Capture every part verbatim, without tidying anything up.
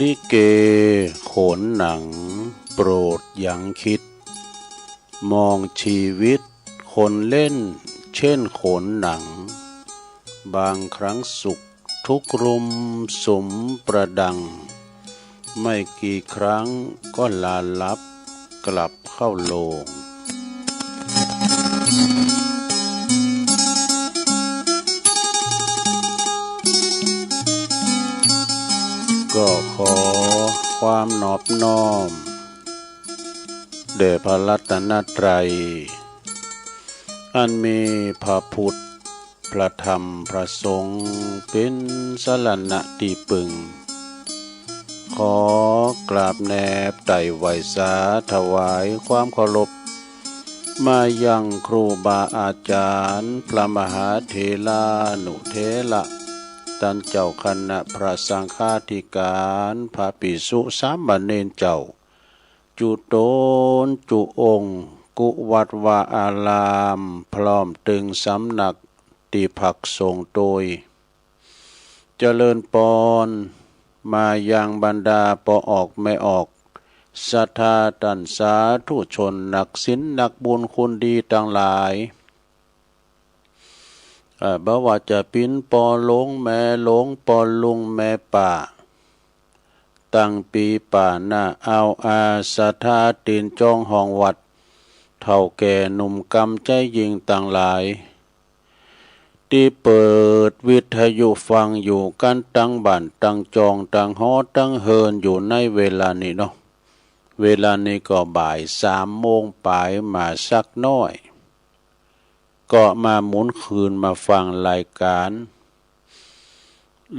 ลิเกโขนหนัง โปรดยังคิด มองชีวิตคนเล่นเช่นโขนหนัง บางครั้งสุขทุกข์รุมสุมประดัง ไม่กี่ครั้งก็ลาลับกลับเข้าโลง ก็ขอความนอบน้อม แด่พระรัตนตรัย อันมีพระพุทธ พระธรรม พระสงฆ์ เป๋นสรณะตี้ปึง ขอกราบแนบไต่ไหว้สาถวายความเคารพ มายังครูบาอาจารย์ พระมหาเถรานุเถระ ต้านเจ้าคณะพระสังฆาธิการ พระภิกษุสามเณรเจ้า จุ๊ต๋นจุ๊องค์ กู้วัดวาอาราม พร้อมตึงสำนักตี้พักสงฆ์โตย เจริญปอน มายังบรรดาป้อออกแม่ออก ศรัทธาต้านสาธุชน นักศีลนักบุญคุณดีตังหลาย เอ่อ บ่ว่าจะเป๋นป้อหลวงแม่หลวง ป้อลุงแม่ป้า ตังปี๋ป๋าหน้า อ่าวอา ศรัทธาตี๋นจองห้องวัด เฒ่าแก่หนุ่มกำใจ๋ยิ่งตังหลาย ตี้เปิดวิทยุฟังอยู่กั๋นตังบ้านตังจองตังหอตังเฮือนอยู่ในเวลานี้เนาะ เวลานี้ก็บ่ายสามโมงป๋ายมาสักน้อย ก็มาหมุนคืนมาฟังรายการ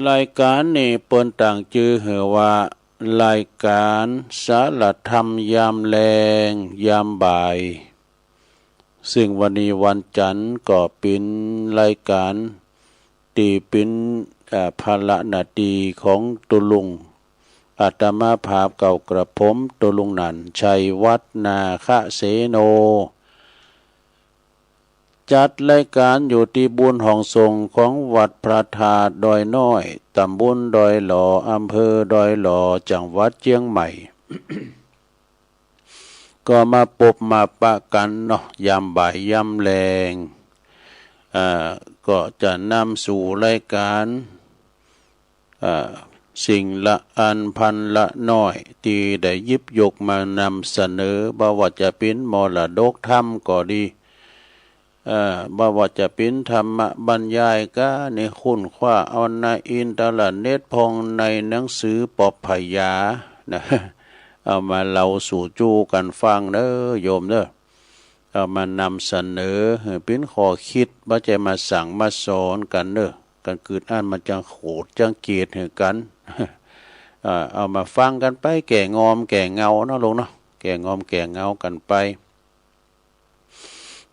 รายการนี้เปิ้นตั้งจื้อหื้อว่า รายการสารธรรมยามแลงยามบ่าย ซึ่งวันนี้วันจันทร์ก็เป๋นรายการตี้เป๋น เอ่อ ภาระหน้าตี้ของตุ๊ลุง อาตมาภาพเก่ากระผมตุ๊ลุงหนั่น ชัยวัฒน์ นาคเสโน จัดรายการอยู่ตี้บุญห้องสงฆ์ของวัดพระธาตุดอยน้อย ตำบลดอยหล่อ อำเภอดอยหล่อ จังหวัดเจียงใหม่ ก็มาปบมาปะกั๋นเนาะ ยามบ่ายยามแลง อ่า ก็จะนำสู่รายการ อ่า สิ่งละอันพันละน้อย ตี้ได้หยิบยกมานำเสนอ บ่ว่าจะเป๋นมรดกธรรมก็ดี เอ่อ บ่ว่าจะเป๋นธรรมบรรยายก้าใน ค้นคว้าเอาในอินเทอร์เน็ตพ่อง ในหนังสือปอบพยานะ เอามาเล่าสู่จู้กั๋นฟังเน้อโยมเน้อ เอามานำเสนอหื้อเป๋นข้อคิด บ่ใจ้มาสั่งมาสอนกั๋นเน้อ กั๋นกึ๊ดอั้นมันจั้งโขดจั้งเกลียดหื้อกั๋น เอ่อ เอามาฟังกั๋นไป แก่งอมแก่เงาเนาะลูกเนาะ แก่งอมแก่เงากั๋นไป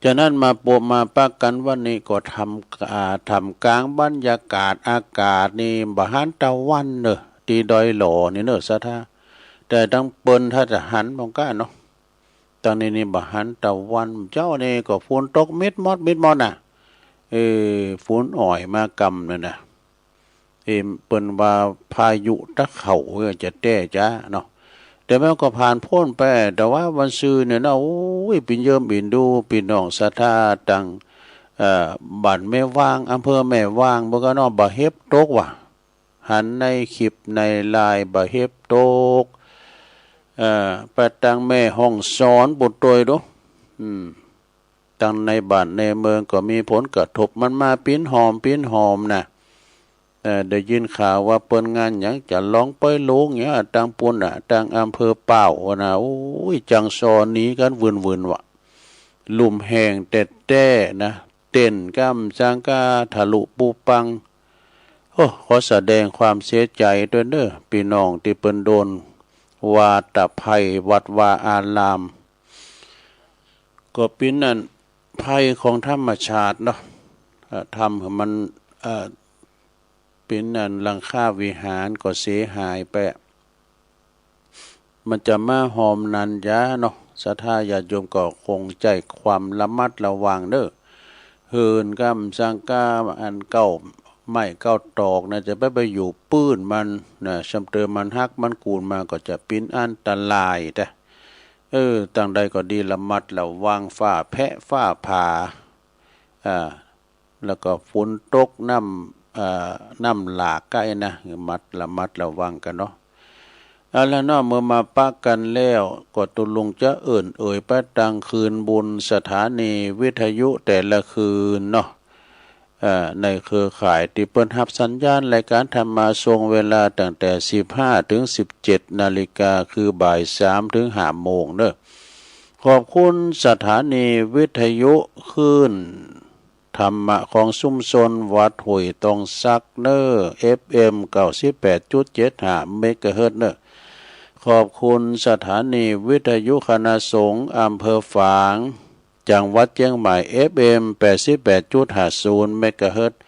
ฉะนั้นมาปบมาปะกั๋นวันนี้ก็ท่าม อ่า ท่ามกลางบรรยากาศอากาศนี่บ่หันตะวันเน้อ ตี้ดอยหล่อนี่เน้อศรัทธา แต่ตังเปิ้นถ้าจะหันมองก้าเนาะ ตังนี้นี่บ่หันตะวัน เจ๊านี่ก็ฝนตกมิดมอดมิดมอดน่ะ เออ ฝนอ่อยมากำนั่นน่ะ เอ่อ เปิ้นว่าพายุตะเข่า เออ จะแต๊จ๊าเนาะ แต่มันก็ผ่านป๊นไป แต่ว่าวันซืนเนี่ยนะ โอ้ย ปินเยิมปินดู ปี้น้องศรัทธาตัง เอ่อ บ้านแม่วาง อำเภอแม่วาง เปิ้นก็เนาะ บ่าเห็บตกว่ะ หันในคลิปในไลน์ บ่าเห็บตก เอ่อ ไปตังแม่ฮ่องสอนปู้นตวยดู อืม ตังในบ้านในเมืองก็มีผลกระทบ มันมาปิ้นหอมปิ้นหอมน่ะ เอ่อ ได้ยินข่าวว่าเปิ้นงานหยังจะลองไปลงเนี่ย ตังปู้นน่ะ ตังอำเภอป้าวน่ะ โอ้ย จั้งซอหนีกั๋นวืนๆ ว่ะ ลุ่มแฮงแต๊ๆ นะ เต็นท์ก้ำจั้งก้าทะลุปูปัง โอ้ ขอแสดงความเสียใจ๋ตวยเน้อ ปี้น้องตี้เปิ้นโดนวาตภัยวัดวาอาราม ก็เป๋นอันภัยของธรรมชาติเนาะ เอ่อ ทำหื้อมัน เอ่อ เป๋นอันหลังคาวิหารก็เสียหายไป มันจะมาหอมนันจ๊าเนาะ ศรัทธาญาติโยมก็คงใจ๊ความระมัดระวังเน้อ เฮือนก้ำจั้งก้าอันเก่า ไม้เก๊าตอกนะ จะไป ไปอยู่ปื้นมันนะ ซำเติมมันหักมันกูนมาก็จะเป๋นอันตรายแต๊ เออ ตางใดก็ดี ระมัดระวังฟ้าแผะฟ้าผ่า อ่า แล้วก็ฝนตกน้ำ อ่า น้ำหลากใก้นะ ระมัด ระมัดระวังกั๋นเนาะ เอาละเนาะ เมื่อมาปะกั๋นแล้ว ก็ตกลงจะเอิ้นเอ่ยไปตางคืนบนสถานีวิทยุแต่ละคืนเนาะ เอ่อ ในเครือข่ายตี้เปิ้นฮับสัญญาณรายก๋านธรรมะส่งเวลาตั้งแต่สิบห้าเถิงสิบเจ็ดนาฬิกา คือบ่ายสามเถิงห้าโมงเนาะ ขอบคุณสถานีวิทยุคลื่นธรรมะของชุมชนวัดห้วยตองสักเนาะ เอฟเอ็ม เก้าสิบแปดจุดเจ็ดห้าเมกะเฮิรตซ์เนาะ ขอบคุณสถานีวิทยุคณะสงฆ์อำเภอฝาง จังหวัดเจียงใหม่ เอฟเอ็ม แปดสิบแปดจุดห้าศูนย์เมกะเฮิรตซ์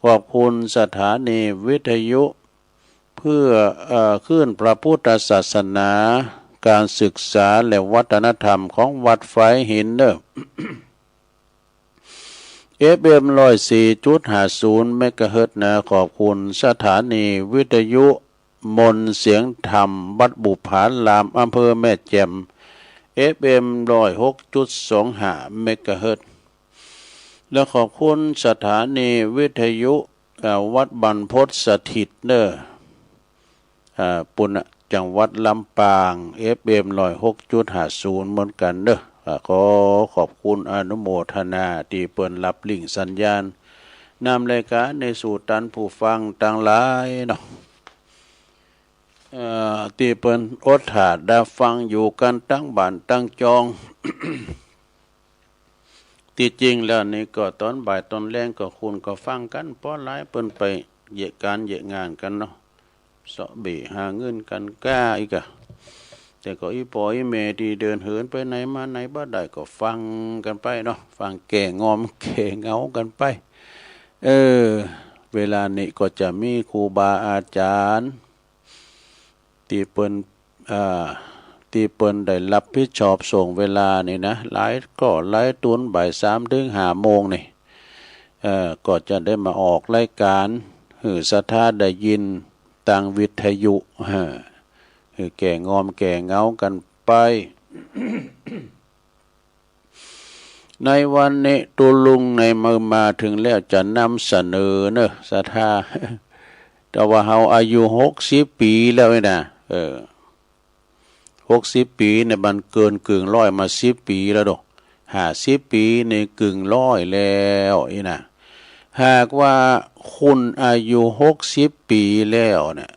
ขอบคุณสถานีวิทยุเพื่อ เอ่อ คลื่นพระพุทธศาสนา การศึกษาและวัฒนธรรมของวัดฝายหินเนาะ เอฟเอ็ม ร้อยสี่จุดห้าศูนย์เมกะเฮิรตซ์นะ ขอบคุณสถานีวิทยุมนต์เสียงธรรมวัดบุปผาราม อำเภอแม่แจ่ม เอฟเอ็ม ร้อยหกจุดสองห้าเมกะเฮิรตซ์ และขอบคุณสถานีวิทยุ อ่า วัดบรรพตสถิตเนาะ อ่า ปุ้นน่ะ จังหวัดลำปาง เอฟเอ็ม ร้อยหกจุดห้าศูนย์เหมือนกั๋นเนาะ อ่า ขอขอบคุณอนุโมทนาตี้เปิ้นฮับลิงก์สัญญาณ นำรายก๋านนี้สู่ต้านผู้ฟังตังหลายเนาะ เอ่อ ตี้เปิ้นอดถ้าดาฟังอยู่กั๋นตังบ้านตังจอง ตี้จริงแล้วนี่ก็ต๋อนบ่ายต๋อนแลงก็คุณก็ฟังกั๋น เพราะหลายเปิ้นไปเยียะก๋านเยียะงานกั๋นเนาะ เซาะเบ้หาเงินกั๋นก้าอีกอะ แต่ก็อี่ป้ออี่แม่ตี้เดินเหินไปไหนมาไหนบ่ได้ก็ฟังกั๋นไปเนาะ ฟังแก้งอมแก้เหงากั๋นไป เออ เวลานี้ก็จะมีครูบาอาจ๋ารย์ ตี้เปิ้น อ่า ตี้เปิ้นได้ฮับผิดชอบส่งเวลานี่นะ หลายก็หลายต๋อนบ่ายสามเถิงห้าโมงนี่ เอ่อ ก็จะได้มาออกรายก๋านหื้อศรัทธาได้ยินตางวิทยุ ฮะ หื้อแก้งอมแก้เหงากั๋นไป ในวันนี้ตุ๊ลุงในมือมาเถิงแล้วจะนำเสนอเนาะ ศรัทธา แต่ว่าเฮาอายุหกสิบปี๋แล้วนี่นะ เออ หกสิบปี๋นี่มันเกินกึ่งร้อยมาสิบปี๋แล้วดอก ห้าสิบปี๋นี่กึ่งร้อยแล้วนี่นะ หากว่าคุณอายุหกสิบปี๋แล้วเนี่ย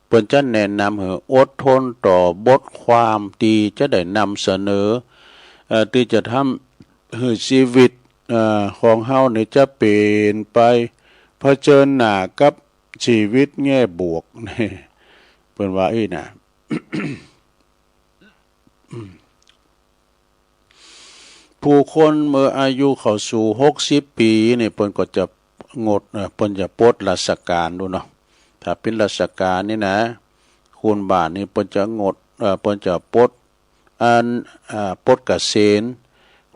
เปิ้นจะแนะนำหื้ออดทนต่อบทความตี้จะได้นำเสนอ เอ่อ ตี้จะทำหื้อชีวิต เอ่อ ของเฮานี่จะเป๋นไปเผชิญหน้ากับชีวิตแง่บวก เปิ้นว่าอี้นะ ผู้คนเมื่ออายุเข้าสู่หกสิบปี๋นี่ เปิ้นก็จะงด เอ่อ เปิ้นจะปลดราชก๋านดูเนาะ ถ้าเป๋นราชก๋านนี่นะ คุณบ้านนี่เปิ้นจะงด เอ่อ เปิ้นจะปลด อัน อ่า ปลดเกษียณ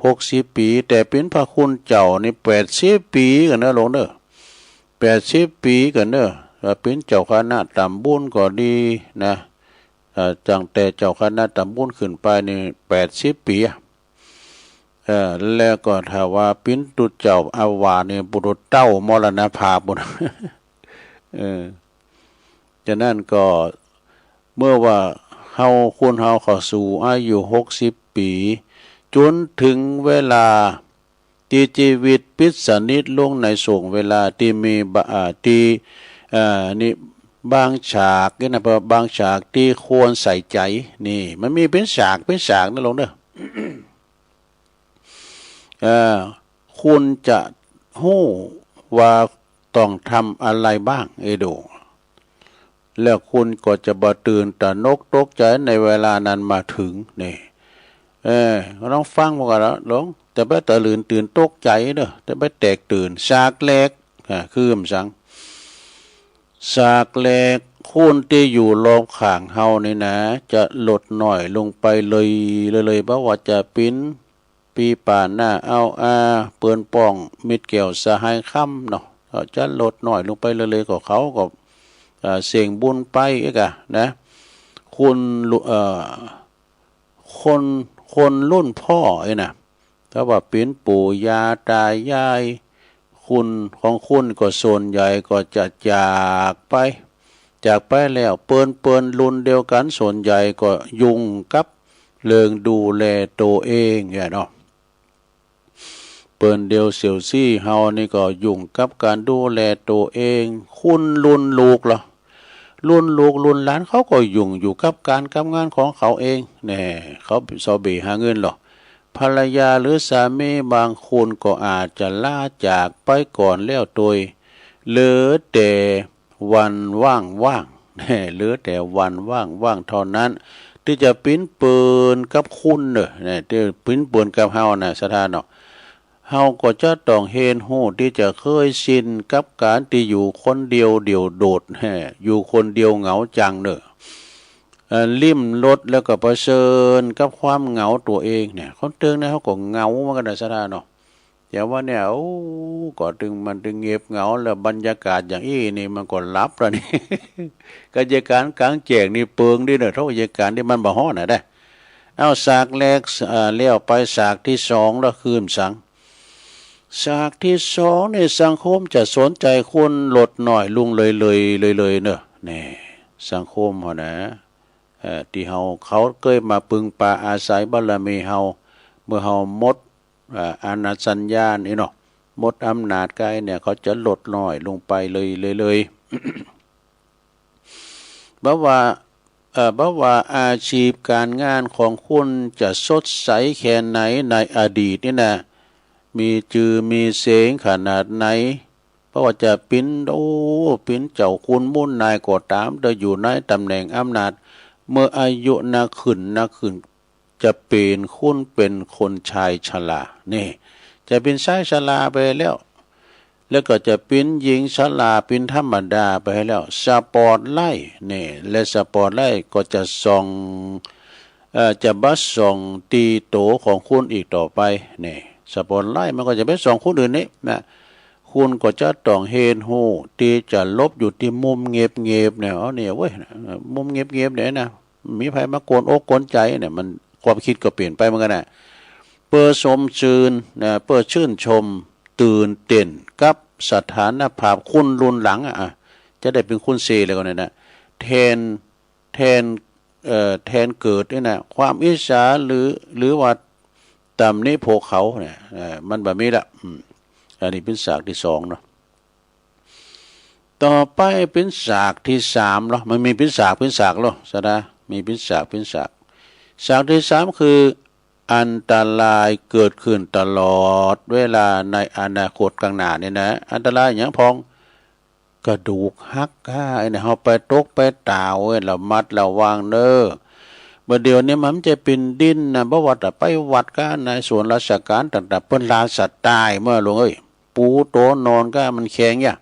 หกสิบปี๋ แต่เป๋นพระคุณเจ้านี่ แปดสิบปี๋กั๋นเนาะลุงเนาะ แปดสิบปี๋กั๋นเนาะ ถ้าเป๋นเจ้าคณะต๋ำบลก็ดีนะ เอ่อ ตั้งแต่เจ้าคณะต๋ำบลขึ้นไปนี่ แปดสิบปี๋อะ เอ่อ แล้วก็ถ้าว่าเป๋นตุ๊เจ้าอาวาสนี่ ปุโตเต้ามรณภาพปุ้น เออ ฉะนั้นก็เมื่อว่าเฮา คนเฮาเข้าสู่อายุหกสิบปี๋ จ๋นเถิงเวลาตี้ชีวิตปิดสนิทลงในส่วงเวลาตี้มีบะ อ่า ตี้ อ่า นี่บางฉากนี่นะ บางฉากตี้ควรใส่ใจ๋ นี่มันมีเป๋นฉาก เป๋นฉากนะลุงเนาะ เอ่อ คุณจะฮู้ว่าต้องทำอะไรบ้าง เออ ดู แล้วคุณก็จะบ่ตื่นตระหนกตกใจ๋ในเวลานั้นมาเถิง นี่ เออ ลองฟังมาก่อนละลุง จะไปตะลึงตื่นตกใจ๋เนาะ จะไปแตกตื่น ฉากแรก อ่า คือหยัง ฉากแรก คนตี้อยู่รอบข้างเฮานี่นะ จะลดน้อยลงไปเลย เลย เลย บ่ว่าจะเป๋นปี้ป้าน้าอ้าวอา เปื้อนป้อง มิตรแก้วสหายคำเนาะ ก็จะลดน้อยลงไปเรื่อยๆ ก็เขาก็ เอ่อ เส้งบุญไปเอกอะนะ คนลุ- เอ่อ คน- คนรุ่นป้อเอ้ยนะ ถ้าว่าเป๋นปู่ย่าต๋ายาย คนของคนก็ส่วนใหญ่ก็จะจากไป จากไปแล้ว เปิ้นเปิ้นรุ่นเดียวกั๋นส่วนใหญ่ก็ยุ่งกับเรื่องดูแลตั๋วเองเนี่ยเนาะ เปิ้นเดี่ยวเสี่ยวซี้เฮานี่ก็ยุ่งกับก๋านดูแลตั๋วเอง คนรุ่นลูกละ รุ่นลูกรุ่นหลานเขาก็ยุ่งอยู่กับก๋านกับงานของเขาเอง แน่ เขาเซาเบ่หาเงินหรอก ภรรยาหรือสามีบางคนก็อาจจะลาจากไปก่อนแล้วโตย เหลือแต่วันว่างๆ แน่ เหลือแต่วันว่างๆ เท่านั้น ตี้จะปิ๊นเปินกับคนเน่อ แน่ ตี้ปิ๊นเปินกับเฮานะ ศรัทธาเนาะ เฮาก็จะต้องเฮียนฮู้ตี้จะเคยชินกับก๋านตี้อยู่คนเดียวเดี่ยวโดด แน่ อยู่คนเดียวเหงาจังเน่อ เอ่อ ลิ้มรสแล้วก็เผชิญกับความเหงาตั๋วเองเนี่ย คนตึงเนี่ยเขาก็เหงาเหมือนกั๋นนะ ศรัทธาเนาะ แต่ว่าเนี่ย โอ้ ก็ตึงมันตึงเงียบเหงาแล้ว บรรยากาศอย่างอี้นี่มันก็หลับแล้วนี่ ก็เยียะก๋านก๋างแจ้งนี่เปิงดีเน่อ เท่าเยียะก๋านตี้มันบ่ฮ้อนน่ะได้ เอา สากแรก เอ่อ แล้วไป สากตี้สองแล้วคือสัง สากตี้สองนี่สังคมจะสนใจ๋คนลดน้อยลุงเลยๆ เลยๆ เน่อ แน่ สังคมเฮานะ เอ่อ ตี้เฮา เขาเกยมาปึงปาอาศัยบารมีเฮา เมื่อเฮาหมด เอ่อ อาณาสัญญานี่เนาะ หมดอำนาจก๋ายเนี่ย เขาจะลดน้อยลงไปเลยๆ เลยๆ บ่ว่า เอ่อ บ่ว่าอาชีพก๋านงานของคนจะสดใสแค่ไหนในอดีตนี่นะ มีจือมีเสียงขนาดไหน บ่ว่าจะปิ๊น โอ้ ปิ๊นเจ้าคุณมุนนายก็ต๋าม แต่อยู่ในต๋ำแหน่งอำนาจ เมื่ออายุนักขึ้นนักขึ้น จะเป๋นคนเป๋นคนชายชรา นี่ จะเป๋นชายชราไปแล้ว แล้วก็จะเป๋นหญิงชรา เป๋นธรรมดาไปแล้ว สปอตไลท์ นี่ และสปอตไลท์ก็จะส่อง เอ่อ จะบ่ส่องตี้ตั๋วของคนอีกต่อไป นี่ สปอตไลท์มันก็จะไปส่องคนอื่นนี่นะ คนก็จะต้องเฮียนฮู้ตี้จะหลบอยู่ตี้มุมเงียบๆ เนี่ย เอาเนี่ยเว้ย มุมเงียบๆ เนี่ยนะ มีใผมากวนอกกวนใจ๋เนี่ย มันความกึ๊ดก็เปลี่ยนไปเหมือนกั๋นนะ เปื้อชมจืนนะ เปื้อจื้นชม ตื่นเต้นกับสถานภาพคนรุ่นหลังอะ อะ จะได้เป๋นคนเซแล้วก็เนี่ยนะ แทน แทน เอ่อ แทนเกิดนี่นะ ความอิจฉาหรือ หรือว่าตำหนิพวกเขาเนี่ย เอ่อ มันบ่มีละ อืม อันนี้เป๋นสากตี้สองเนาะ ต่อไปเป๋นสากตี้สามเนาะ มันมีเป๋นสากเป๋นสากเนาะ ศรัทธา มีเป๋นสากเป๋นสาก สากตี้สามคือ อันตรายเกิดขึ้นตลอดเวลาในอนาคตข้างหน้านี่นะ อันตรายหยังพ่อง กระดูกหักก้า ไอ้เนี่ย เฮาไปตกไปตาว เอ้ย ระมัดระวังเน่อ บ่าเดี่ยวนี้มันจะเป๋นดินนะ บ่ว่าแต่ไปวัดก้า ในส่วนราชก๋านต่างๆ เปิ้นลาสัตว์ต๋ายเมื่อ ลุงเอ้ย ปูโต๋นอนก้า มันแข็งยะ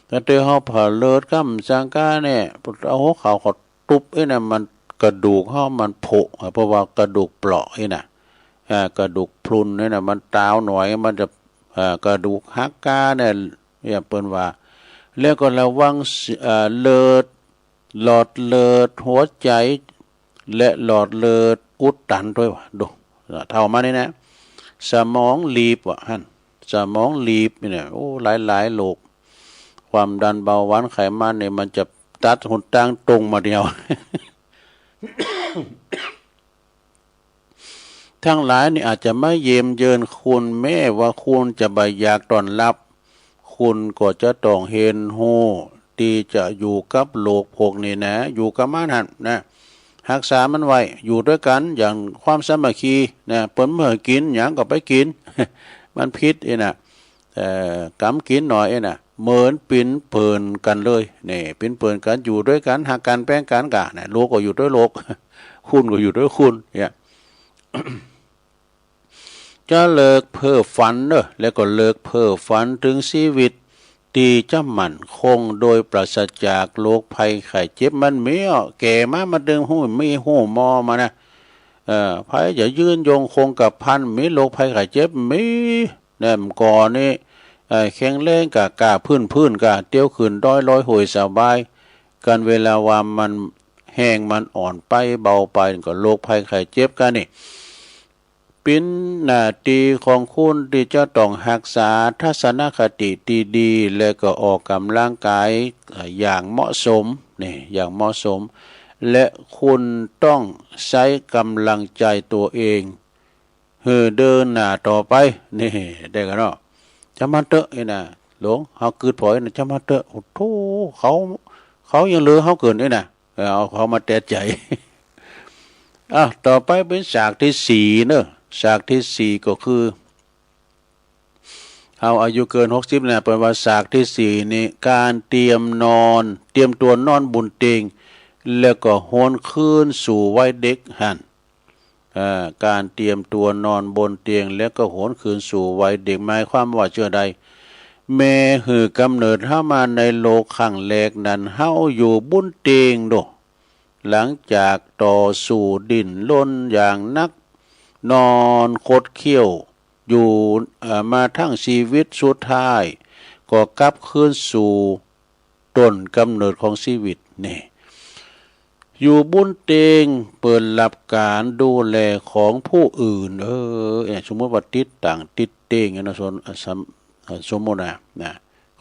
แต่เต๋อเฮาผะเลิดก้ำจังก้าเนี่ย เอาหัวเข่าเขา ตุ๊บไอ้น่ะ มันกระดูกเฮามันผุ เพราะว่ากระดูกเปราะไอ้น่ะ อ่า กระดูกพรุนไอ้น่ะ มันตาวหน่อย มันจะ อ่า กระดูกหักก้าเนี่ย เนี่ยเปิ้นว่า แล้วก็ระวัง อ่า เลือด หลอดเลือดหัวใจ๋ และหลอดเลือดอุดตันตวยว่ะ ดู เฒ่ามานี่นะ สมองลีบว่ะหั่น สมองลีบนี่นะ โอ้ หลายๆ โรค ความดัน เบาหวาน ไขมันนี่ มันจะตัดหนตางตรงมาเดียว ตังหลายนี่อาจจะมาเยี่ยมเยือนคุณ แม้ว่าคุณจะบ่อยากต้อนรับ คุณก็จะต้องเฮียนฮู้ตี้จะอยู่กับโลกพวกนี้นะ อยู่กับมันหั่นนะ ฮักษามันไว้ อยู่ตวยกั๋นอย่างความสามัคคีนะ เปิ้นบ่หื้อกิ๋นหยังก็ไปกิ๋น มันผิดไอ้น่ะ เอ่อ กำกิ๋นหน่อยไอ้น่ะ เหมือนปิ๋นเปิ้นกั๋นเลย นี่ ปิ๋นเปิ้นกั๋น อยู่ตวยกั๋น ฮักกั๋น แป้งกั๋นก่ะนะ โลกก็อยู่ตวยโลก คุณก็อยู่ตวยคุณ เนี่ย จะเลิกเพ้อฝันเน่อ แล้วก็เลิกเพ้อฝันเถิงชีวิตตี้จะมั่นคงโดยปราศจากโรคภัยไข้เจ็บ มันมีอ่ะ แก่มา มันตึงฮู้ มีฮู้มอมานะ เอ่อ ใผจะยืนยงคงกระพัน มีโรคภัยไข้เจ็บ มี แน่ เมื่อก่อนนี้ เอ่อ แข็งแรงก้าๆ พื้นๆ ก้า เตียวขึ้นดอยลอยห้วยสบาย กันเวลาว่ามันแฮงมันอ่อนไปเบาไป ก็โรคภัยไข้เจ็บกันนี่ เป๋นหน้าตี้ของคุณตี้จะต้องฮักษาทัศนคติตี้ดี และก็ออกก๋ำลังกาย เอ่อ อย่างเหมาะสม นี่ อย่างเหมาะสม และคุณต้องใช้กำลังใจตัวเอง หื้อเดินหน้าต่อไป นี่ ได้กั๋นเนาะ จำมันเต๊อะ ไอ้น่ะ หลวง เฮากืดผอยน่ะ จำมันเต๊อะ โอ้โธ่ เขา เขายังเหลือเฮาเกิ๋น ไอ้น่ะ เออ เอาเขามาแตะใจ๋ อ่ะ ต่อไปเป๋นสากตี้สี่เนาะ สากตี้สี่ก็คือ เฮาอายุเกินหกสิบนะ เปิ้นว่าสากตี้สี่นี่ ก๋านเตรียมนอน เตรียมตั๋วนอนบนเตียง แล้วก็หวนคืนสู่วัยเด็กหั้น เอ่อ ก๋านเตรียมตั๋วนอนบนเตียง แล้วก็หวนคืนสู่วัยเด็ก หมายความว่าเจ้าใด แม่หื้อกำเนิดเฮามาในโลกครั้งแรกนั้น เฮาอยู่บนเตียงโด หลังจากต่อสู้ดิ้นรนอย่างหนัก นอนขดเขี้ยวอยู่ เอ่อ มาทั้งชีวิต สุดท้ายก็กลับคืนสู่ต้นกำเนิดของชีวิตนี่ อยู่บนเตียงเปิ้นฮับก๋านดูแลของผู้อื่น เออ เนี่ย สมมุติว่าติดตั๋งติดเตียงเนี่ยเนาะ สม สม เอ่อ สมมุตินะ นะ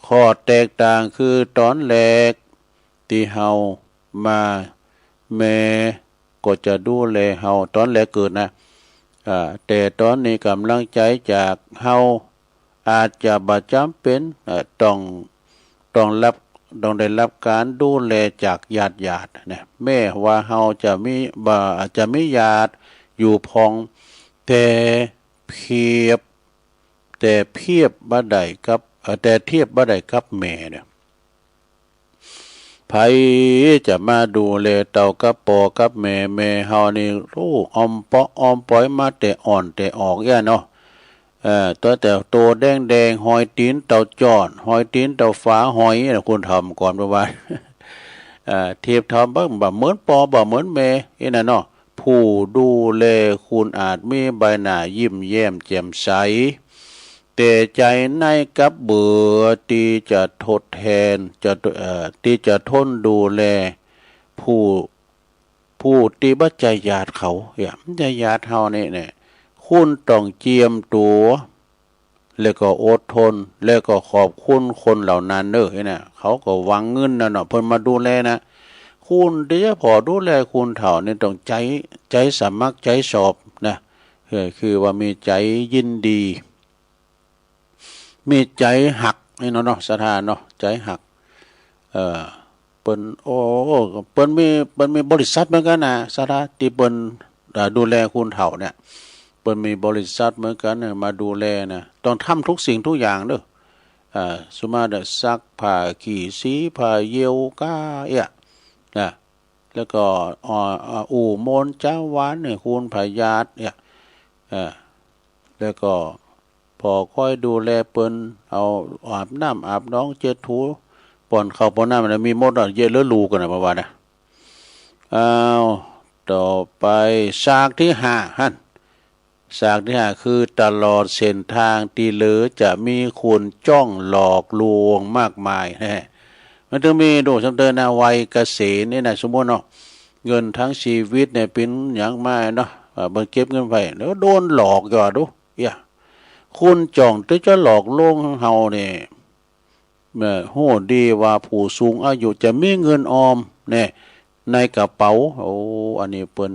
ข้อแตกต่างคือต๋อนแรกตี้เฮามา แม่ก็จะดูแลเฮาต๋อนแรกเกิดนะ อ่า แต่ต๋อนนี้ก๋ำลังใจ๊จากเฮา อาจจะบ่จ๋ำเป๋น เอ่อ ต้อง ต้องฮับ ต้องได้ฮับก๋านดูแลจากญาติๆ นะ แม้ว่าเฮาจะมี บ่ อาจจะมีญาติอยู่พ่อง แต่เปรียบ แต่เปรียบบ่ได้กับ เอ่อ แต่เทียบบ่ได้กับแม่เนี่ย ใผจะมาดูแลเต้ากับป้อกับแม่ แม่เฮานี่ โอ้ ออมเปาะออมปอยมาแต่อ่อนแต่ออกเอี้ยเนาะ เอ่อ ตั้งแต่โตแดงๆ ฮอยตี๋นเต้าจ้อน ฮอยตี๋นเต้าฝาหอยนะ คนเฒ่าก่อนประมาณ เอ่อ เทียบเท่าบ่ บ่เหมือนป้อบ่เหมือนแม่ อี้น่ะเนาะ ผู้ดูแลคุณอาจมีใบหน้ายิ้มแย้มแจ่มใส แต่ใจ๋ในกลับเบื่อตี้จะทดแทน จะ เอ่อ ตี้จะทนดูแลผู้ ผู้ตี้บ่ใจ้ญาติเขา เอี้ย บ่ใจ้ญาติเฮานี่ เนี่ย คุณต้องเจียมตั๋ว แล้วก็อดทน แล้วก็ขอบคุณคนเหล่านั้นเน่อ เนี่ย เขาก็หวังเงินน่ะเนาะ เปิ้นมาดูแลนะ คุณตี้จะผ่อดูแลคุณเฒ่านี่ต้องใจ๋ ใจ๋สมัครใจ๋สอบนะ เออ คือว่ามีใจ๋ยินดี มีใจ๋ฮักนี่เนาะ เนาะ ศรัทธาเนาะ ใจ๋ฮัก เอ่อ เปิ้น โอ้ เปิ้นมี เปิ้นมีบริษัทเหมือนกั๋นนะ ศรัทธา ตี้เปิ้น เอ่อ ดูแลคุณเฒ่าเนี่ย เปิ้นมีบริษัทเหมือนกั๋นเนี่ย มาดูแลนะ ต้องทำทุกสิ่งทุกอย่างเน่อ อ่า สุมาเดอะซักผ้า ขี้สีผ้าเยี่ยวก้า เอี้ย นะ แล้วก็ อ่อ อ่อ อู้มนต์จาวานเนี่ย คุณพยาธิเนี่ย เอ่อ แล้วก็ผ่อคอยดูแลเปิ้น เอาอาบน้ำอาบหนอง เจ็ดถู ป้อนข้าวป้อนน้ำ มันมีหมดอะ เยียะเหลือลูกั๋นนะ ประมาณนะ อ้าว ต่อไป สากตี้ห้าหั้น สากตี้ห้าคือตลอดเส้นทางตี้เหลือจะมีคนจ้องหลอกลวงมากมาย แน่ มันต้องมี ดู ซ้ำเติมนะ วัยเกษียณนี่นะ สมมุติเนาะ เงินตึงชีวิตเนี่ยเป๋นหยังมาเนาะ อ่า เปิ้นเก็บเงินไว้ แล้วโดนหลอกอยู่อะ ดู เอี้ย คนจ้องตี้จะหลอกลวงเฮาเนี่ย เอ่อ ฮู้ดีว่าผู้สูงอายุจะมีเงินออมแน่ในกระเป๋า โอ้ อันนี้เปิ้น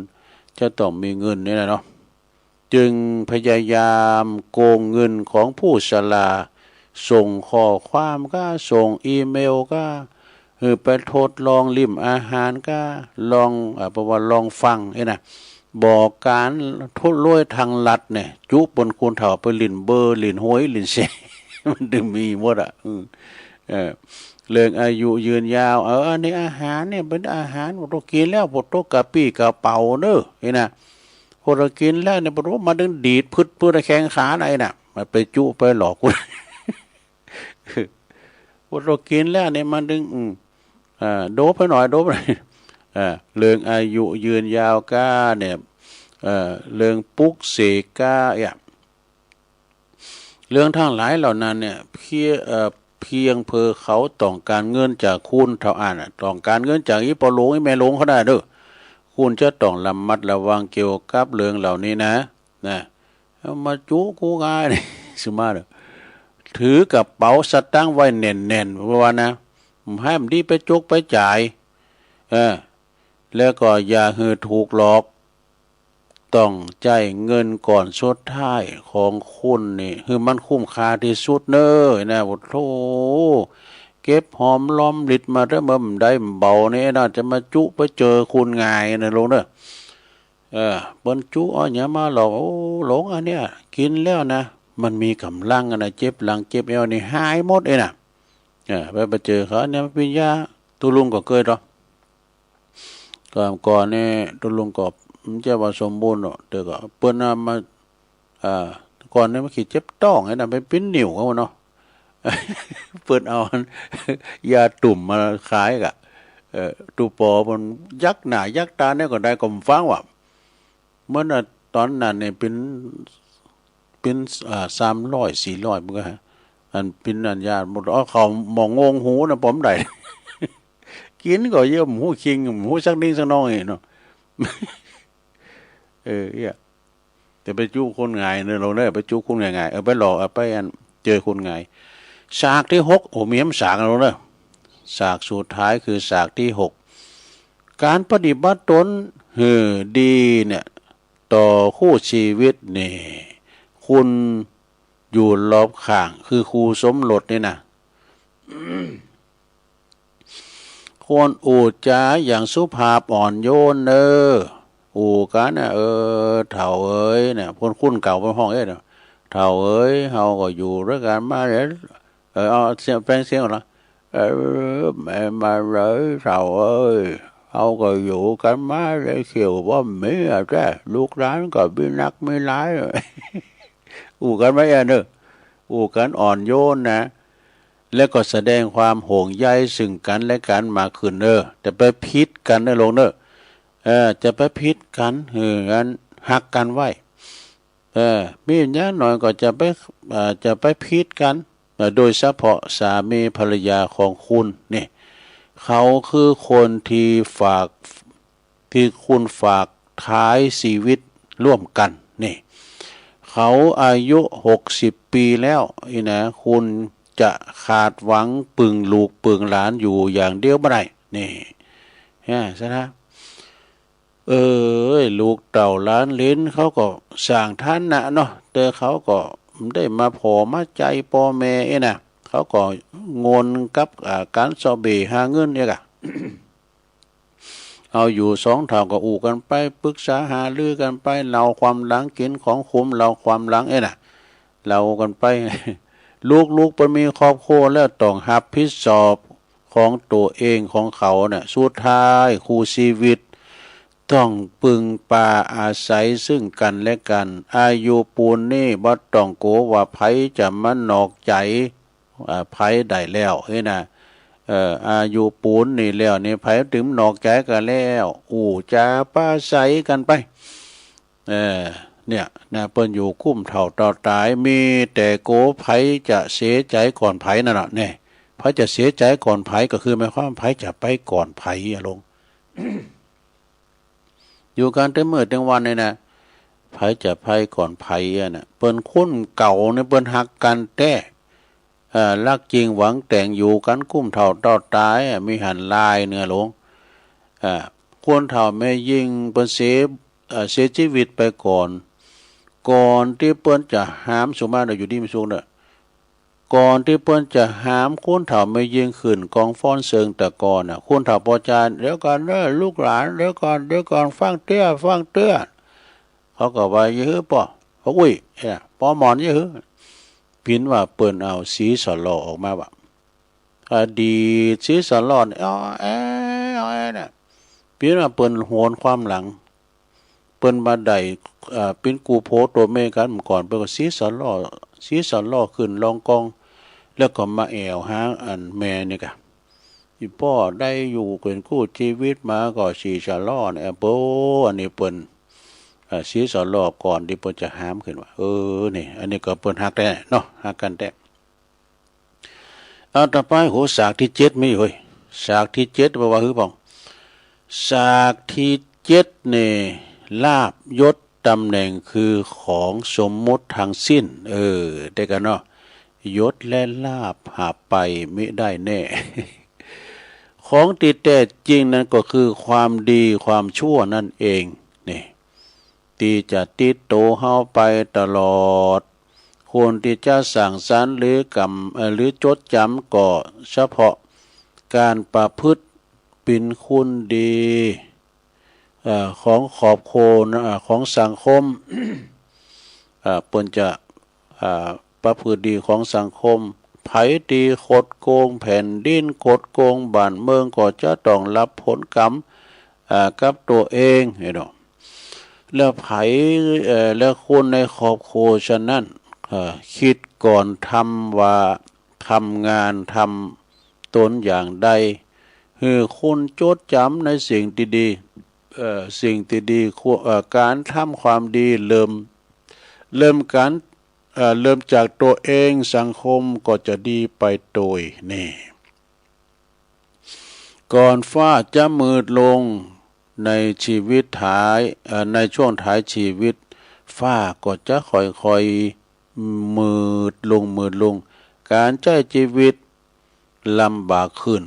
จะต้องมีเงินนี่แหละเนาะ จึงพยายามโกงเงินของผู้ชรา ส่งข้อความก้า ส่งอีเมลก้า หื้อไปทดลองลิ้มอาหารก้า ลอง เอ่อ แปลว่าลองฟังนี่นะ บ่ก๋านทุรวยทางลัดเนี่ย จุเปิ้นคนเฒ่าไปหลิ้นเบอร์ หลิ้นหวย หลิ้นเส มันต้องมีหมดอะ อืม เออ เรื่องอายุยืนยาว เออ อันนี้อาหารเนี่ยเป๋นอาหาร บ่ต้องกิ๋นแล้ว บ่ต้องกระปี้กระเป๋าเน่อ นี่นะ บ่ต้องกิ๋นแล้วเนี่ย บ่ต้องมาดึงดีดพึดๆ แข้งขาไหนน่ะ มันไปจุไปหลอกคน บ่ต้องกิ๋นแล้วเนี่ย มันดึง อืม อ่า โดบไปหน่อย โดบไปหน่อย อ่า เรื่องอายุยืนยาวก้าเนี่ย เอ่อ เรื่องปลุกเสกก้าเนี่ย เรื่องตังหลายเหล่านั้นเนี่ย เพียง เอ่อ เพียงเพื่อเขาต้องก๋านเงินจากคุณเต้าอั้นน่ะ ต้องก๋านเงินจากอี่ป้อหลวงอี่แม่หลวงเขาได้เน่อ คุณจะต้องระมัดระวังเกี่ยวกับเรื่องเหล่านี้นะ นะ เอามาจุ๊กูง่ายนี่ สุมาเน่อ ถือกระเป๋าสตางค์ไว้แน่นๆ เพราะว่านะ บ่หื้อมันดีไปจุกไปจ่าย เออ แล้วก็อย่าหื้อถูกหลอก ต้องใจ๊เงินก้อนสุดท้ายของคุณนี่หื้อมันคุ้มค่าตี้สุดเน่อนะ โอ้โธ่ เก็บหอมรอมริบมาเต๊อะ มันบ่ได้เบานี่นะ จะมาจุ๊ไปเจอคุณง่ายนะหลวงเน่อ เออ เปิ้นจุ๊เอาหยังมาหลอก โอ้ หลวง อันเนี้ย กิ๋นแล้วนะ มันมีก๋ำลังอะนะ เจ็บหลังเจ็บแอวนี่หายหมดเอ้ยนะ เออ ไป ไปเจอเขาเนี่ย มันเป๋นยา ตุ๊ลุงก็เกยเนาะ ก่อน ก่อนนี่ตุ๊ลุงก็บ่ใจ้ว่าสมบูรณ์เนาะ แต่ก็เปิ้นเอามา อ่า ก่อนนี่มันขี้เจ็บต๊องไอ้นะ ไปปิ้นนิ่วเขาเนาะ เปิ้นเอายาตุ่มมาขายกะ เออ ตุ๊ปอมันยักหน้ายักต๋าเนี่ยก็ได้ ก็บ่ฟังว่า เมื่อน่ะ ต๋อนนั้นเนี่ยเป๋น เป๋น อ่า สามร้อย สี่ร้อย มันก็ อันเป๋นอันยาหมด เอาเข้าหม้องงหูนะ ป๋อมใด กิ๋นก็เยอะ บ่ฮู้คิง บ่ฮู้สักนิดสักหน้อยเนาะ เออ เอี้ย จะไปจุ๊คนง่ายเน่อหลวงเน่อ ไปจุ๊คนง่ายๆ เออ ไปหลอก เอาไปอัน เจอคนง่าย สากตี้หก โอ้ มีหยังสากหลวงเน่อ สากสุดท้ายคือสากตี้หก ก๋านปฏิบัติต๋นหื้อดีเนี่ย ต่อคู่ชีวิตนี่ คนอยู่รอบข้าง คือคู่สมรสนี่นะ ควรอู้จ๋าอย่างสุภาพอ่อนโยนเน่อ อู้กั๋นนะ เออ เฒ่าเอ๋ย เนี่ย คนคุ้นเก่าเปิ้นฮ้องเอ๊ะ เฒ่าเอ๋ย เฮาก็อยู่ตวยกั๋นมาแล้ว เออ เอาเสียง แปลงเสียงก่อนนะ เออ แม่มาเลยเฒ่าเอ๋ย เฮาก็อยู่กั๋นมาได้เสี้ยวบ่มีอะแต๊ ลูกหลานก็มีนักมีหลาย อู้กั๋นไว้อะเน่อ อู้กั๋นอ่อนโยนนะ แล้วก็แสดงความห่วงใยซึ่งกั๋นและกั๋นมากขึ้นเน่อ จะไปผิดกั๋นเน่อหลวงเน่อ เออ จะไปผิดกั๋น เออ อันฮักกั๋นไว้ เออ มีอย่างน้อยก็จะไป เอ่อ จะไปผิดกั๋น เอ่อ โดยเฉพาะสามีภรรยาของคุณนี่ เขาคือคนที่ฝาก ที่คุณฝากท้ายชีวิตร่วมกั๋นนี่ เขาอายุหกสิบปี๋แล้วนี่นะ คุณจะขาดหวังปึงลูกปึงหลานอยู่อย่างเดียวบ่ได้ นี่ ฮะ ซะนะ เออ ลูกเต้าหลานเหลนเขาก็สร้างฐานะเนาะ แต่เขาก็บ่ได้มาผ่อมาใจ๋ป้อแม่เอ๊ะนะ เขาก็งนกับ อ่า ก๋านเซาะเบ้หาเงินเนี่ยกะ เอาอยู่สองเฒ่าก็อู้กั๋นไป ปึกษาหารือกั๋นไป เล่าความหลัง กิ๋นของขม เล่าความหลังเอ๊ะนะ เล่ากั๋นไป ลูกๆ เปิ้นมีครอบครัวแล้วต้องฮับผิดชอบของตั๋วเองของเขาน่ะ สุดท้ายคู่ชีวิตต้องปึงปาอาศัยซึ่งกั๋นและกั๋น อายุปูนนี้บ่ต้องกั๋วว่าใผจะมานอกใจ๋ อ่า ใผได้แล้วเฮ้ยนะ เอ่อ อายุปูนนี้แล้วนี่ ใผตึงนอกใจ๋กั๋นแล้ว อู้จ๋าปราศรัยกั๋นไป เออ เนี่ยนะ เปิ้นอยู่กุ้มเฒ่าเต้าต๋าย มีแต่กั๋วใผจะเสียใจ๋ก่อนใผนั่นแหละ เนี่ย ใผจะเสียใจ๋ก่อนใผก็คือหมายความใผจะไปก่อนใผอะหลวง อยู่กั๋นเต็มมื้อเต็มวันนี่นะ ใผจะไปก่อนใผอะนะ เปิ้นคนเก่านี่เปิ้นฮักกั๋นแต๊ เอ่อ ฮักจริงหวังแต่ง อยู่กั๋นกุ้มเฒ่าเต้าต๋ายอะ มีหั้นลายเน่อหลวง อ่า คนเฒ่าแม่ญิงเปิ้นเสีย เอ่อ เสียจีวิตไปก่อน ก่อนตี้เปิ้นจะหาม สุมาเน่อ อยู่ดีมีสุขเน่อ ก่อนตี้เปิ้นจะหามคนเฒ่าแม่ญิงขึ้นกองฟ้อนเซิงแต่ก่อนน่ะ คนเฒ่าปอจาน เดี๋ยวก่อนเน่อลูกหลาน เดี๋ยวก่อน เดี๋ยวก่อน ฟังเตื้อ ฟังเตื้อ เขาก็ว่า เยียะหื้อป้อ ป้ออุ๊ย เอ้ย ป้อหมอน เยียะหื้อ ปิ๋นว่าเปิ้นเอาสีสะหล่อออกมาว่า อดีตสีสะหล่อนี่ อ้อแอ้ อ้อแอ้น่ะ ปิ๋นว่าเปิ้นหวนความหลัง เปิ้นมาได้ เอ่อ เป๋นกู้ผัวตั๋วเมียกั๋นก่อน เปิ้นก็สีสะหล่อ สีสะหล่อขึ้นลองกอง แล้วก็มาแอ่วหาอันแม่นี่กะ อี่ป้อได้อยู่เป๋นกู้จีวิตมาก็สีสะหล่อนี่ เปิ้น อันนี้เปิ้น เอ อ่า สีสอหล่อก่อนตี้เปิ้นจะหามขึ้นว่า เออ นี่ อันนี้ก็เปิ้นฮักแต๊เนาะ ฮักกั๋นแต๊ เอาต่อไป โห สากตี้เจ็ดมี เฮ้ย สากตี้เจ็ด บ่าว่าหื้อพ่อง สากตี้เจ็ดนี่ ลาภยศต๋ำแหน่งคือของสมมุติทั้งสิ้น เออ เดียวกั๋นเนาะ ยศและลาภหาไปมิได้แน่ ของตี้แต๊จริงนั้นก็คือความดีความชั่วนั่นเอง นี่ ตี้จะติดตั๋วเฮาไปตลอด ควรตี้จะสั่งสรรค์หรือกำ เอ่อ หรือจดจ๋ำก็เฉพาะก๋านประพฤติเป๋นคนดี เอ่อ ของครอบครัวนะ เอ่อ ของสังคม เอ่อ เปิ้นจะ อ่า ประพฤติดีของสังคม ใผตี้คดโกงแผ่นดิน คดโกงบ้านเมือง ก็จะต้องฮับผลกรรม อ่า กับตั๋วเอง หันก่อ แล้วใผ เอ่อ แล้วคนในครอบครัวฉะนั้น เอ่อ กึ๊ดก่อนทำว่า ทำงาน ทำต๋นอย่างใด หื้อคนจดจ๋ำในสิ่งตี้ดี เอ่อ สิ่งตี้ดี ควร เอ่อ ก๋านทำความดีเริ่ม เริ่มก๋าน เอ่อ เริ่มจากตั๋วเอง สังคมก็จะดีไปโตย นี่ ก่อนฟ้าจะมืดลงในชีวิตท้าย เอ่อ ในช่วงท้ายชีวิต ฟ้าก็จะค่อยๆ มืดลง มืดลง ก๋านใจ๊จีวิตลำบากขึ้น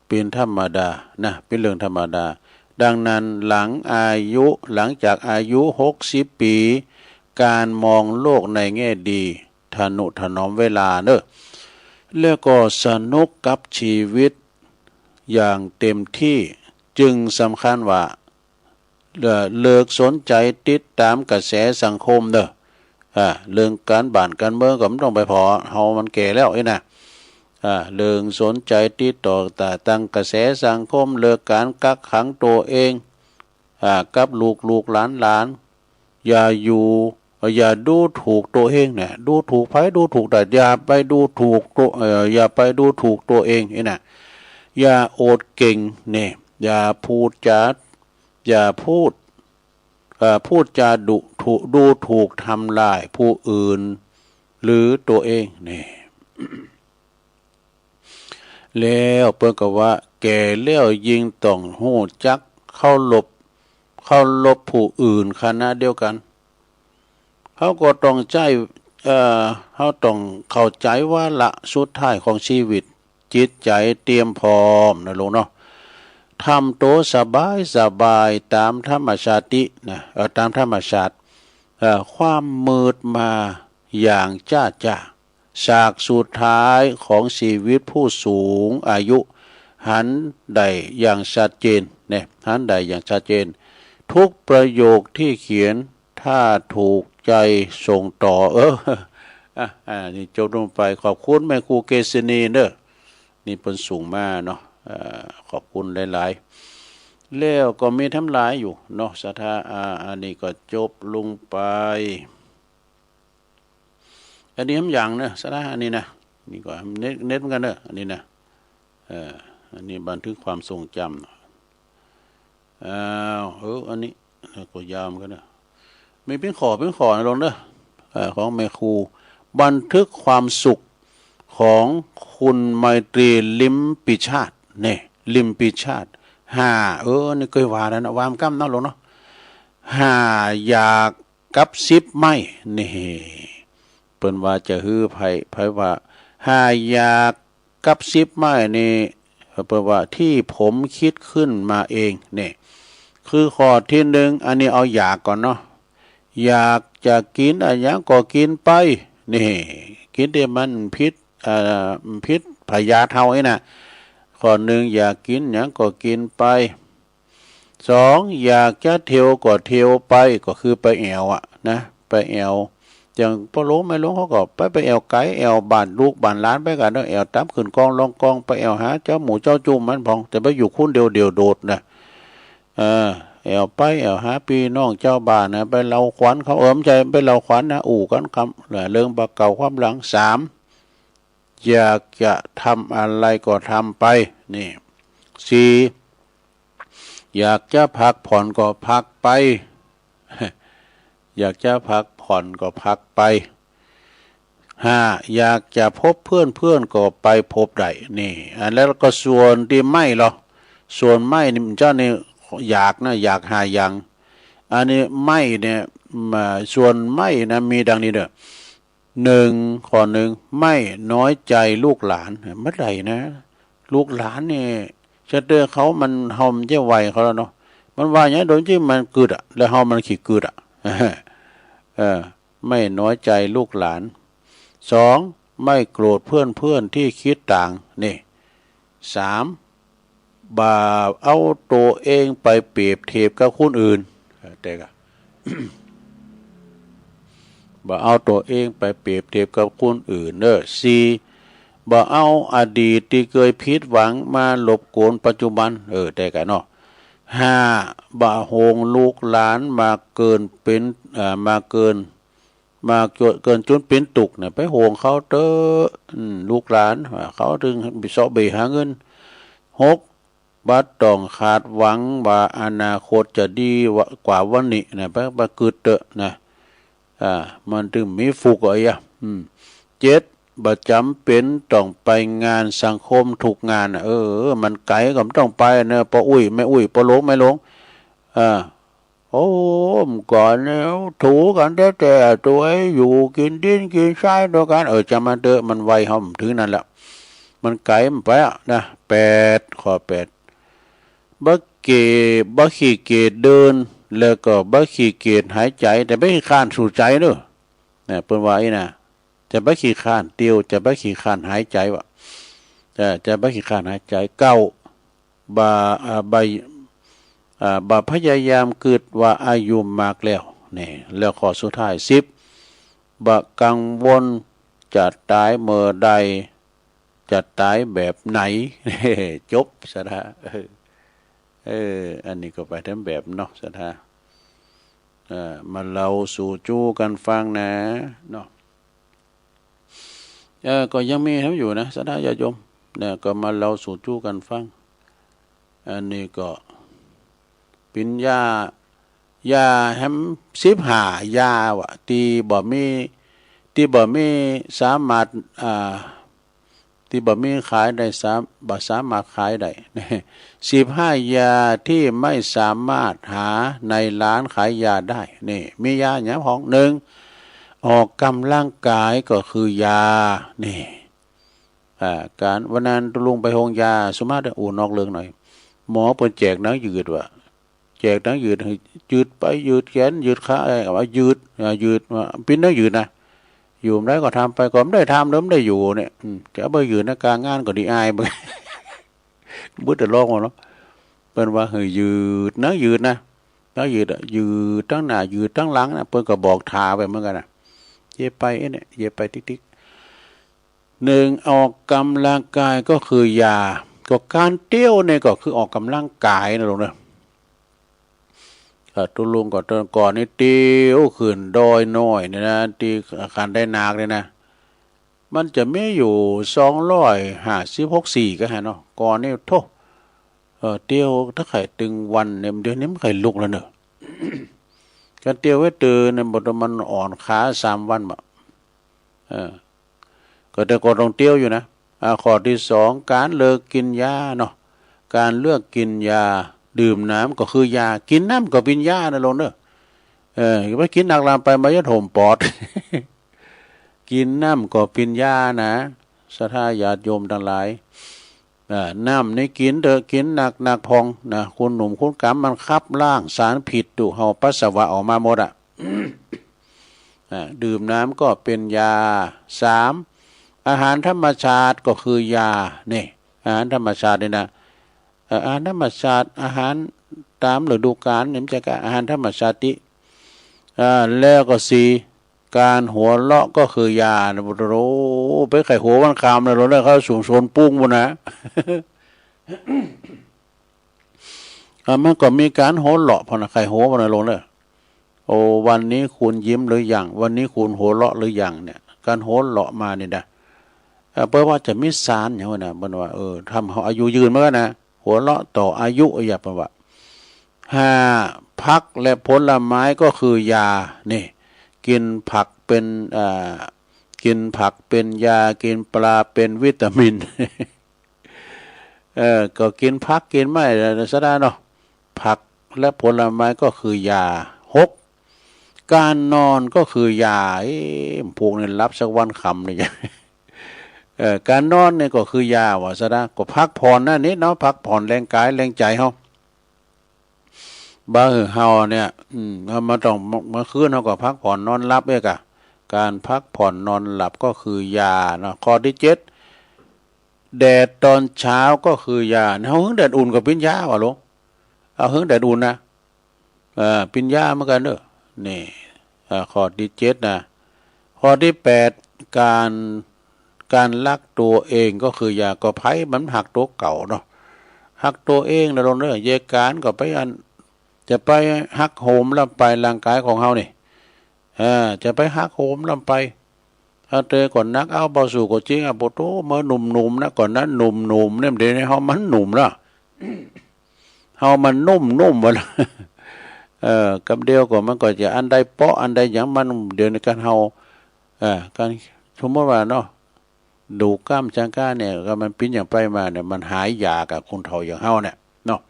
เป๋นธรรมดานะ เป๋นเรื่องธรรมดา ดังนั้นหลังอายุ หลังจากอายุหกสิบปี๋ ก๋านมองโลกในแง่ดี ทะนุถนอมเวลาเนาะ แล้วก็สนุกกับชีวิตอย่างเต็มตี้ จึงสำคัญว่า เอ่อ เลิกสนใจ๋ติดต๋ามกระแสสังคมเนาะ อ่า เรื่องก๋านบ้านก๋านเมืองก็บ่ต้องไปผ่อ เฮามันแก่แล้วอี้นะ อ่า เลิกสนใจ๋ติดต่อตาตั้งกระแสสังคม เลิกก๋านกักขังตั๋วเอง อ่า กับลูกๆ หลานๆ อย่าอยู่ อย่าดูถูกตั๋วเองนะ ดูถูกใผ ดูถูกได้ อย่าไปดูถูกตั๋ว เอ่อ อย่าไปดูถูกตั๋วเองอี้นะ อย่าอวดเก่ง นี่ อย่าพูดจ๋า อย่าพูด เอ่อ พูดจ๋าดูถูก ดูถูกทำลายผู้อื่น หรือตั๋วเอง นี่ แล้วเปิ้นก็ว่า แก่แล้วยิ่งต้องฮู้จักเคารพ เคารพผู้อื่นขณะเดียวกั๋น เฮาก็ต้องใจ๊ เอ่อ เฮาต้องเข้าใจ๋วาระสุดท้ายของชีวิต จิตใจ๋เตรียมพร้อมนะลูกเนาะ ทำตั๋วสบายๆ ต๋ามธรรมชาตินะ เอ่อ ต๋ามธรรมชาติ เอ่อ ความมืดมาอย่างจ๊าๆ ฉากสุดท้ายของชีวิตผู้สูงอายุ หันได้อย่างชัดเจน เนี่ย หันได้อย่างชัดเจน ทุกประโยคที่เขียน ถ้าถูกใจ๋ส่งต่อ เออ อ่ะ อ่ะ นี่จบลงไป ขอบคุณแม่ครูเกษณีเนาะ นี่เปิ้นส่งมาเนาะ เอ่อ ขอบคุณหลายๆ แล้วก็มีแถมหลายอยู่เนาะ ศรัทธา อ่า อันนี้ก็จบลงไป อันนี้แถมอย่างเนาะ ศรัทธา อันนี้นะ นี่ก็เน็ต เน็ตเหมือนกั๋นเนาะ อันนี้นะ เอ่อ อันนี้บันทึกความทรงจำ อ้าว เออ อันนี้ก็ยาวเหมือนกั๋นเนาะ มีเป๋นข้อ เป๋นข้อนะลูกเนาะ เอ่อ ของแม่ครู บันทึกความสุขของคุณไมตรี ลิมปิชาติ เนี่ย ลิมปิชาติ ห้า เออ นี่เกยว่าแล้วนะ วามก้ำเนาะลูกเนาะ ห้าอยากกับสิบไม่ นี่ เปิ้นว่าจะหื้อใผ ใผว่า ห้าอยาก กับสิบไม้นี่ เปิ้นว่า ที่ผมคิดขึ้นมาเอง นี่ คือข้อตี้หนึ่ง อันนี้เอาอยากก่อนเนาะ อยากจะกิ๋นอะหยังก็กิ๋นไป นี่ กิ๋นตี้มันผิด เอ่อ ผิดพยาธิเฮานี่นะ ข้อหนึ่ง อยากกิ๋นหยังก็กิ๋นไป สอง อยากจะเตียวก็เตียวไป ก็คือไปแอ่วอะนะ ไปแอ่ว อย่างป้อหลวงแม่หลวงเขาก็ไป ไปแอ่วไก๋ แอ่วบ้านลูกบ้านหลานไปกั๋นเนาะ แอ่วต๋ามขึ้นกองลงกอง ไปแอ่วหาเจ้าหมู่เจ้าจุ้มมันพ่อง แต่ไปอยู่คนเดียวเดี่ยวโดดนะ เออ แอ่วไปแอ่วหาปี้น้องเจ้าบ้านนะ ไปเล่าขวัญเขา เออ บ่ใจ้ ไปเล่าขวัญนะ อู้กั๋นกำ เรื่องบ่าเก่าความหลัง สาม อยากจะทำอะไรก็ทำไป นี่ สี่ อยากจะพักผ่อนก็พักไป อยากจะพักผ่อนก็พักไป ห้า อยากจะพบเพื่อน เพื่อนก็ไปพบได้ นี่ อันแล้วก็ส่วนตี้ไม่ลอ ส่วนไม่นี่มันจะนี่อยากนะ อยากห้าอย่าง อันนี้ไม่เนี่ย มา ส่วนไม่นะ มีดังนี้เด้อ หนึ่ง ข้อหนึ่ง ไม่น้อยใจ๋ลูกหลาน บ่ได้นะ ลูกหลานนี่ จะเจอเขามัน เฮามันจะไหวเขาแล้วเนาะ มันว่าอย่างนั้นโดยจริงมันกึ๊ดอะ แล้วเฮามันขี้กึ๊ดอะ เออ ไม่น้อยใจ๋ลูกหลาน สอง ไม่โกรธเพื่อนๆ ตี้กึ๊ดต่าง นี่ สาม บ่าเอาตั๋วเองไปเปรียบเทียบกับคนอื่น เออ แต่ก็ บ่าเอาตั๋วเองไปเปรียบเทียบกับคนอื่น เออ สี่ บ่าเอาอดีตตี้เกยผิดหวังมารบกวนปัจจุบัน เออ แต่ก็เนาะ ห้า บ่าห่วงลูกหลานมากเกินเป๋น เอ่อ มากเกิน มากเกินจุนเป๋นตุ๊กข์เนี่ย ไปห่วงเขาเต๊อะ อืม ลูกหลาน เขาตึงเซาะเบ่หาเงิน หก บ่ต้องคาดหวังว่าอนาคตจะดีกว่าวันนี้นะ ไป ไปกึ๊ดเต๊อะนะ อ่า มันตึงมีสุขอะ อืม เจ็ด บ่จ๋ำเป๋นต้องไปงานสังคมกู้งานน่ะ เออ มันไก๋ก็บ่ต้องไปเนาะ ป้ออุ๊ยแม่อุ๊ย ป้อหลงแม่หลง อ่า โอ้ เมื่อก่อนเนี่ยถูกั๋นแต๊ๆ ตั๋วอยู่กิ๋นดินกิ๋นทรายตวยกั๋น เออ จ้างมันเต๊อะ มันวัยเฮาบ่เถิงนั้นแล้ว มันไก๋มันไปอะนะ แปด ข้อแปด บ่เก๋ บ่ขี้เกียจเดิน แล้วก็บ่ขี้เกียจหายใจ๋ แต่บ่ขี้คร้านสูดใจ๋เนาะ นะ เปิ้นว่าอี้นะ จะบ่ขี้คร้านเตียว จะบ่ขี้คร้านหายใจ๋วะ จะ จะบ่ขี้คร้านหายใจ๋ เก้า บ่า อ่า บ่า อ่า บ่าพยายามกึ๊ดว่าอายุมากแล้ว นี่ แล้วข้อสุดท้าย สิบ บ่ากังวลจะต๋ายเมื่อใด จะต๋ายแบบไหน จบศรัทธา เออ เออ อันนี้ก็ไปต๋ามแบบเนาะศรัทธา เอ่อ มาเล่าสู่จู้กั๋นฟังนะ เนาะ เออ ก็ยังมีแหมอยู่นะ ศรัทธาญาติโยม เนี่ย ก็มาเล่าสู่จู้กั๋นฟัง อันนี้ก็เป๋นยา ยาแหมสิบห้ายาวะ ตี้บ่มี ตี้บ่มีสามารถ อ่า ตี้บ่มีขายได้ สาม บ่สามารถขายได้ สิบห้ายาตี้ไม่สามารถหาในร้านขายยาได้ นี่ มียาหยังพ่อง หนึ่ง ออกกำลังกายก็คือยา นี่ อ่า ก๋าน วันนั้นตุ๊ลุงไปโฮงยา สมมาตร อู้ นอกเรื่องหน่อย หมอเปิ้นแจกหนังยืดวะ แจกหนังยืด หื้อยืดไปยืดแขนยืดขา เอ้ย ว่ายืด อ่า ยืด ว่าเป๋นหนังยืดนะ อยู่บ่ได้ก็ทำไป ก็บ่ได้ทำ เดิมบ่ได้อยู่เนี่ย อืม จะเอาไปยืดนะ ก๋างานก็ดีอาย บึดแต่ร้องว่าเนาะ เปิ้นว่าหื้อยืด หนังยืดนะ หนังยืดอะ ยืดตังหน้า ยืดตังหลังนะ เปิ้นก็บอกถ่าไปเหมือนกั๋นนะ เยียะไปเอ๊ะเนี่ย เยียะไปติ๊กๆ หนึ่ง ออกกำลังกายก็คือยา ก็ก๋านเตี้ยวเนี่ยก็คือออกกำลังกายนะลูกเนาะ ก็ตุ๊ลุงก็ตอนก่อนนี่เตี้ยวขึ้นดอยน้อยเนี่ยนะ ตี้ขันไดนาคเนี่ยนะ มันจะมีอยู่สองร้อยห้าสิบหกสี่ก็หั้นเนาะ ก่อนนี่โธ่ เออ เตี้ยวถ้าใค่ตึงวันเนี่ย เดี๋ยวนี้บ่ใค่ลุกแล้วเนาะ ก๋านเตี้ยวไว้ตื่นเนี่ย บ่ต้องมันอ่อนขาสามวันบ่ เออ ก็แต่ก่อนต้องเตี้ยวอยู่นะ อ่า ข้อตี้สอง ก๋านเลือกกิ๋นยาเนาะ ก๋านเลือกกิ๋นยา ดื่มน้ำก็คือยา กิ๋นน้ำก็เป๋นยานะลูกเนาะ เออ ไปกิ๋นนักลำไปมายัดโหมปอด กิ๋นน้ำก็เป๋นยานะ ศรัทธาญาติโยมตังหลาย อ่า น้ำนี่กิ๋นเต๊อะ กิ๋นนักๆ พ่องนะ คุณหนุ่มคุณก๋ำมันขับล้างสารผิดดู เฮาปัสสาวะออกมาหมดอะ อ่า ดื่มน้ำก็เป๋นยา สาม อาหารธรรมชาติก็คือยา นี่ อาหารธรรมชาตินี่นะ เอ่อ อาหารธรรมชาติ อาหารต๋ามฤดูกาลนี่ มันจะก็อาหารธรรมชาติ อ่า แล้วก็สี่ ก๋านหัวเราะก็คือยานะ โอ้โห ไปใค่หัววันคำนะ เราได้เข้าสู่โซนปุ้งหมดนะ อ่ะ มันก็มีก๋านหัวเราะพ่องนะ ใค่หัววันนะลูกเนาะ โอ้ วันนี้คุณยิ้มหรือยัง วันนี้คุณหัวเราะหรือยังเนี่ย ก๋านหัวเราะมานี่นะ เอ่อ เปิ้นว่าจะมีสารหยังวะนะ เปิ้นว่า เออ ทำเฮาอายุยืนเหมือนกั๋นนะ หัวเราะต่ออายุ อะหยังเปิ้นว่า ห้า ผักและผลไม้ก็คือยา นี่ กิ๋นผักเป๋น อ่า กิ๋นผักเป๋นยา กิ๋นปลาเป๋นวิตามิน เออ ก็กิ๋นผักกิ๋นไม้ซะดาเนาะ ผักและผลไม้ก็คือยา หก ก๋านนอนก็คือยา เอ๊ะ พวกนี้หลับสักวันค่ำนี่ เออ ก๋านนอนนี่ก็คือยาว่าซะดา ก็พักผ่อนนั่นนี่เนาะ พักผ่อนแฮงก๋ายแฮงใจ๋เฮา บ่าหื้อเฮาเนี่ย อืม เฮามาต้อง เมื่อคืนเฮาก็พักผ่อนนอนหลับเอกอะ ก๋านพักผ่อนนอนหลับก็คือยาเนาะ ข้อตี้เจ็ด แดดตอนเช้าก็คือยา เฮาเหิ้งแดดอุ่นก็เป๋นยาว่าลูก เอาเหิ้งแดดอุ่นนะ เอ่อ เป๋นยาเหมือนกั๋นเน่อ นี่ อ่า ข้อตี้เจ็ดนะ ข้อตี้แปด ก๋าน ก๋านฮักตั๋วเองก็คือยา ก็ใผมันฮักตั๋วเก่าเนาะ ฮักตั๋วเองนะลูกเน่อ เยียะก๋านก็ไปอัน จะไปหักโหมล้ำไปร่างก๋ายของเฮานี่ เออ จะไปหักโหมล้ำไป ถ้าเตยก่อนนักเอาบ่สู้ก็จริงอะ โปโต เมื่อหนุ่มๆ นะ ก่อนนั้นหนุ่มๆ เนี่ย เดี๋ยวนี้เฮามันหนุ่มแล้ว เฮามันนุ่มๆ ว่าละ เออ กำเดียวก็มันก็จะอันใดเปาะอันใดหยังมัน เดี๋ยวนี้กั๋นเฮา เออ กั๋นสมมุติว่าเนาะ ดูกล้ามจังก้าเนี่ย ก็มันเป๋นหยังไปมาเนี่ย มันหายอยากอะ คนเฒ่าอย่างเฮาเนี่ยเนาะ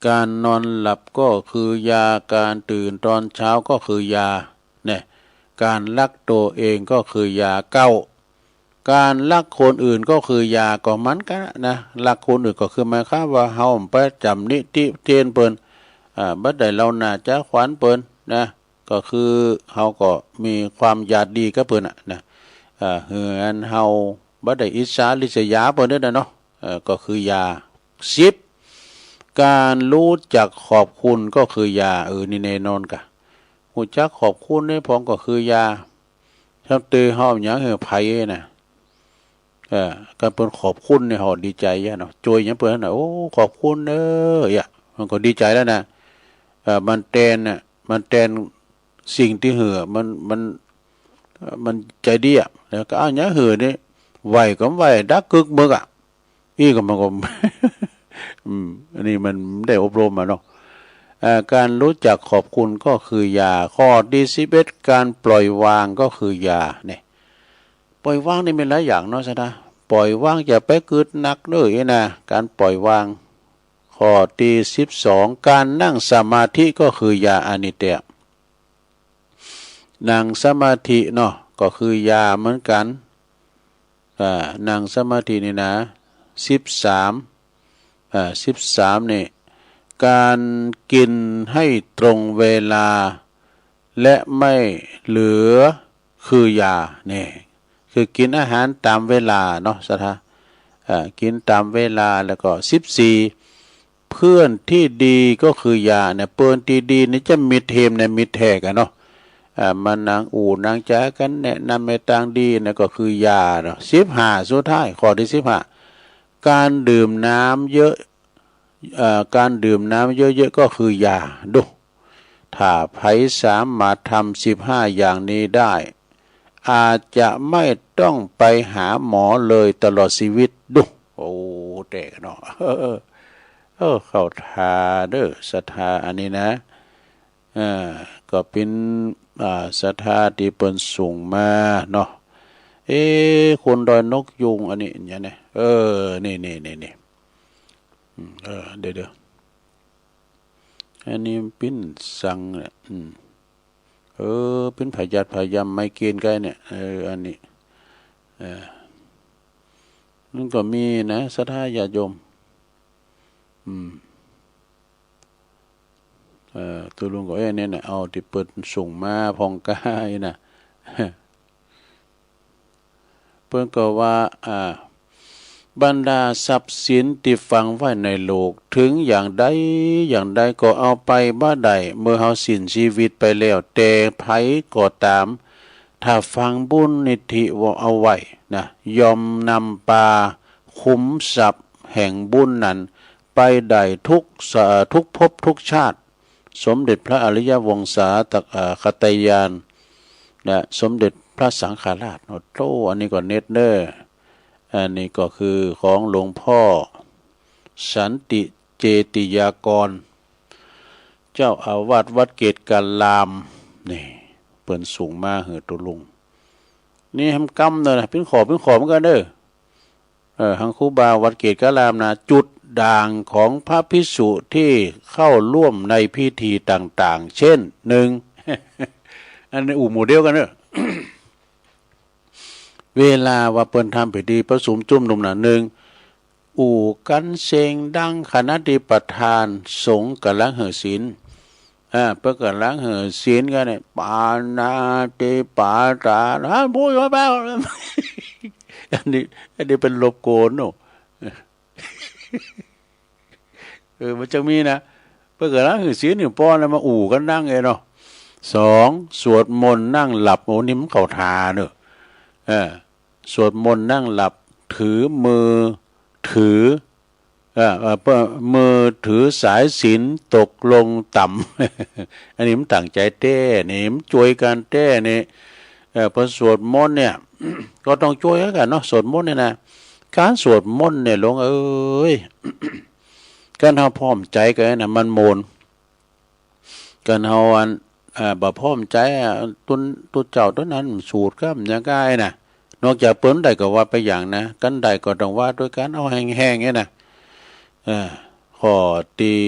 ก๋านนอนหลับก็คือยา ก๋านตื่นตอนเช้าก็คือยา เนี่ย ก๋านฮักตั๋วเองก็คือยา เก้า ก๋านฮักคนอื่นก็คือยา ก็เหมือนกั๋นนะ ฮักคนอื่นก็คือหมายความว่าเฮาบ่จ๋ำนิติเตียนเปิ้น อ่า บ่ได้เลาหน้าจ๋าขวัญเปิ้นนะ ก็คือเฮาก็มีความอยากดีกับเปิ้นน่ะนะ อ่า หื้ออันเฮาบ่ได้อิจฉาริษยาเปิ้นเด้อนะเนาะ เอ่อ ก็คือยา สิบ ก๋านฮู้จักขอบคุณก็คือยา เออ นี่แน่นอนกะ ฮู้จักขอบคุณในพ่องก็คือยา ถ้าเตยเฮาหยังหื้อใผนะ เออ ก๋านเปิ้นขอบคุณเนี่ยเฮาดีใจ๋อะเนาะ จ้วยหยังเปิ้นน่ะ โอ้ ขอบคุณเน้อ เยียะ มันก็ดีใจ๋แล้วนะ เออ มันแตนน่ะ มันแตนสิ่งตี้หื้อ มัน มัน เอ่อ มันใจ๋ดีอะ แล้วก็เอาหยังหื้อนี่ ไหว้ก็ไหว้ดักกึกมึกอะ อี้ก็มันก็ อืม อันนี้มันได้อบรมมาเนาะ อ่า ก๋านฮู้จักขอบคุณก็คือยา ข้อตี้สิบเอ็ด ก๋านปล่อยวางก็คือยา เนี่ย ปล่อยวางนี่มีหลายอย่างเนาะ ศรัทธา ปล่อยวาง จะไปกึ๊ดหนักเน้อ อี้นะ ก๋านปล่อยวาง ข้อตี้สิบสอง ก๋านนั่งสมาธิก็คือยา อันนี้แต๊ นั่งสมาธิเนาะ ก็คือยาเหมือนกั๋น อ่า นั่งสมาธินี่นะ สิบสาม อ่า สิบสาม นี่ ก๋านกิ๋นให้ตรงเวลา และไม่เหลือคือยา เนี่ย คือกิ๋นอาหารต๋ามเวลาเนาะ ศรัทธา อ่า กิ๋นต๋ามเวลา แล้วก็ สิบสี่ เพื่อนตี้ดีก็คือยา เนี่ย เปิ้นตี้ดีนี่จะมิตรเทมเนี่ย มิตรแท้กั๋นเนาะ อ่า มานั่งอู้นั่งจ๋ากั๋น แนะนำในตางดีเนี่ยก็คือยาเนาะ สิบห้า สุดท้าย ข้อตี้สิบห้า ก๋านดื่มน้ำเยอะ เอ่อ ก๋านดื่มน้ำเยอะๆ ก็คือยา ดู ถ้าใผสามารถทำสิบห้าอย่างนี้ได้ อาจจะไม่ต้องไปหาหมอเลยตลอดชีวิต ดู โอ้ แต๊เนาะ เออ เออ เข้าท่าเน้อ ศรัทธา อันนี้นะ อ่า ก็เป๋น อ่า ศรัทธาตี้เปิ้นส่งมาเนาะ เอ๊ะ คนดอยนกยูง อันนี้ เนี่ยนะ เออ นี่ นี่ นี่ นี่ อืม เออ เดี๋ยว เดี๋ยว อันนี้ปิ้นสังเนี่ย อืม เออ ปิ้นผะยัดผะยำไมเกรนไกเนี่ย เออ อันนี้ เออ มันก็มีนะ ศรัทธาญาติโยม อืม เออ ตุ๊ลุงก็ เอ๊ะ เนี่ยนะ เอาตี้เปิ้นส่งมาพ่องก้าอี้นะ เปิ้นก็ว่า อ่า บรรดาทรัพย์สินตี้ฝังไว้ในโลก เถิงอย่างใดอย่างใดก็เอาไปบ่ได้ เมื่อเฮาสิ้นชีวิตไปแล้ว แต่ใผก็ต๋าม ถ้าฝังบุญนิธิเอาไว้นะ ย่อมนำปาขุมทรัพย์แห่งบุญนั้นไปได้ทุกสะ ทุกภพทุกชาติ สมเด็จพระอริยวงศาตะ เอ่อ คตาญาณ และสมเด็จพระสังฆราช โอ้โธ่ อันนี้ก็เน็ตเน้อ อันนี้ก็คือของหลวงพ่อสันติเจติยากร เจ้าอาวาสวัดเกตการาม นี่ เปิ้นส่งมาหื้อตุ๊ลุง นี่แหมกำเน่อนะ เป๋นข้อ เป๋นข้อเหมือนกั๋นเน่อ เออ หังครูบาวัดเกตการามนะ จุดด่างของพระภิกษุที่เข้าร่วมในพิธีต่างๆ เช่น หนึ่ง อันนี้อู้หมู่เดียวกั๋นเน่อ เวลาว่าเปิ้นทำพิธีประชุมจุมนุมนะ หนึ่ง อู้กั๋นเสียงดัง ขณะตี้ประธานสงฆ์ก่ำลังหื้อศีล อ่า เปิ้นก่ำลังหื้อศีลกั๋นเนี่ย ปาณาติปาตา อ่า พูดมาแล้ว อันนี้ อันนี้เป๋นรบกวนเนาะ เออ มันจะมีนะ เปิ้นก่ำลังหื้อศีลนี่ ปอนะมาอู้กั๋นดังเองเนาะ สอง สวดมนต์นั่งหลับ โอ้ นี่มันเข้าท่าเนาะ เออ สวดมนต์นั่งหลับ ถือมือถือ เอ่อ เอ่อ เปิ้น มือถือสายสิญจน์ตกลงต่ำ อันนี้มันตั้งใจ๋แต๊นี่ มันจ้วยกั๋นแต๊นี่ เอ่อ พอสวดมนต์เนี่ย ก็ต้องจ้วยกั๋นเนาะ สวดมนต์เนี่ยนะ ก๋านสวดมนต์เนี่ย หลวงเอ๋ย ก๋านเฮาพร้อมใจ๋กั๋นนะ มันม่วน ก๋านเฮาอัน เอ่อ บ่พร้อมใจ๋อะ ตุ๊น ตุ๊เจ้าตุ๊นั้นสูดกำยังก้านะ นอกจากเปิ้นได้ก็ว่าไปอย่างนะ กั๋นได้ก็ต้องว่าตวยกั๋น เอาแฮงๆ เนี่ยนะ เอ่อ ข้อตี้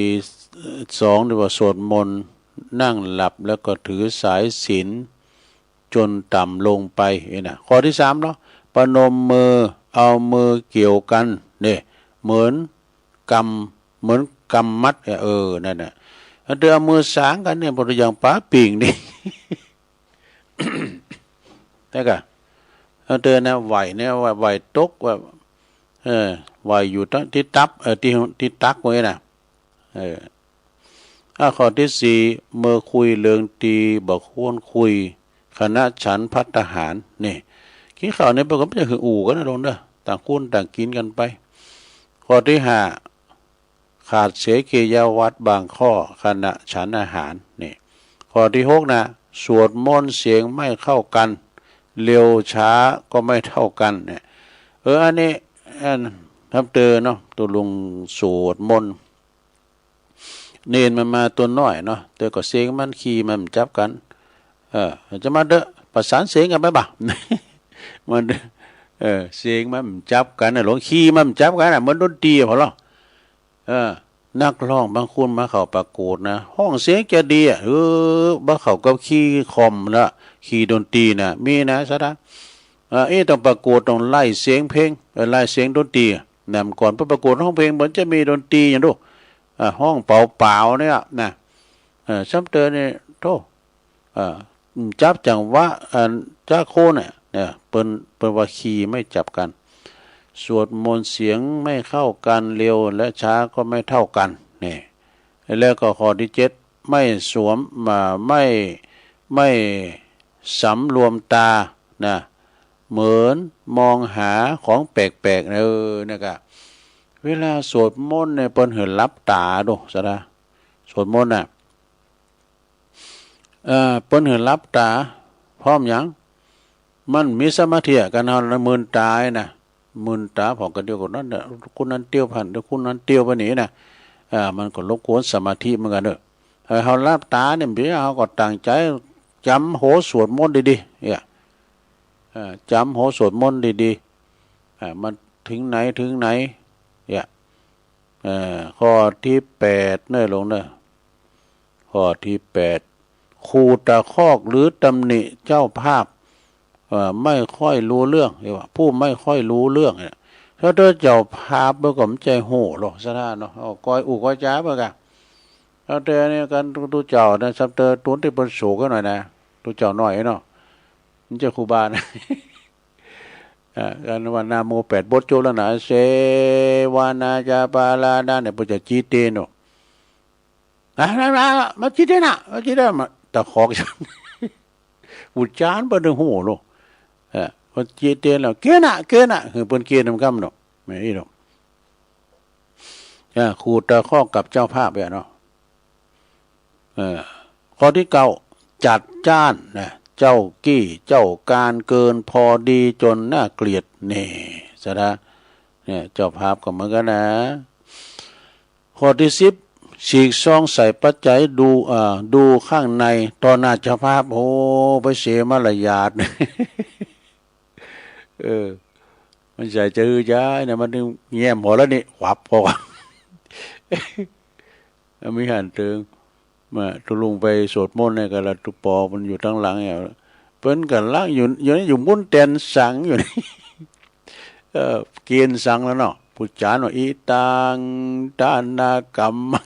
สองนี่ว่าสวดมนต์นั่งหลับ แล้วก็ถือสายสิญจน์จนต่ำลงไป เนี่ยนะ ข้อตี้สามเนาะ ประนมมือ เอามือเกี่ยวกั๋น เนี่ย เหมือน กำ เหมือนกำมัด เออ เออ นั่นน่ะ อันเตอเอามือสางกั๋นเนี่ย บ่ได้อย่างป๋าปิ่งนี่ แต่ก่ะ อันเตอนะ ไหว้เนี่ย ไหว้ ไหว้ตก ว่า เออ ไหว้อยู่ตั๊ง ตี้ตั๊บ เออ ตี้ ตี้ตั๊กไว้น่ะ เออ อ่ะ ข้อตี้สี่ เมื่อคุยเรื่องตี้บ่ควรคุย ขณะฉันภัตตาหาร นี่ กิ๋นข้าวเนี่ย เปิ้นก็บ่จะหื้ออู้กั๋นนะ หลวงเน่อ ต่างคนต่างกิ๋นกั๋นไป ข้อตี้ห้า ขาดเสียกิริยาวัตรบางข้อขณะฉันอาหาร นี่ ข้อตี้หกนะ สวดมนต์เสียงไม่เข้ากั๋น เร็วช้าก็ไม่เท่ากั๋น เนี่ย เออ อันนี้ อัน ถามเตอเนาะ ตุ๊ลุงสวดมนต์ เณรมันมาตั๋วน้อยเนาะ แต่ก็เสียงมัน คีย์มันบ่จับกั๋น เออ จะมาเต๊อะ ประสานเสียงกั๋นไปบ่า มัน เออ เสียงมันบ่จับกั๋นน่ะ หลวง คีย์มันบ่จับกั๋นน่ะ เหมือนดนตรีอะพ่อเนาะ เออ นักฮ้องบางคนมาเข้าประกวดนะ ฮ้องเสียงจะดีอะ เออ บ่เข้ากับคีย์คอมละ คีย์ดนตรีน่ะ มีนะ สะดา เออ เอ๊ะ ต้องประกวด ต้องไล่เสียงเพลง เออ ไล่เสียงดนตรี นะ เมื่อก่อนเปิ้นประกวดฮ้องเพลง บ่จะมีดนตรีหยังดู อ่า ฮ้องเปล่าๆ เนี่ยนะ เออ ซ้ำเตอนี่ โธ่ เอ่อ จับจังหวะ อัน จ๊ะโคนเนี่ย เนี่ย เปิ้น เปิ้นว่าคีย์ไม่จับกั๋น สวดมนต์เสียงไม่เข้ากั๋น เร็วและช้าก็ไม่เท่ากั๋น นี่ แล้วก็ข้อตี้เจ็ด ไม่สวม อ่า ไม่ ไม่สำรวมตา นะ เหมือนมองหาของแปลกๆ เออ เนี่ยก่ะ เวลาสวดมนต์เนี่ย เปิ้นหื้อหลับต๋าดู สะดา สวดมนต์น่ะ เอ่อ เปิ้นหื้อหลับต๋า พร้อมหยัง มันมีสมาธิอะ ก๋านเฮานะ มืนต๋าน่ะ มืนต๋า ผ่องก๋านเดียวก๋านนั้นน่ะ คนนั้นเตียวผ่าน คนนั้นเตียวไปนี่น่ะ อ่า มันก็รบกวนสมาธิเหมือนกั๋นเนาะ เออ เฮาหลับต๋าเนี่ย เฮาก็ตั้งใจ๋จ๋ำโหสวดมนต์ดีๆ เนี่ย เออ จ๋ำโหสวดมนต์ดีๆ อ่า มันเถิงไหนเถิงไหน เนี่ย เอ่อ ข้อตี้แปดเน่อหลวงเน่อ ข้อตี้แปด ขู่ตะคอกหรือตำหนิเจ้าภาพ เอ่อ ไม่ค่อยรู้เรื่อง เรียกว่าผู้ไม่ค่อยรู้เรื่องเนี่ย ถ้าเจ้าภาพเปิ้นก็บ่ใจ้ฮู้หรอก สะดาเนาะ เอาก้อยอู้ก้อยจ๋าเปิ้นก่ะ ถ้าเตอเนี่ย ก๋านตุ๊เจ้านะ ซ้ำเตอตุ๊นตี้เปิ้นสูงกั๋นหน่อยนะ ตุ๊เจ้าน้อยเนาะ มันจะครูบานะ อ่า ก๋านว่านะโมแปดบทจบแล้วนะ เสวนาจะปาลาดาเนี่ย เปิ้นจะจี๊ดเต้นเนาะ อ่ะ มา มา มา มาจี๊ดเต้นน่ะ มาจี๊ดเต้นน่ะ มาตะคอก อุจจารเปิ้นถึงฮู้เนาะ เออ เปิ้นจี๊ดเต้นแล้ว เกณฑ์น่ะ เกณฑ์น่ะ คือเปิ้นเกณฑ์นำกำเนาะ แม่นอี้เนาะ อ่า ขู่ตะคอกกับเจ้าภาพเนี่ยเนาะ เออ ข้อตี้เก้า จัดจ้านนะ เจ้ากี้เจ้าการเกินพอดีจนน่าเกลียด นี่ สะดา เนี่ย เจ้าภาพก็เหมือนกั๋นนะ ข้อตี้สิบ ฉีกซองใส่ปัจจัย ดู เอ่อ ดูข้างในต่อหน้าเจ้าภาพ โอ้ ไปเสียมารยาท เออ มันใส่จะหื้อจ๊านะ มันนึ่งแง้มหัวแล้วนี่ ขวับพอ มีหันเถิง มา ตุ๊ลุงไปสวดมนต์เนี่ย ก็ละตุ๊ปอมันอยู่ตังหลังเนี่ย เปิ้นก็ละอยู่ อยู่นี่ อยู่มุนแตนสังอยู่นี่ เออ เกณฑ์สังแล้วเนาะ ปุจจาเนาะ อิตัง ทานากรรมัง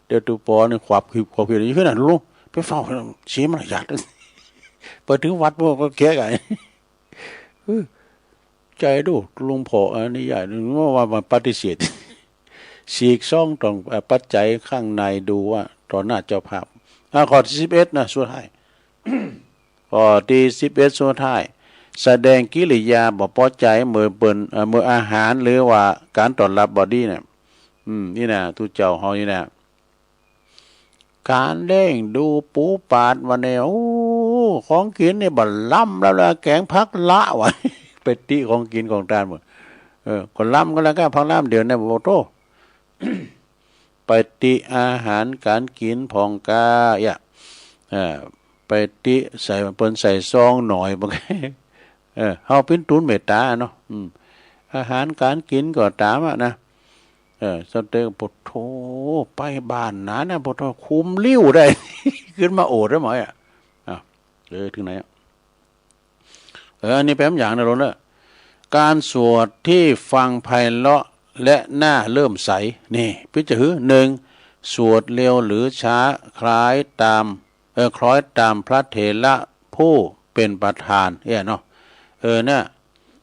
เดี๋ยวตุ๊ปอนี่ขวับขีบขวับขีบ อยู่ที่นั่นลุง ไปเฝ้า เสียมารยาท ไปเถิงวัดพวกก็เก๊กอะ เออ ใจ๋ดู ตุ๊ลุงผ่ออันนี้ใหญ่ ว่า ว่ามันปฏิเสธ ฉีกซองต่อ เอ่อ ปัจจัยข้างในดูว่าต่อหน้าเจ้าภาพ อ่ะ ข้อตี้สิบเอ็ดนะ สุดท้าย ข้อตี้สิบเอ็ด สุดท้าย แสดงกิริยาบ่ปอใจ๋เมื่อเปิ้น เอ่อ เมื่ออาหารหรือว่าก๋านต้อนรับบ่ดีเนี่ย อืม นี่นะ ตุ๊เจ้าเฮานี่นะ ก๋านเลี้ยงดูปูปาดว่าเนี่ย โอ้ ของกิ๋นนี่บ่ล้ำแล้วละ แก๋งผักละ ว่า ไปติของกิ๋นของต้านหมด เออ ก็ล้ำก็แล้วก้า ผักละ เดี๋ยวนี้ โอ้โธ่ ไปติอาหารก๋านกิ๋นผ่องก้า เอ้ย เออ ไปติใส่ เปิ้นใส่ซองหน่อย บาง เออ เฮาเป๋นตุ๊นเมตต๋าเนาะ อืม อาหารก๋านกิ๋นก็ต๋ามอะนะ เออ สเต็ก โอ้โธ่ ไปบ้านนานะ โอ้โธ่ คุมลิ้วได้ ขึ้นมาโอษได้ไหมอะ อ่ะ เออ เถิงไหนอะ เออ อันนี้แป๋มอย่างนะลุงเนอะ ก๋านสวดตี้ฟังไพเราะและน่าเลื่อมใส นี่ เป๋นจะหื้อ หนึ่ง สวดเร็วหรือช้า คล้ายต๋าม เออ คล้อยต๋ามพระเถระผู้เป๋นประธาน เอ้ยเนาะ เออ เนี่ย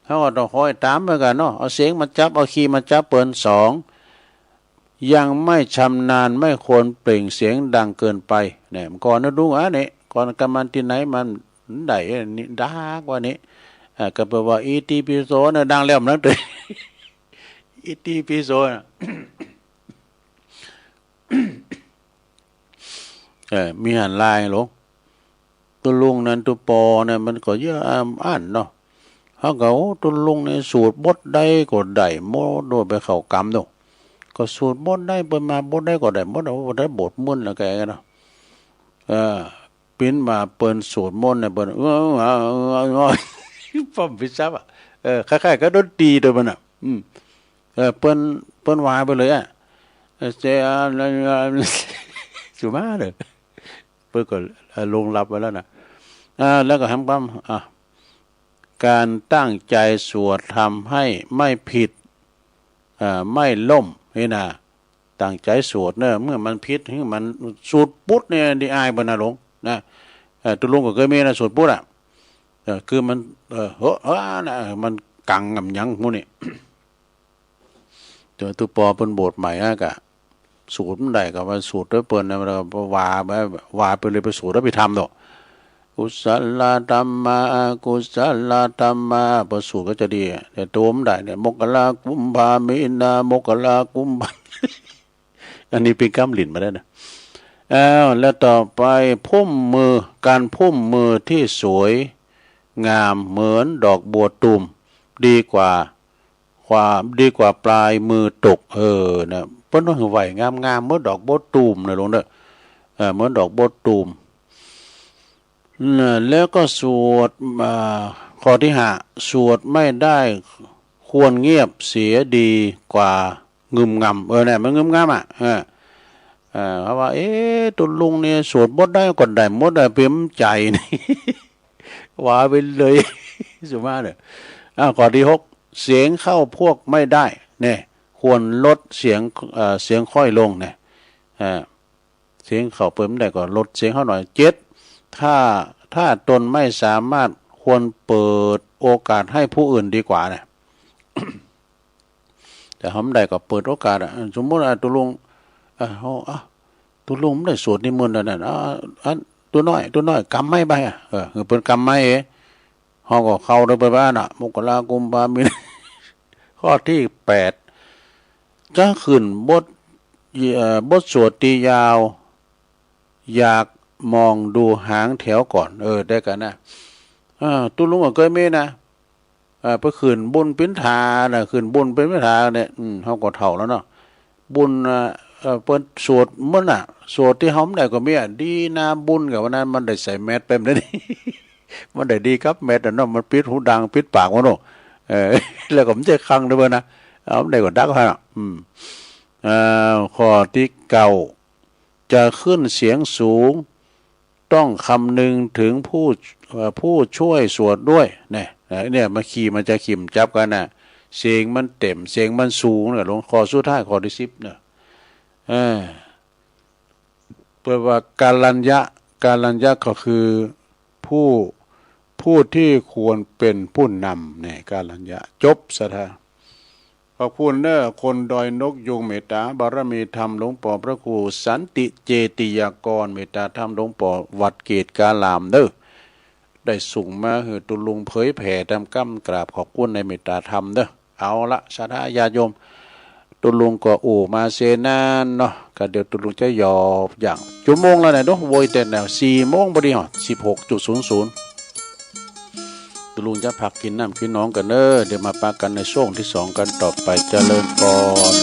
เฮาก็ต้องคอยต๋ามเหมือนกั๋นเนาะ เอาเสียงมาจับ เอาคีย์มาจับเปิ้น สอง ยังไม่ชำนาญ ไม่ควรเปล่งเสียงดังเกินไป เนี่ย ก่อนนะลุงอะ เนี่ย ก่อนกำมันตี้ไหนมันได้ นี่ ดังกว่านี้ อ่า ก็แปลว่า อิติปิโส เนี่ย ดังแล้วมันเตย อิติปิโส น่ะ เออ มีหันลายหลง ตุ๊ลุงนั้นตุ๊ปอนั้นมันก็เยียะอั้นเนาะ เฮาก็ โอ้ ตุ๊ลุงนี่สูตรบทใดก็ได้หมด โดยไปเข้ากรรมโด ก็สูตรบทใดเปิ้นมาบทใดก็ได้หมด โอ้ ได้บทมึนแล้วแกเนาะ เออ ปิ้นมาเปิ้นสูตรมนต์เนี่ยเปิ้น เออ เออ เออ เออ ป้อมปิดทรัพย์อะ เออ คล้ายๆ กับดนตรีโตมันน่ะ อืม เออ เปิ้น เปิ้นวาไปเลยอะ เออ เจอา สุมาเลย เปิ้นก็ เอ่อ ลงหลับไปแล้วนะ อ่า แล้วก็ทำความ อ่ะ ก๋านตั้งใจ๋สวดทำให้ไม่ผิด เอ่อ ไม่ล่ม นี่นะ ตั้งใจ๋สวดเนอะ เมื่อมันผิด หื้อมันสูตรปุ๊ดเนี่ย ดีอายเปิ้นนะหลง นะ เอ่อ ตุ๊ลุงก็เกยมีนะ สูตรปุ๊ดอะ เออ คือมัน เออ เฮ้อ เฮ้อ นะ เออ มันกังกับหยังหมู่นี่ แต่ตุ๊ปอเปิ้นบวชใหม่อะกะ สูตรบ่ได้ก็ว่าสูตรโดยเปิ้นนะ แล้วก็ว่าไป ว่าไปเลยไปสูตรอภิธรรมดอก กุศลธัมมา อกุศลธัมมา พอสูตรก็จะดี แต่โตบ่ได้เนี่ย มกรากุมภามีนา มกรากุมภา อันนี้เป๋นกำหลิ้นมาได้นะ อ้าว แล้วต่อไป พุ่มมือ ก๋านพุ่มมือตี้สวยงามเหมือนดอกบัวตูม ดีกว่า ความ ดีกว่าปลายมือตก เออ นะ เปิ้นต้องหื้อไหวงามๆ เหมือนดอกบัวตูมนะหลวงเด้อ เออ เหมือนดอกบัวตูม นะ แล้วก็สวด อ่า ข้อตี้ห้า สวดไม่ได้ควรเงียบเสียดีกว่างึมงำ เออ เนี่ย มันงึมงำอะ เออ เออ เพราะว่า เอ๊ะ ตุ๊ลุงนี่สวดบทใดก็ได้หมดอะ เป๋นใจ๋นี่ ว่าไปเลย สุมาเน่อ อ่า ข้อตี้หก เสียงเข้าพวกไม่ได้ เนี่ย ควรลดเสียง เอ่อ เสียงค่อยลง เนี่ย อ่า เสียงเข้าเปิ้นบ่ได้ก็ลดเสียงเข้าหน่อย เจ็ด ถ้า ถ้าตนไม่สามารถ ควรเปิดโอกาสให้ผู้อื่นดีกว่า เนี่ย แต่เฮาบ่ได้ก็เปิดโอกาสอะ สมมุติว่าตุ๊ลุง เอ่อ เฮา อ่ะ ตุ๊ลุงบ่ได้สวดนิมนต์อันนั้น อ่ะ อัน ตุ๊น้อย ตุ๊น้อย กำไม้ไปอะ เออ หื้อเปิ้นกำไม้เอง เฮาก็เข้าโดยเปิ้นว่าน่ะ มกรากุมภามีนา ข้อตี้แปด จะขึ้นบท เอ่อ บทสวดตี้ยาว อยากมองดูหางแถวก่อน เออ ได้กั๋นนะ อ่า ตุ๊ลุงก็เกยมีนะ อ่า ไปขึ้นบุญปิณฑานะ ขึ้นบุญปิณฑาเนี่ย อืม เฮาก็เฒ่าแล้วเนาะ บุญ อ่า เอ่อ เปิ้นสวดเมินน่ะ สวดตี้เฮาบ่ได้ก็มีอะ ดีนาบุญ ก็ว่านั้น มันได้ใส่แมสไป มันได้ มันได้ดีกับแมสอะเนาะ มันปิดหูดัง ปิดปากมันเนาะ เออ แล้วก็บ่ใจ้คังเด้อเปิ้นนะ เอา บ่ได้ก็ดักหั้นน่ะ อืม เอ่อ ข้อตี้เก้า จะขึ้นเสียงสูง ต้องคำนึงถึงผู้ เอ่อ ผู้ช่วยสวดด้วย เนี่ย เนี่ย มันขี่ มันจะขี่จับกั๋นน่ะ เสียงมันเต็ม เสียงมันสูงเนี่ย ลงข้อสุดท้าย ข้อตี้สิบเนี่ย เออ เปิ้นว่ากัลลัญญะ กัลลัญญะก็คือผู้ ผู้ที่ควรเป็นผู้นำเนี่ย กัลลัญญะ จบซะเถาะ ขอบคุณเน้อ คนดอยนกยูง เมตตาบารมีธรรมหลวงป้อพระครูสันติเจติยากร เมตตาธรรมหลวงป้อวัดเกตุการามเน้อ ได้ส่งมาหื้อตุ๊ลุงเผยแผ่ตามกำ กราบขอบคุณในเมตตาธรรมเน้อ เอาละ ศรัทธาญาติโยม ตุ๊ลุงก็อู้มาเซนั้นเนาะ ก็เดี๋ยวตุ๊ลุงจะหยอบย่าง จุโมงแล้วเนี่ยเนาะ โวยแต่แนว สี่โมงพอดีฮะ สิบหกจุดศูนย์ศูนย์ ตุ๊ลุงจะพักกิ๋นน้ำกิ๋นหนองก่อนเน้อ เดี๋ยวมาปะกั๋นในช่วงตี้สองกั๋นต่อไป เจริญพร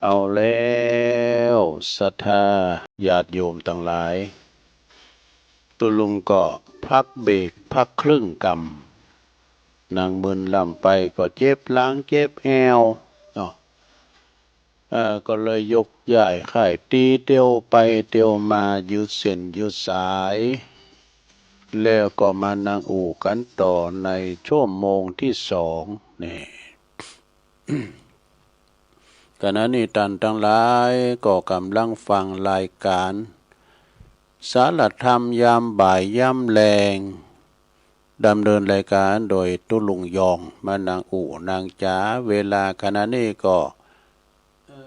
เอาแล้ว ศรัทธาญาติโยมตังหลาย ตุ๊ลุงก็พักเบรก พักเครื่องก่ำ นั่งเมินล่ำไปก็เจ็บหลังเจ็บแอวเนาะ เอ่อ ก็เลยยกย้ายค่าย ตี๋เตียวไปเตียวมา ยืดเส้นยืดสาย แล้วก็มานั่งอู้กั๋นต่อในชั่วโมงตี้สองนี่ ขณะนี้ต้านตังหลายก็ก่ำลังฟังรายก๋าน สารธรรมยามบ่ายยามแลง ดำเนินรายก๋านโดยตุ๊ลุงยอง มานั่งอู้นั่งจ๋า เวลาขณะนี้ก็ เอ่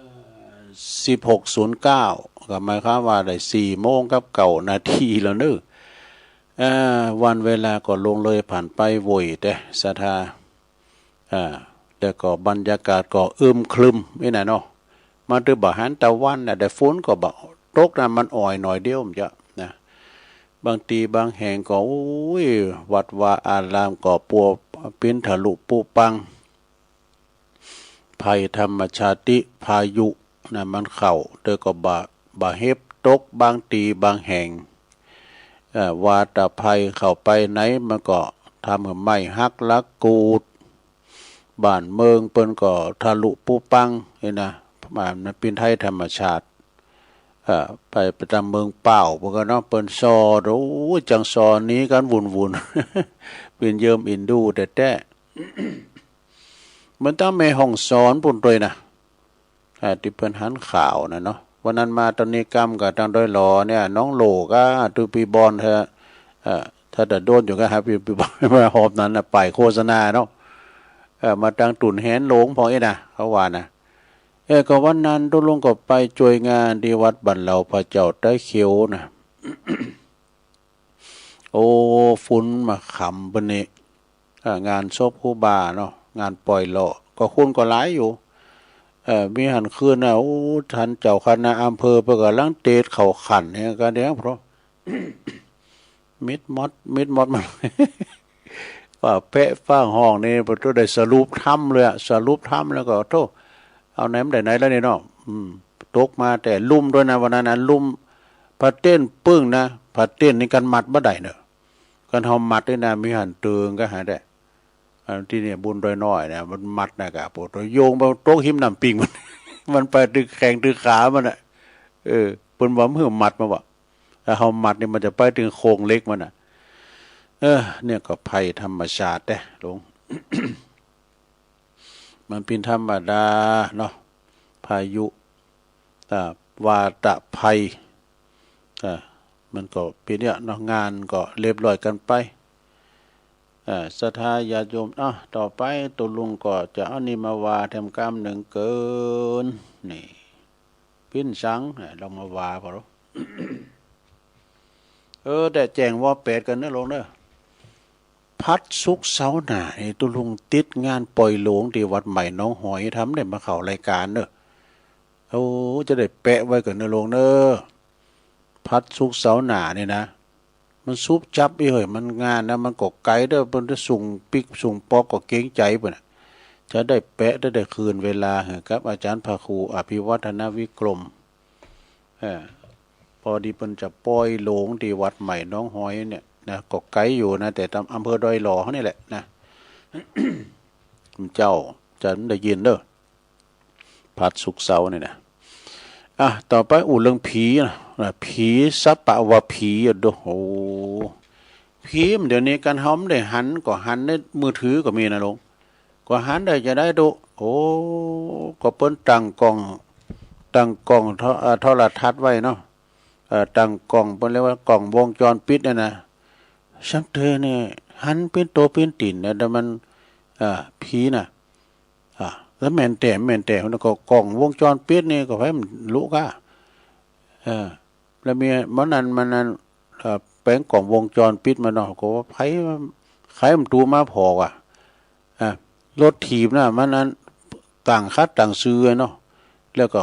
อ สิบหกศูนย์เก้า ก็หมายความว่าได้สี่โมงกับเก้านาทีแล้วเนาะ เอ่อ วันเวลาก็ล่วงเลยผ่านไปโวยแต๊ ศรัทธา อ่า แต่ก็บรรยากาศก็อึมครึมนี่นะเนาะ มาตึงบ่หันตะวันนะ แต่ฝนก็บ่ตกนะ มันอ่อยหน่อยเดียวมันจะนะ บางทีบางแห่งก็ โอ้ย วัดวาอารามก็ปัวปิ้นทะลุปุปัง ภัยธรรมชาติ พายุนะมันเข้า แต่ก็บ่ บ่เห็บตก บางทีบางแห่ง เอ่อ วาตภัยเข้าไปไหนมันก็ทำหื้อไม้หักหลักกูด บ้านเมืองเปิ้นก็ทะลุปุปังนี่นะ มัน มันเป๋นภัยธรรมชาติ เอ่อ ไป ไปต๋ามเมืองเป้าเปิ้นก็เนาะ เปิ้นซ่อ โอ้ย จังซ่อหนีกั๋นวุ่นๆ เป๋นเยิมอินดูแต๊ๆ เหมือนตางแม่ฮ่องสอนปู้นตวยนะ อ่า ตี้เปิ้นหันข่าวนะเนาะ วันนั้นมาตอนนี้กำกับตางดอยหล่อเนี่ย น้องโหล่ก็ตุ๊ปีบอนเถอะ เอ่อ ถ้าจะโดนอยู่ก็หาปี ปีบอนมาหอบนั้นนะ ป้ายโฆษณาเนาะ เอ่อ มาตางตุ่นแหนหลงพ่องอี้นะ เขาว่านะ เออ ก็วันนั้นตุ๊ลุงก็ไปจ้วยงานตี้วัดบ้านเหล่าพระเจ้าไตเขียวนะ โอ้ ฝุ่นมาขำเปิ้นนี่ อ่า งานศพครูบาเนาะ งานปล่อยเลาะ ก็คนก็หลายอยู่ เอ่อ มีหั้นคืนน่ะ โอ้ ท่านเจ้าคณะอำเภอเปิ้นก่ำลังเตรียมเข้าขันเนี่ย ก็เดี๋ยวเพราะ มิดมอด มิดมอดมัน ฟ้าแผะฟ้าฮ้องนี่ ปะโธ่ ได้สรุปธรรมเลยอะ สรุปธรรมแล้วก็ โธ่ เอาไหนมาได้ไหนแล้วนี่เนาะ อืม ตกมาแต่ลุ่มตวยนะ วันนั้นนะ ลุ่ม ผ้าเต็นท์ปึ้งนะ ผ้าเต็นท์นี่กั๋นมัดบ่ได้เนาะ กั๋นเฮามัดนี่นะ มีหั้นเติงก็หาได้ อันตี้เนี่ยบุญดอยน้อยเนี่ย มันมัดนะกะ ปะโธ่ โยงไปตกหิมน้ำปิงมัน มันไปตึงแข้งตึงขามันน่ะ เออ เปิ้นว่าบ่หื้อมัดมาบ่ ถ้าเฮามัดนี่มันจะไปตึงโครงเหล็กมันน่ะ เออ เนี่ยก็ภัยธรรมชาติแต๊ หลวง มันเป๋นธรรมดาเนาะ พายุ อ่า วาตภัย อ่า มันก็เป๋นเนี่ยเนาะ งานก็เรียบร้อยกั๋นไป อ่า ศรัทธาญาติโยม อ่ะ ต่อไปตุ๊ลุงก็จะเอานี่มาว่าแถมกำนึ่งเกิน นี่ ปิ้นสัง อ่า ลองมาว่าพอรู้ เออ แต่แจ้งว่าแปดกั๋นเนาะหลวงเนาะ พัดศุกร์เสาร์หน้านี่ตุ๊ลุงติดงานปล่อยโหลงตี้วัดใหม่หนองหอย ทำได้มาเข้ารายก๋านเนาะ โอ้ จะได้แปะไว้ก่อนเนาะหลวงเนาะ พัดศุกร์เสาร์หน้านี่นะ มันสุบจับอี้เหย มันงานนะ มันก็ไก๋เต๊อะ เปิ้นจะส่งปิ๊กส่งป๊อกก็เกรงใจ๋เปิ้นน่ะ จะได้แปะ จะได้คืนเวลาหื้อกับอาจ๋ารย์พระครูอภิวัฒนวิกรม เออ ปอดีเปิ้นจะปล่อยโหลงตี้วัดใหม่หนองหอยเนี่ยนะ ก็ไก๋อยู่นะ แต่ตางอำเภอดอยหล่อเฮานี่แหละนะ เจ้าจะได้ยินเนาะ พัดศุกร์เสาร์นี่นะ อ่ะ ต่อไปอู้เรื่องผีนะ นะ ผีสัปปะวาผีอะโด โอ้ ผีมันเดี๋ยวนี้กั๋นเฮาบ่ได้หัน ก็หันในมือถือก็มีนะหลวง ก็หันได้จะได้โด โอ้ ก็เปิ้นตั้งกล้อง ตั้งกล้องโท เอ่อ โทรทัศน์ไว้เนาะ เอ่อ ตั้งกล้อง เปิ้นเรียกว่ากล้องวงจรปิดเนี่ยนะ สังเตอเนี่ยหันเป๋นตั๋วเป๋นตี๋นนะ แต่มัน เอ่อ ผีน่ะ อ่า แล้วแม่นแต๊ แม่นแต๊ แล้วก็กล้องวงจรปิดนี่ก็ใผมันฮู้ก้า เออ แล้วมีมื้อนั้น มื้อนั้น เอ่อ แป๋งกล้องวงจรปิดมาเนาะ ก็ว่าใผ ใผมันตั๋วมาผ่ออ่ะ อ่ะ รถถีบน่ะ มื้อนั้นต่างคัดต่างซื่อเนาะ แล้วก็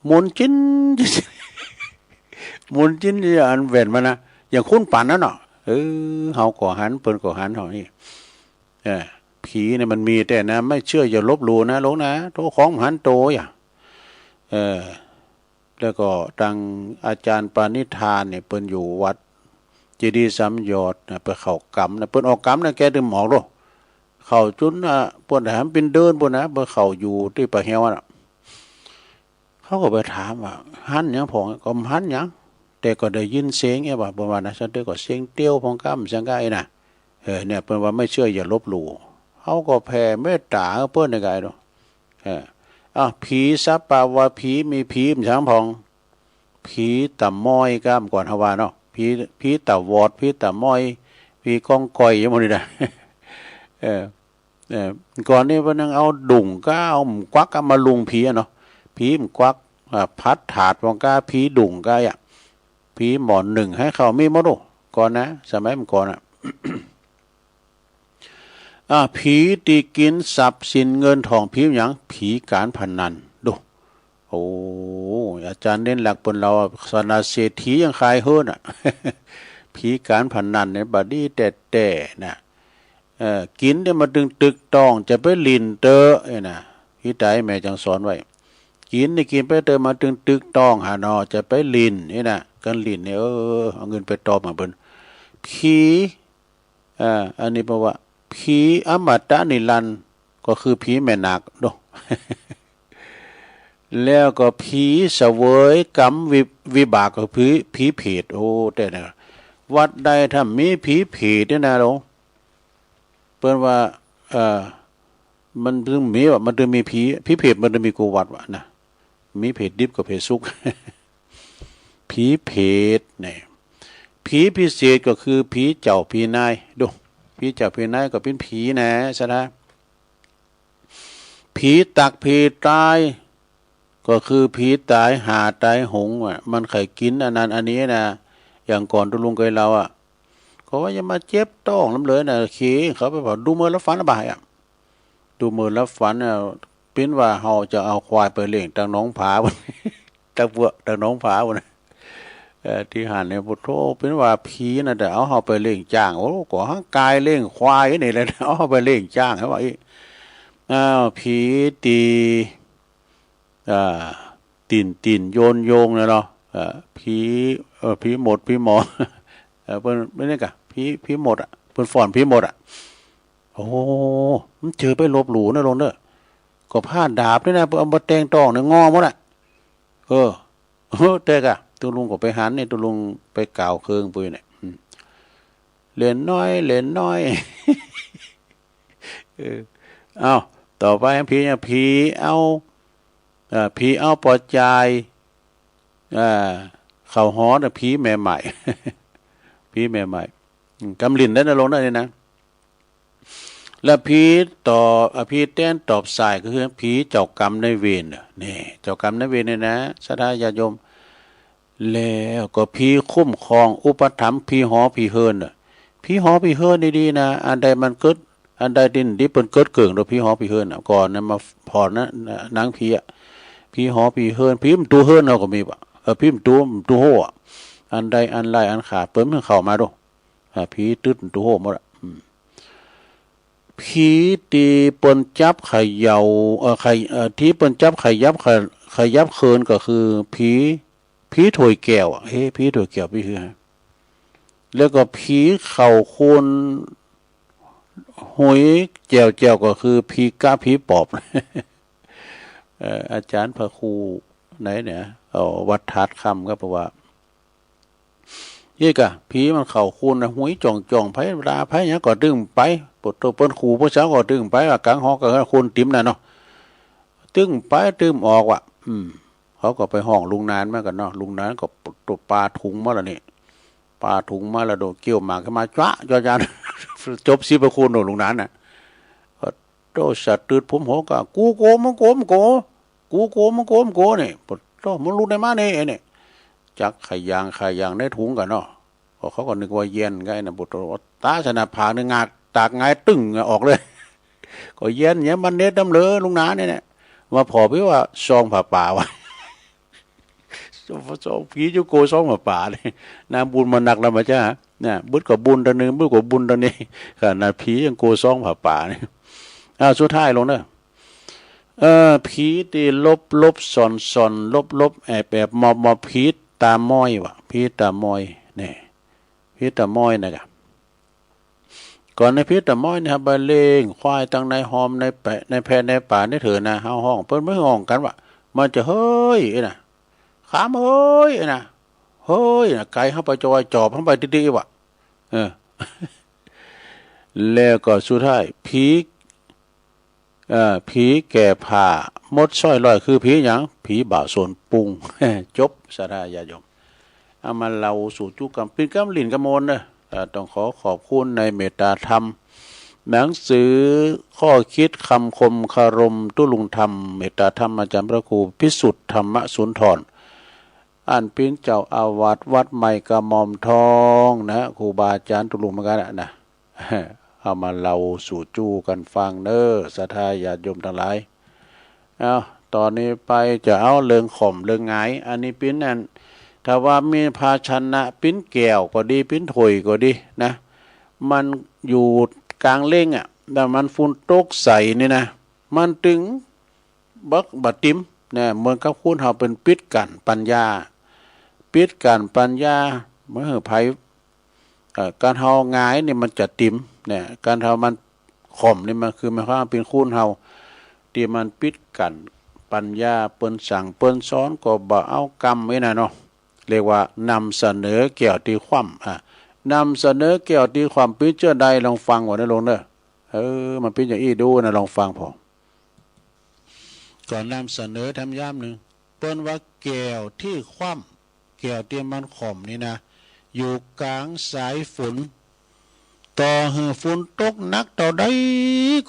หมุนจิ๊น หมุนจิ๊น อันแว่นมันนะ อย่างคุ้นปานนั้นเนาะ เออ เฮาก็หัน เปิ้นก็หัน เฮานี่ เออ ผีเนี่ยมันมีแต๊นะ ไม่เชื่ออย่าลบหลู่นะหลวงนะ โตของหันโตอย่า เออ แล้วก็ตังอาจารย์ปณิธานเนี่ย เปิ้นอยู่วัดเจดีย์สามยอดนะ ไปเข้าก๋ำนะ เปิ้นออกก๋ำนะ แกตึงออกโลด เข้าจุน อ่ะ เปิ้นถามเปิ้นเดินปู้นนะ เปิ้นเข้าอยู่ตี้ป่าแฮวน่ะ เขาก็ไปถามว่า หันหยังพ่อง ก็บ่หันหยัง แต่ก็ได้ยินเสียงเอ๊ะว่า เปิ้นว่านะ สันเตก็เสียงเตียวพ่องก้ำเสียงก้าอี้นะ เออ เนี่ย เปิ้นว่าไม่เชื่ออย่าลบหลู่ เขาก็แผ่เมตต๋าเปิ้นในกายดู เออ อ้าว ผีสัปปะวา ผีมีผีมันหยังพ่อง ผีต๋าม้อยก้ำก่อนเฮาว่าเนาะ ผี ผีต๋าวอด ผีต๋าม้อย ผีก้องก่อยอย่างหมู่นี้นะ เออ เออ ก่อนนี้เปิ้นยังเอาดุ่งก้า เอาหมากวักเอามาลุงผีอะเนาะ ผีหมากวัก อ่า พัดถาดพ่องก้า ผีดุ่งก้าอะ ผีหมอนหนึ่งหื้อเข้ามีหมดโอ้ ก่อนนะ สมัยเมื่อก่อนอะ อ่า ผีตี้กิ๋นทรัพย์สินเงินทอง ผีหยัง ผีก๋านพนัน ดู โอ้ อาจ๋ารย์เด่นหลักเปิ้นเล่า สนาเศรษฐียังขายหื้อน่ะ ผีก๋านพนันเนี่ยบ่ดีแต๊ๆ นะ เออ กิ๋นเนี่ยมันตึงตึกต้อง จะไปหลิ้นเต๊อะ เนี่ยนะ พี่ไต๋แม่จังสอนไว้ กิ๋นนี่กิ๋นไปเต๊อะ มันตึงตึกต้องหาหนอ จะไปหลิ้น เนี่ยนะ กั๋นหลิ้นเนี่ย เออ เอาเงินไปตอบมาเปิ้น ผี อ่า อันนี้แปลว่า ผีอมตะนิรันดร์ ก็คือผีแม่นาคเนาะ แล้วก็ผีเสวยกรรมวิ วิบาก ก็คือผี ผีเปรต โอ้ แต่นะ วัดใดถ้ามีผีเปรตเนี่ยนะหลวง เปิ้นว่า เอ่อ มันตึงมีว่า มันตึงมีผี ผีเปรตมันตึงมีกู้วัดวะนะ มีเปรตดิบกับเปรตสุก ผีเปรตเนี่ย ผีพิเศษก็คือผีเจ้าผีนาย ดู ผีเจ้าผีนายก็เป๋นผีนะ สะท้า ผีตักผีต๋าย ก็คือผีต๋ายห่าต๋ายหงส์อะ มันใค่กิ๋นอันนั้นอันนี้นะ อย่างก่อนตุ๊ลุงเกยเล่าอะ ก็ว่าอย่ามาเจ็บต๊องนำเลยนะ เขยเขาไปผ่อดูเมินลับฝันละบ่ายอะ ดูเมินลับฝันอะ เป๋นว่าเฮาจะเอาควายไปเลี้ยงตังหนองผา ตังบัว ตังหนองผา เอ่อ ตี้หั้นเนี่ย โอ้โธ่ เป๋นว่าผีน่ะ แต่เอาเฮาไปเลี้ยงจ๊าง โอ้ ก็หากายเลี้ยงควายนี่แหละ เอาเฮาไปเลี้ยงจ๊าง เขาว่าอี้ อ้าว ผีตี้ อ่า ตี๋นตี๋นโยนโยงเนี่ยเนาะ เอ่อ ผี เอ่อ ผีหมด ผีหมอ เอ่อ เปิ้น เปิ้นนี่กะ ผี ผีหมดอะ เปิ้นฟ้อนผีหมดอะ โอ้ มันเจอไปลบหลู่นะหลวงเด้อ ก็ผ้าดาบนี่นะ เอามาแต่งต๊องเนี่ย งอหมดอะ เออ เออ แต่กะ ตุ๊ลุงก็ไปหันเนี่ย ตุ๊ลุงไปกล่าวเคิงปุ้ยเนี่ย อืม เหลนน้อย เหลนน้อย เออ เอ้า ต่อไปผีเนี่ย ผีเอา เอ่อ ผีเอาปอจาย เอ่อ เข้าหอนะ ผีแม่ไม้ ผีแม่ไม้ อืม กำลิ่นได้นะหลวงนะนี่นะ แล้วผีต่อ อ่ะ ผีแตนตอบสายก็คือผีเจ้ากรรมนายเวรน่ะ นี่ เจ้ากรรมนายเวรเนี่ยนะ ศรัทธาญาติโยม แล้วก็ผีคุ้มครองอุปถัมภ์ ผีหอผีเฮือนน่ะ ผีหอผีเฮือนนี่ดีนะ อันใดมันเกิด อันใดตี้ตี้เปิ้นเกิดเกิ่งโดยผีหอผีเฮือนน่ะ ก่อนนั้นมาผ่อนนะ หนังผีอะ ผีหอผีเฮือน ผีมันตูเฮือนเฮาก็มีปะ เออ ผีมันตู มันตูโฮ่อะ อันใดอันไร้อันขาด เปิ้นมันเข้ามาดู อ่า ผีตึ๊ดมันตูโฮ่หมดอะ อืม ผีตี้เปิ้นจับเขย่า เอ่อ เขย- เอ่อ ตี้เปิ้นจับขยับ ขย- ขยับเขินก็คือผี ผีถ้วยแก้วอะ เฮ้ ผีถ้วยแก้ว ผีคือ แล้วก็ผีเข้าคนหุยแจ่วๆ ก็คือผีก๊ะผีปอบ เอ่อ อาจ๋ารย์พระครูไหนเนี่ย เอาวัดธาตุคำครับ เพราะว่า นี่กะ ผีมันเข้าคนนะ หุยจ่องๆ ไผลาไผหยังก็ตึงไป ปวดตัวเปิ้นขู่พวกเจ้าก็ตึงไป ว่ากลางหอกลางเฮือนคนติ่มน่ะเนาะ ตึงไปตึงออกว่ะ อืม เขาก็ไปฮ้องลุงนานมากั๋นเนาะ ลุงนานก็ปาถุงมาละนี่ ปาถุงมาละ โดดเกี้ยวหมากขึ้นมา จ๊ะ จ๊ะ จ๊ะ จบสิบพระคุณโน่นลุงนานน่ะ ก็โตสะตึดผมหอกะ กูโก มึงโก มึงโก กูโก มึงโก มึงโก นี่ ปะโต้ มึงลุกได้มานี่ ไอ้นี่ จักขะหยาง ขะหยางในถุงกั๋นเนาะ ก็เขาก็นึกว่าแย่นไงนะ ปะโต้ ต๋าสะหน้าผากนี่ งากตากหงายตึ้งออกเลย ก็แย่นเนี่ย มันเน็ดน้ำเหลือลุงหนาเนี่ย มาผ่อพี่ว่าซองผ้าป่าวะ ซอง ผีจุโกซองผ้าป่าเนี่ย น้ำบุญมาหนักแล้วมาจ้า น่ะ บึดก็บุญตะนึง บึดก็บุญตะนี้ ขนาดผียังโกซองผ้าป่าเนี่ย อ้าว สุดท้ายลงเนอะ เออ ผีตี้หลบๆ ซ่อนๆ หลบๆ แอบๆ มอบๆ ผีต๋ามอยว่ะ ผีต๋ามอย แน่ ผีต๋ามอยนะกะ ก่อนในผีต๋ามอยเนี่ย เฮาไปเล่งควายตังในฮอมในแปะ ในแพะในป่าในเถินนะ เฮาฮ้อง เปิ้นบ่ฮ้องกั๋นว่ะ มันจะ เฮ้ย ไอ้น่ะ ขามเฮ้ย ไอ้น่ะ เฮ้ย น่ะ ไก๋เฮาไปจะว่าจอบเฮาไปตี้ๆ ว่ะ เออ แล้วก็สุดท้าย ผี เอ่อ ผีแก่ผ้าหมดซ้อยร้อย คือผีหยัง ผีบ่าวโสนปุง จบ ศรัทธาญาติโยม เอามาเล่าสู่จู้กำ เป๋นกำลิ่นกำมวลเน่อ เอ่อ ต้องขอขอบคุณในเมตตาธรรม หนังสือข้อคิดคำคมคารมตุ๊ลุงธรรม เมตตาธรรมอาจารย์พระครูพิสุทธิ์ธรรมสุนทร อันเป๋นเจ้าอาวาสวัดใหม่กระหม่อมทองนะ ครูบาอาจารย์ตุ๊ลุงเหมือนกั๋นนะ นะ เอามาเล่าสู่จู้กั๋นฟังเน่อ ศรัทธาญาติโยมตังหลาย เอา ต๋อนนี้ไปจะเอาเรื่องข่มเรื่องหงาย อันนี้เป๋นอัน ถ้าว่ามีภาชนะเป๋นแก้วก็ดี เป๋นถ้วยก็ดีนะ มันอยู่ก๋างเล้งอะ แล้วมันฝนตกใส่นี่นะ มันตึงบ่ บ่ติ่มนะ เหมือนกับคนเฮาเปิ้นปิดกั้นปัญญา ปิดกั้นปัญญา บ่หื้อใผ เอ่อ ก๋านเฮาหงายนี่มันจะติ่มเนี่ย ก๋านเฮามันข่มนี่มันคือหมายความเป๋นคนเฮาตี้มันปิดกั้นปัญญา เปิ้นสั่งเปิ้นสอนก็บ่เอากำไว้น่ะเนาะ เรียกว่านำเสนอแก้วตี้คว่ำ อ่ะ นำเสนอแก้วตี้คว่ำ เป๋นเจ้าใด ลองฟังก่อนนะโยมเน่อ เออ มันเป๋นอย่างอี้ดูนะ ลองฟังผ่อ ก็นำเสนอแถมยามนึ่ง เปิ้นว่าแก้วตี้คว่ำ แก้วตี้มันข่มนี่นะ อยู่ก๋างสายฝน ต่อหื้อฝนตกหนักเต้าใด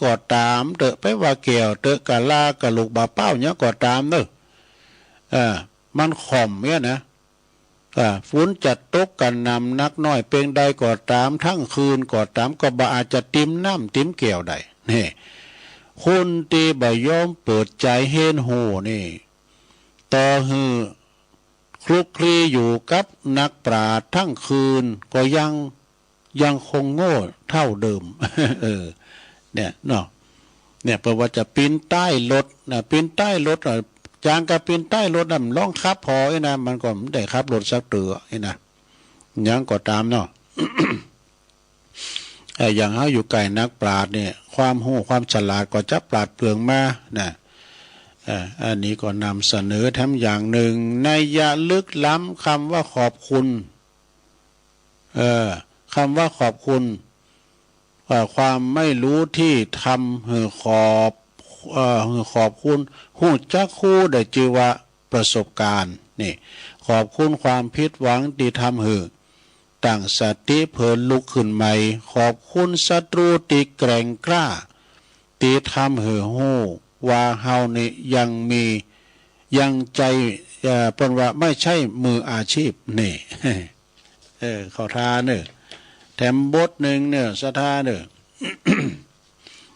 ก็ต๋ามเต๊อะ ไปว่าแก้วเต๊อะ กะลากะลุกบ่าเป๊าหยังก็ต๋ามเน่อ อ่า มันข่มเนี่ยนะ อ่า ฝนจะตกกระหน่ำหนักน้อยเปียงใดก็ต๋าม ตึงคืนก็ต๋าม ก็บ่อาจจะติ่มน้ำติ่มแก้วได้ นี่ คนตี้บ่ยอมเปิดใจ๋เฮียนฮู้นี่ ต่อหื้อคลุกคลีอยู่กับนักปราชญ์ตึงคืน ก็ยัง ยังคงโง่เต้าเดิม เออ เนี่ยเนาะ เนี่ย เปิ้นว่าจะปีนใต้รถนะ ปีนใต้รถอะ จางกะปีนใต้รถน่ะ มันลองขับผ่อไอ้นะ มันก็บ่ได้ขับรถสักเตื้อไอ้นะ หยังก็ต๋ามเนาะ เอ่อ อย่างเฮาอยู่ใก้นักปราชญ์เนี่ย ความฮู้ความฉลาดก็จะปราดเปรื่องมานะ เอ่อ อันนี้ก็นำเสนอแถมอย่างนึ่ง นัยยะลึกล้ำคำว่าขอบคุณ เอ่อ คำว่าขอบคุณ เอ่อ ความไม่รู้ตี้ทำหื้อขอบ เอ่อ หื้อขอบคุณ ฮู้จักฮู้ได้จื้อว่าประสบการณ์ นี่ ขอบคุณความผิดหวังตี้ทำหื้อตั้งสติเผลอลุกขึ้นใหม่ ขอบคุณศัตรูตี้แกร่งกล้า ตี้ทำหื้อฮู้ว่าเฮานี่ยังมี ยังใจ้ เอ่อ เปิ้นว่าไม่ใช่มืออาชีพ นี่ เออ เข้าท่าเน่อ แถมบทนึ่งเน่อ ศรัทธาเน่อ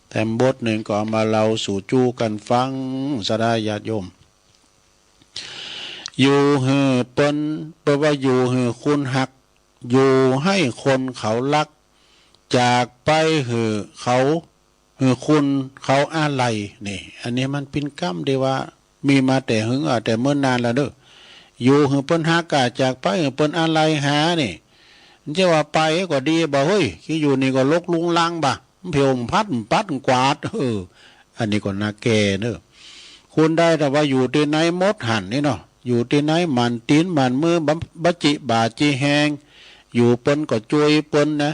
แถมบทนึ่งก็เอามาเล่าสู่จู้กั๋นฟัง ศรัทธาญาติโยม อยู่หื้อเปิ้น เปิ้นว่าอยู่หื้อคนฮัก อยู่หื้อคนเขาฮัก จากไปหื้อเขา หื้อคนเขาอาลัย นี่ อันนี้มันเป๋นกำตี้ว่ามีมาแต่หึง อ่า แต่เมินนานแล้วเน่อ อยู่หื้อเปิ้นฮัก อ่า จากไปหื้อเปิ้นอาลัยหา นี่ มันจะว่าไปก็ดีบ่า เฮ้ย ขี้อยู่นี่ก็รกรุงรังบ่า มันเผียว มันพัด มันปัด มันกวาด เออ อันนี้ก็น่าแก้เน่อ คนใดถ้าว่าอยู่ตี้ไหนหมดหั้นนี่เนาะ อยู่ตี้ไหนหมั่นตี๋นหมั่นมือ บ่ บ่จิบ่าจิแฮง อยู่เปิ้นก็จ้วยเปิ้นนะ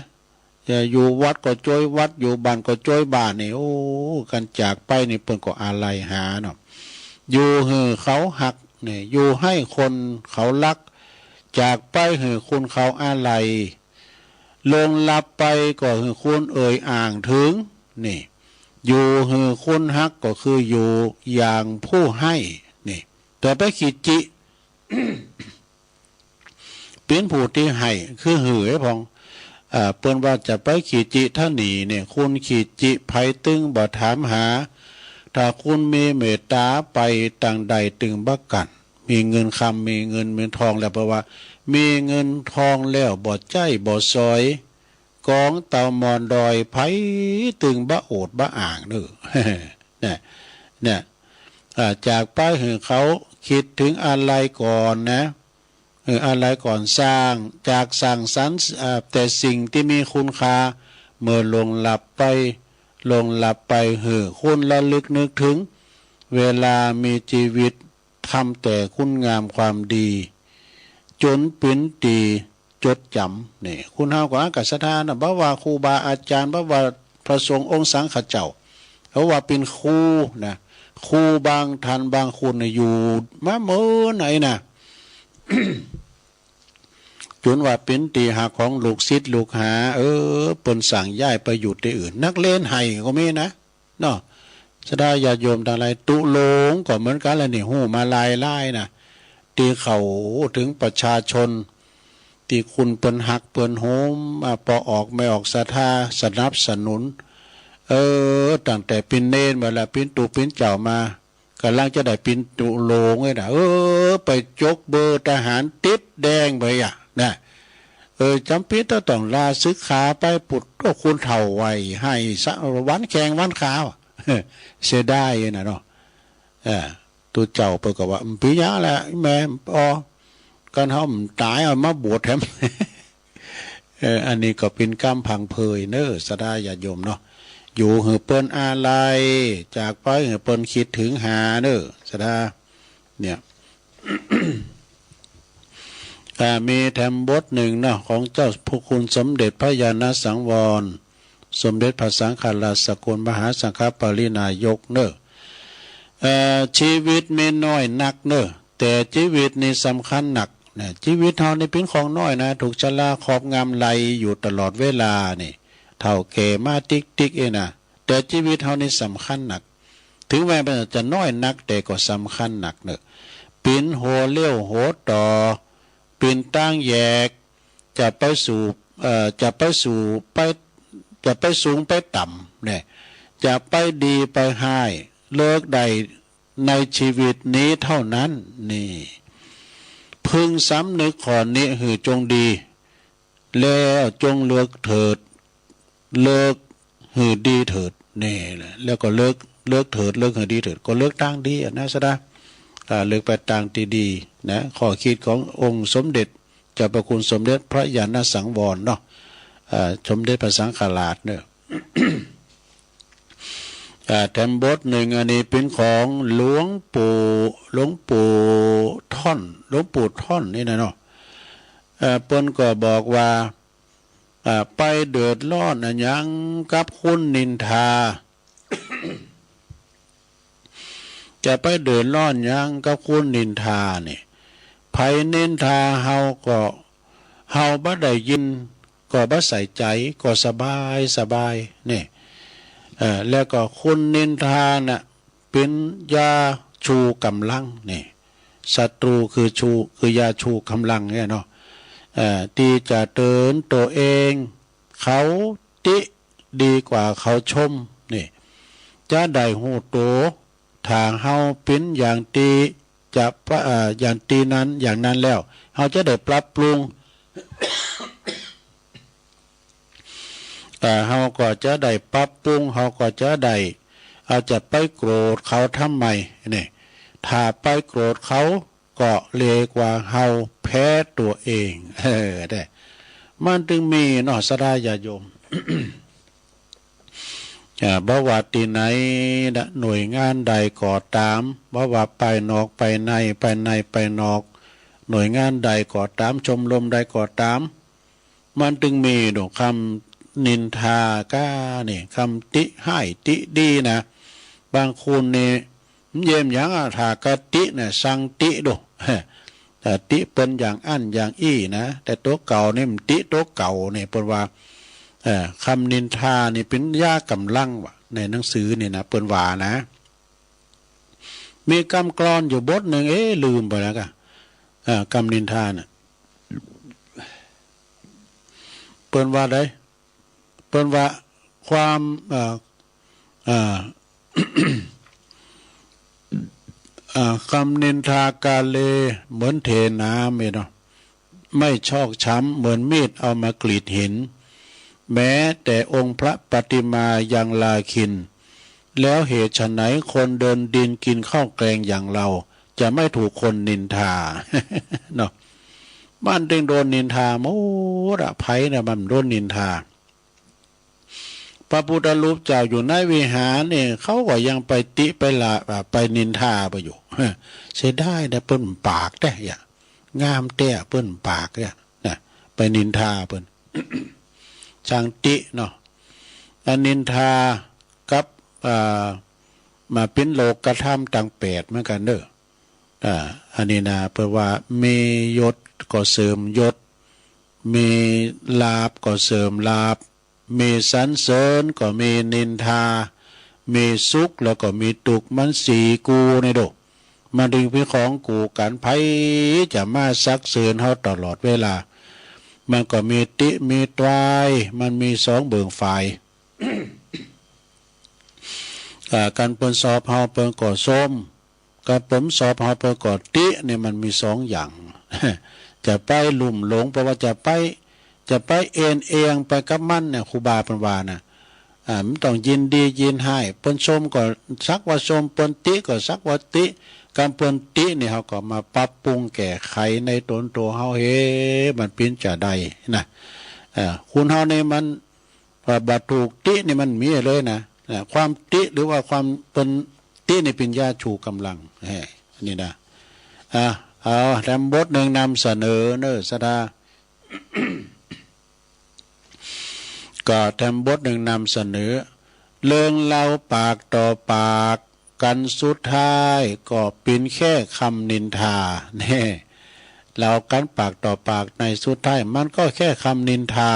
จะอยู่วัดก็จ้วยวัด อยู่บ้านก็จ้วยบ้านนี่ โอ้ กันจากไปนี่เปิ้นก็อาลัยหาเนาะ อยู่หื้อเขาฮักนี่ อยู่หื้อคนเขาฮัก จากไปหื้อคนเขาอาลัย ลงลับไปก็หื้อคนเอ่ยอ้างเถิง นี่ อยู่หื้อคนฮักก็คืออยู่อย่างผู้ให้ นี่ แต่ไปขี้จิ เป๋นผู้ตี้ให้ คือหื้อไอ้พ่อง อ่า เปิ้นว่าจะไปขี้จิถนีเนี่ย คนขี้จิใผตึงบ่ถามหา ถ้าคนมีเมตต๋าไปตางใดตึงบ่กั๋น มีเงินคำ มีเงิน มีทองแล้ว เปิ้นว่ามีเงินทองแล้วบ่ใจ๊บ่สอย ก๋องเต่ามอนดอย ใผตึงบ่โอดบ่อ้างเน่อ เนี่ย เนี่ย อ่า จากไปหื้อเขากึ๊ดเถิงอาลัยก่อนนะ เออ อาลัยก่อน สร้าง จากสร้างสรรค์ อ่า แต่สิ่งตี้มีคุณค่า เมื่อล่วงลับไป ล่วงลับไป หื้อคนระลึกนึกเถิง เวลามีจีวิต ทำแต่คุณงามความดี จ๋นเป๋นตี้จดจ๋ำ นี่ คนเฮาก็อันกั๋นศรัทธานะ บ่ว่าครูบาอาจ๋ารย์ บ่ว่าพระสงฆ์องค์สังฆเจ้า บ่ว่าเป๋นครูนะ ครูบางต้านบางคนน่ะอยู่มาเมินไหนนะ จ๋นว่าเป๋นตี้ฮักของลูกศิษย์ลูกหา เออ เปิ้นสั่งย้ายไปอยู่ตี้อื่น นักเลงไห้ก็มีนะ เนาะ ศรัทธาญาติโยมตังหลาย ตุ๊ลงก็เหมือนกั๋นละนี่ ฮู้มาหลายๆ นะ ตี้เข้าเถิงประชาชน ตี้คนเปิ้นฮักเปิ้นโหม อ่า ปอออกไม่ออกศรัทธาสนับสนุน เออ ตั้งแต่เป๋นเณรมาละ เป๋นตุ๊เป๋นเจ้ามา ก่ำลังจะได้เป๋นตุ๊ลงเลยนะ เออ ไปจกเบอร์ทหารติดแดงไปอะนะ เออ จ๋ำเป๋นต้อง ต้องลาสึกขาไป ปุดโตคนเฒ่าวัย ไห้สะ วันแข้งวันขา เสียดายนะเนาะ เออ ตุ๊เจ้าเปิ้นก็ว่า บ่เป๋นหยังแหละแม่ อ๋อ กั๋นเฮาบ่ต๋าย เอามาบวชแถม เออ อันนี้ก็เป๋นกำพังเพยเน่อ ศรัทธาญาติโยมเนาะ อยู่หื้อเปิ้นอาลัย จากไปหื้อเปิ้นกึ๊ดเถิงหาเน่อ ศรัทธา เนี่ย อ่า มีแถมบทนึ่งเนาะ ของเจ้าพระคุณสมเด็จพระญาณสังวร สมเด็จพระสังฆราชสกลมหาสังฆปริณายกเน่อ เอ่อ จีวิตมีน้อยนักเน่อ แต่จีวิตนี่สำคัญนักนะ จีวิตเฮานี่เป๋นของน้อยนะ ถูกชราครอบงำไล่อยู่ตลอดเวลานี่ เฒ่าแก่มาติ๊กๆ เองนะ แต่จีวิตเฮานี่สำคัญนัก เถิงแม้มันจะน้อยนัก แต่ก็สำคัญนักเน่อ เป๋นหัวเลี้ยวหัวต่อ เป๋นตางแยก จะไปสู่ เอ่อ จะไปสู่ ไป จะไปสูงไปต่ำเนี่ย จะไปดีไปฮ้าย เลือกได้ในจีวิตนี้เต้านั้น นี่ พึงสำนึกข้อนี้หื้อจงดี แล้วจงเลือกเถิด เลือกหื้อดีเถิด นี่แหละ แล้วก็เลือก เลือกเถิด เลือกหื้อดีเถิด ก็เลือกตางดีอะนะ ศรัทธา อ่า เลือกไปตางตี้ดีนะ ข้อกึ๊ดขององค์สมเด็จ เจ้าพระคุณสมเด็จพระญาณสังวรเนาะ อ่า สมเด็จพระสังฆราชเน่อ อ่า แถมบทนึ่ง อันนี้เป๋นของหลวงปู่ หลวงปู่ท่อน หลวงปู่ท่อนนี่นะเนาะ เอ่อ เปิ้นก็บอกว่า อ่า ไปเดือดร้อนอะหยังกับคนนินทา จะไปเดือดร้อนหยังกับคนนินทานี่ ใผนินทาเฮาก็ เฮาบ่ได้ยิน ก็บ่ใส่ใจ๋ ก็สบายสบาย นี่ เอ่อ แล้วก็คนนินทาน่ะ เป๋นยาชูกำลัง นี่ ศัตรูคือชู คือยาชูกำลังเนี่ยเนาะ เอ่อ ตี้จะเตือนตั๋วเอง เขาติดีกว่าเขาชม นี่ จะได้ฮู้ตั๋ว ถ้าเฮาเป๋นอย่างตี้จะปะ เอ่อ อย่างตี้นั้น อย่างนั้นแล้ว เฮาจะได้ปรับปรุง เอ่อ เฮาก็จะได้ปรับปรุง เฮาก็จะได้ เอ่อ จะไปโกรธเขาทำไม นี่ ถ้าไปโกรธเขา ก็เรียกว่าเฮาแพ้ตั๋วเอง เออ เน่อ มันจึงมีเนาะ ศรัทธาญาติโยม อ่า บ่ว่าตี้ไหนนะ หน่วยงานใดก็ต๋าม บ่ว่าภายนอกภายใน ภายในภายนอก หน่วยงานใดก็ต๋าม ชมรมใดก็ต๋าม มันจึงมีดอกกำนินทาก้านี่ กำติฮ้ายติดีนะ บางคนนี่ เยียะหยังอะ ถ้ากะตินะ สั่งติดู เอ่อ ติเปิ้นอย่างอั้นอย่างอี้นะ แต่ตั๋วเก่านี่มันติตั๋วเก่านี่ เปิ้นว่า เอ่อ กำนินทานี่เป๋นยากำลังวะ ในหนังสือนี่นะ เปิ้นว่านะ มีกำกลอนอยู่บทนึ่ง เอ๊ะ ลืมไปแล้วกะ เอ่อ กำนินทาน่ะ เปิ้นว่าใด เปิ้นว่าความ เอ่อ เอ่อ เอ่อ กำนินทากาเลเหมือนเทน้ำเนี่ยเนาะ ไม่ชอกช้ำเหมือนมีดเอามากรีดหิน แม้แต่องค์พระปฏิมายังลาคิณ แล้วเหตุไฉนคนเดินดินกินข้าวแกงอย่างเรา จะไม่ถูกคนนินทา เนาะ มันจึงโดนนินทาหมดอะ ภัยเนี่ยมันโดนนินทา พระพุทธรูปเจ้าอยู่ในวิหารนี่ เขาก็ยังไปติไปละ อ่า ไปนินทาไปอยู่ เสียดายนะ เปิ้นปากแต๊อะ งามแต๊เปิ้นปากเนี่ยนะ ไปนินทาเปิ้น ช่างติเนาะ อันนินทากับ อ่า มาเป๋นโลกธรรมตังแปดเหมือนกั๋นเน่อ อ่า อันนี้นะ เปิ้นว่า มียศก็เสริมยศ มีลาภก็เสริมลาภ มีสรรเสริญก็มีนินทา มีสุขแล้วก็มีตุ๊กข์ มันสี่กู่นี่โด มันจึงเป๋นของกู่กั๋น ใผจะมาสรรเสริญเฮาตลอดเวลา มันก็มีติมีตวย มันมีสองเบิ่งฝ่าย อ่า กันเปิ้นชอบเฮาเปิ้นก็ชม กันเปิ้นบ่ชอบเฮาเปิ้นก็ติ นี่มันมีสองอย่าง จะไปลุ่มหลง เพราะว่าจะไป จะไปเอนเอียงไปกับมันเนี่ย ครูบาเปิ้นว่านะ อ่า มันต้องยินดียินฮ้าย เปิ้นชมก็สักว่าชม เปิ้นติก็สักว่าติ กันเปิ้นตินี่เฮาก็มาปรับปรุงแก้ไขในต๋นตั๋วเฮา เฮ้ มันเป๋นจาใดนะ อ่า คนเฮานี่มัน ว่าบ่ถูกตินี่มันมีเลยนะ นะ ความติหรือว่าความเปิ้นตินี่เป๋นยาชูกำลัง เฮ้ อันนี้นะ อ่ะ เอาแถมบทนึ่งนำเสนอเน่อ ศรัทธา ก็แถมบทนึ่งนำเสนอ เรื่องเล่าปากต่อปากกั๋น สุดท้ายก็เป๋นแค่กำนินทา แน่ เล่ากั๋นปากต่อปาก ในสุดท้ายมันก็แค่กำนินทา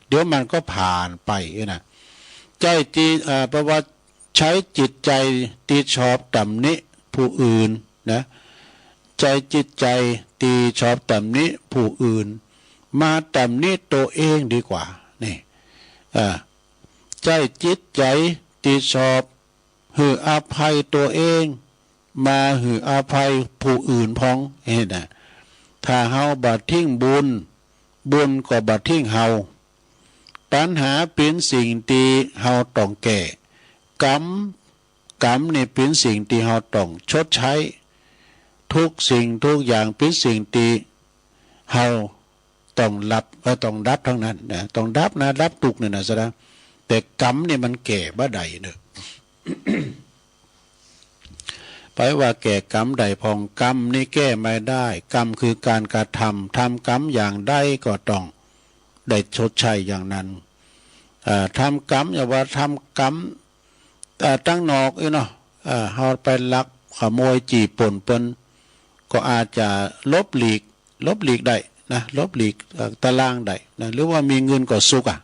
เดี๋ยวมันก็ผ่านไปนะ ใจ๊ตี้ เอ่อ แปลว่าใจ๊จิตใจ๋ตี้ชอบตำหนิผู้อื่นนะ ใจ๊จิตใจ๋ตี้ชอบตำหนิผู้อื่น มาตำหนิตั๋วเองดีกว่า นี่ อ่า ใจ๊จิตใจ๋ตี้ชอบหื้ออภัยตั๋วเอง มาหื้ออภัยผู้อื่นพ่อง หันก่ะ ถ้าเฮาบ่ทิ้งบุญ บุญก็บ่ทิ้งเฮา ตัณหาเป๋นสิ่งตี้เฮาต้องแก้ กรรม กรรมนี่เป๋นสิ่งตี้เฮาต้องชดใช้ ทุกสิ่งทุกอย่างเป๋นสิ่งตี้เฮาต้องรับ เอ่อ ต้องดับตังนั้นนะ ต้องดับนะ ดับตุ๊กข์เนี่ยนะ ศรัทธา แต่กรรมนี่มันแก้บ่ได้เน่อ ใผว่าแก้กรรมได้พ่อง กรรมนี่แก้ไม่ได้ กรรมคือก๋านกระทำ ทำกรรมอย่างใดก็ต้องได้ชดใช้อย่างนั้น อ่า ทำกรรม อย่าว่าทำกรรม อ่า ตังนอกอี้เนาะ อ่า เฮาไปลักขโมยจี้ปล้นเปิ้น ก็อาจจะหลบหลีก หลบหลีกได้นะ หลบหลีก เอ่อ ตารางได้นะ หรือว่ามีเงินก็สุขอะ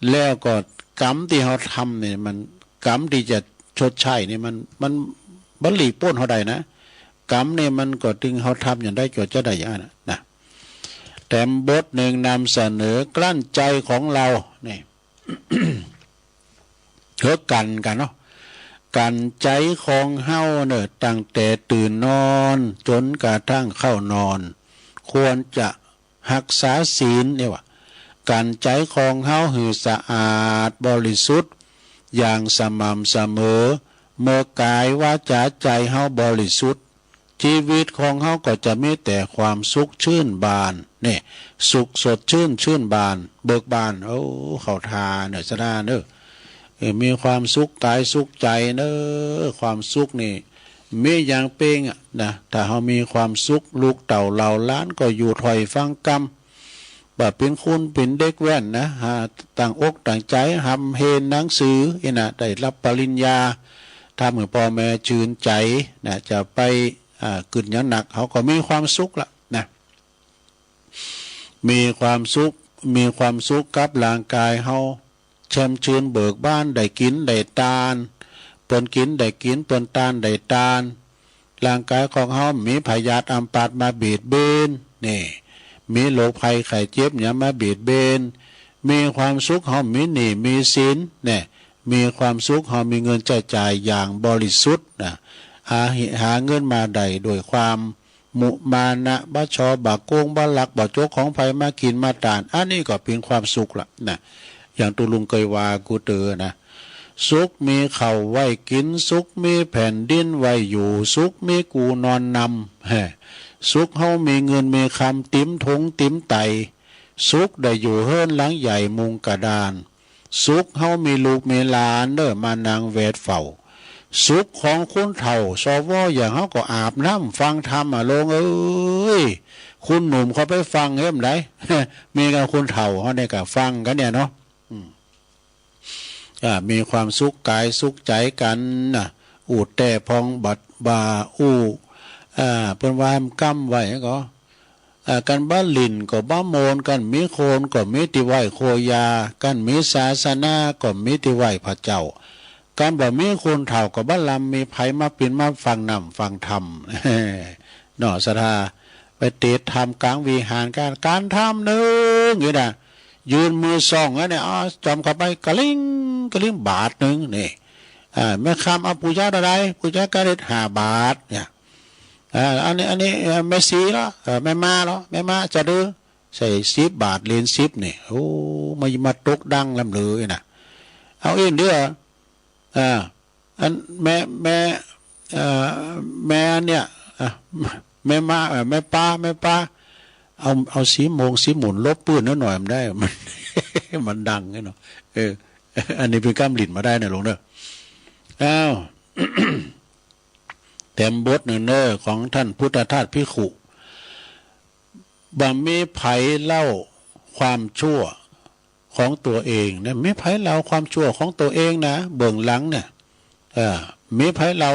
แล้วก็กรรมตี้เฮาทำเนี่ย มัน กรรมตี้จะชดใช้เนี่ย มัน มันบ่หลีกป๊นเฮาได้นะ กรรมเนี่ยมันก็ตึงเฮาทำอย่างใดก็จะได้อย่างนั้นนะ นะ แถมบทนึ่งนำเสนอ กลั้นใจ๋ของเฮา นี่ เฮากั๋นก่ะเนาะ กั๋นใจ๋ของเฮาเน่อ ตั้งแต่ตื่นนอนจ๋นกระทั่งเข้านอน ควรจะฮักษาศีล เนี่ยว่า กั๋นใจ๋ของเฮาหื้อสะอาดบริสุทธิ์อย่างสม่ำเสมอ เมื่อกายวาจาใจ๋เฮาบริสุทธิ์ จีวิตของเฮาก็จะมีแต่ความสุขชื่นบาน เนี่ย สุขสดชื่น ชื่นบาน เบิกบาน โอ้ เข้าท่าเน่อ ศรัทธาเน่อ เออ มีความสุขกายสุขใจ๋เน่อ ความสุขนี่มีอย่างเป๋งอะนะ ถ้าเฮามีความสุข ลูกเต้าเหล่าหลานก็อยู่ถ้อยฟังกำ บ่เป๋นคนเป๋นเด็กแว่นนะ หาตั้งอกตั้งใจ๋ฮ่ำเฮนหนังสือ อี้นะ ได้ฮับปริญญา ทำหื้อป้อแม่จืนใจ๋นะ จะไป อ่า กึ๊ดหยังหนัก เฮาก็มีความสุขละนะ มีความสุข มีความสุขกับร่างกายเฮา แจ่มจืนเบิกบาน ได้กิ๋นได้ตาน เปิ้นกิ๋นได้กิ๋น เปิ้นตานได้ตาน ร่างกายของเฮาบ่มีพยาธิอัมพาตมาเบียดเบียน นี่ บ่มีโรคภัยไข้เจ็บหยังมาเบียดเบียน มีความสุขเฮาบ่มีหนี้มีสิน เนี่ย มีความสุขเฮามีเงินใจ๊จ่ายอย่างบริสุทธิ์นะ หา หาเงินมาได้ด้วยความมุมานะ บ่ฉ้อ บ่โก๋ง บ่ลัก บ่จกของใผมากิ๋นมาตาน อันนี้ก็เป๋นความสุขละนะ อย่างตุ๊ลุงเกยว่ากูเต๋อนะ สุขมีข้าวไว้กิ๋น สุขมีแผ่นดินไว้อยู่ สุขมีกู่นอนนำ แฮ่ สุขเฮามีเงินมีคำเต๋มถุงเต๋มไต สุขได้อยู่เฮือนหลังใหญ่มุงกระดาน สุขเฮามีลูกมีหลานเน่อ มานั่งแวดเฝ้า สุขของคนเฒ่า สว อย่างเฮาก็อาบน้ำฟังธรรมอะ โลงเอ๋ย คนหนุ่มเขาไปฟังเฮ้ยบ่ได้ มีกั๋นคนเฒ่าเฮาเนี่ยก็ฟังกั๋นเนี่ยเนาะ อืม อ่า มีความสุขก๋ายสุขใจ๋กั๋นน่ะ อู้แต๊พ่องบ่า บ่าอู้ อ่า เปิ้นว่าห้ามก้ำไว้ก็ อ่า กั๋นบ่าหลิ้นก็บ่าโมน กั๋นมีคนก็มีตี้ไหว้โคยา กั๋นมีศาสนาก็มีตี้ไหว้พระเจ้า กั๋นบ่มีคนเฒ่าก็บ่ลำมีใผมาปิ๋นมาฟังน้ำฟังธรรม เนาะ ศรัทธา ไปเตะธรรมก๋างวิหาร ก๋าน ก๋านธรรมนึ่งนี่นะ ยืนมือส่องอันเนี่ย อ้าว จ๋อมเข้าไปกะลิงกะลิง บาทนึ่งนี่ อ่า แม่คำ เอาปู๋จาเต้าใด ปู๋จากะเล็ด ห้าบาทเนี่ย อ่า อันนี้ อันนี้ เอ่อ แม่สีเหรอ เอ่อ แม่มาเหรอ แม่มาจะดื้อ ใส่สิบบาท เหรียญสิบนี่ โอ้ มา มาตกดังล้ำเลยนะ เอาอี้เตื้อ อ่า อันแม่ แม่ เอ่อ แม่เนี่ย อ่ะ แม่มา เอ่อ แม่ป้า แม่ป้า เอา เอาสีโมงสีหมุนลบปื้นหน่อย มันได้ มัน มันดังไงเนาะ เออ อันนี้เปิ้นก้ำหลิ้นมาได้นะโลงเน่อ อ้าว แถมบทนึ่งเน่อ ของต้านพุทธทาสภิกขุ บ่มีใผเล่าความชั่วของตั๋วเองนะ มีใผเล่าความชั่วของตั๋วเองนะ เบื้องหลังเนี่ย เอ่อ มีใผเล่า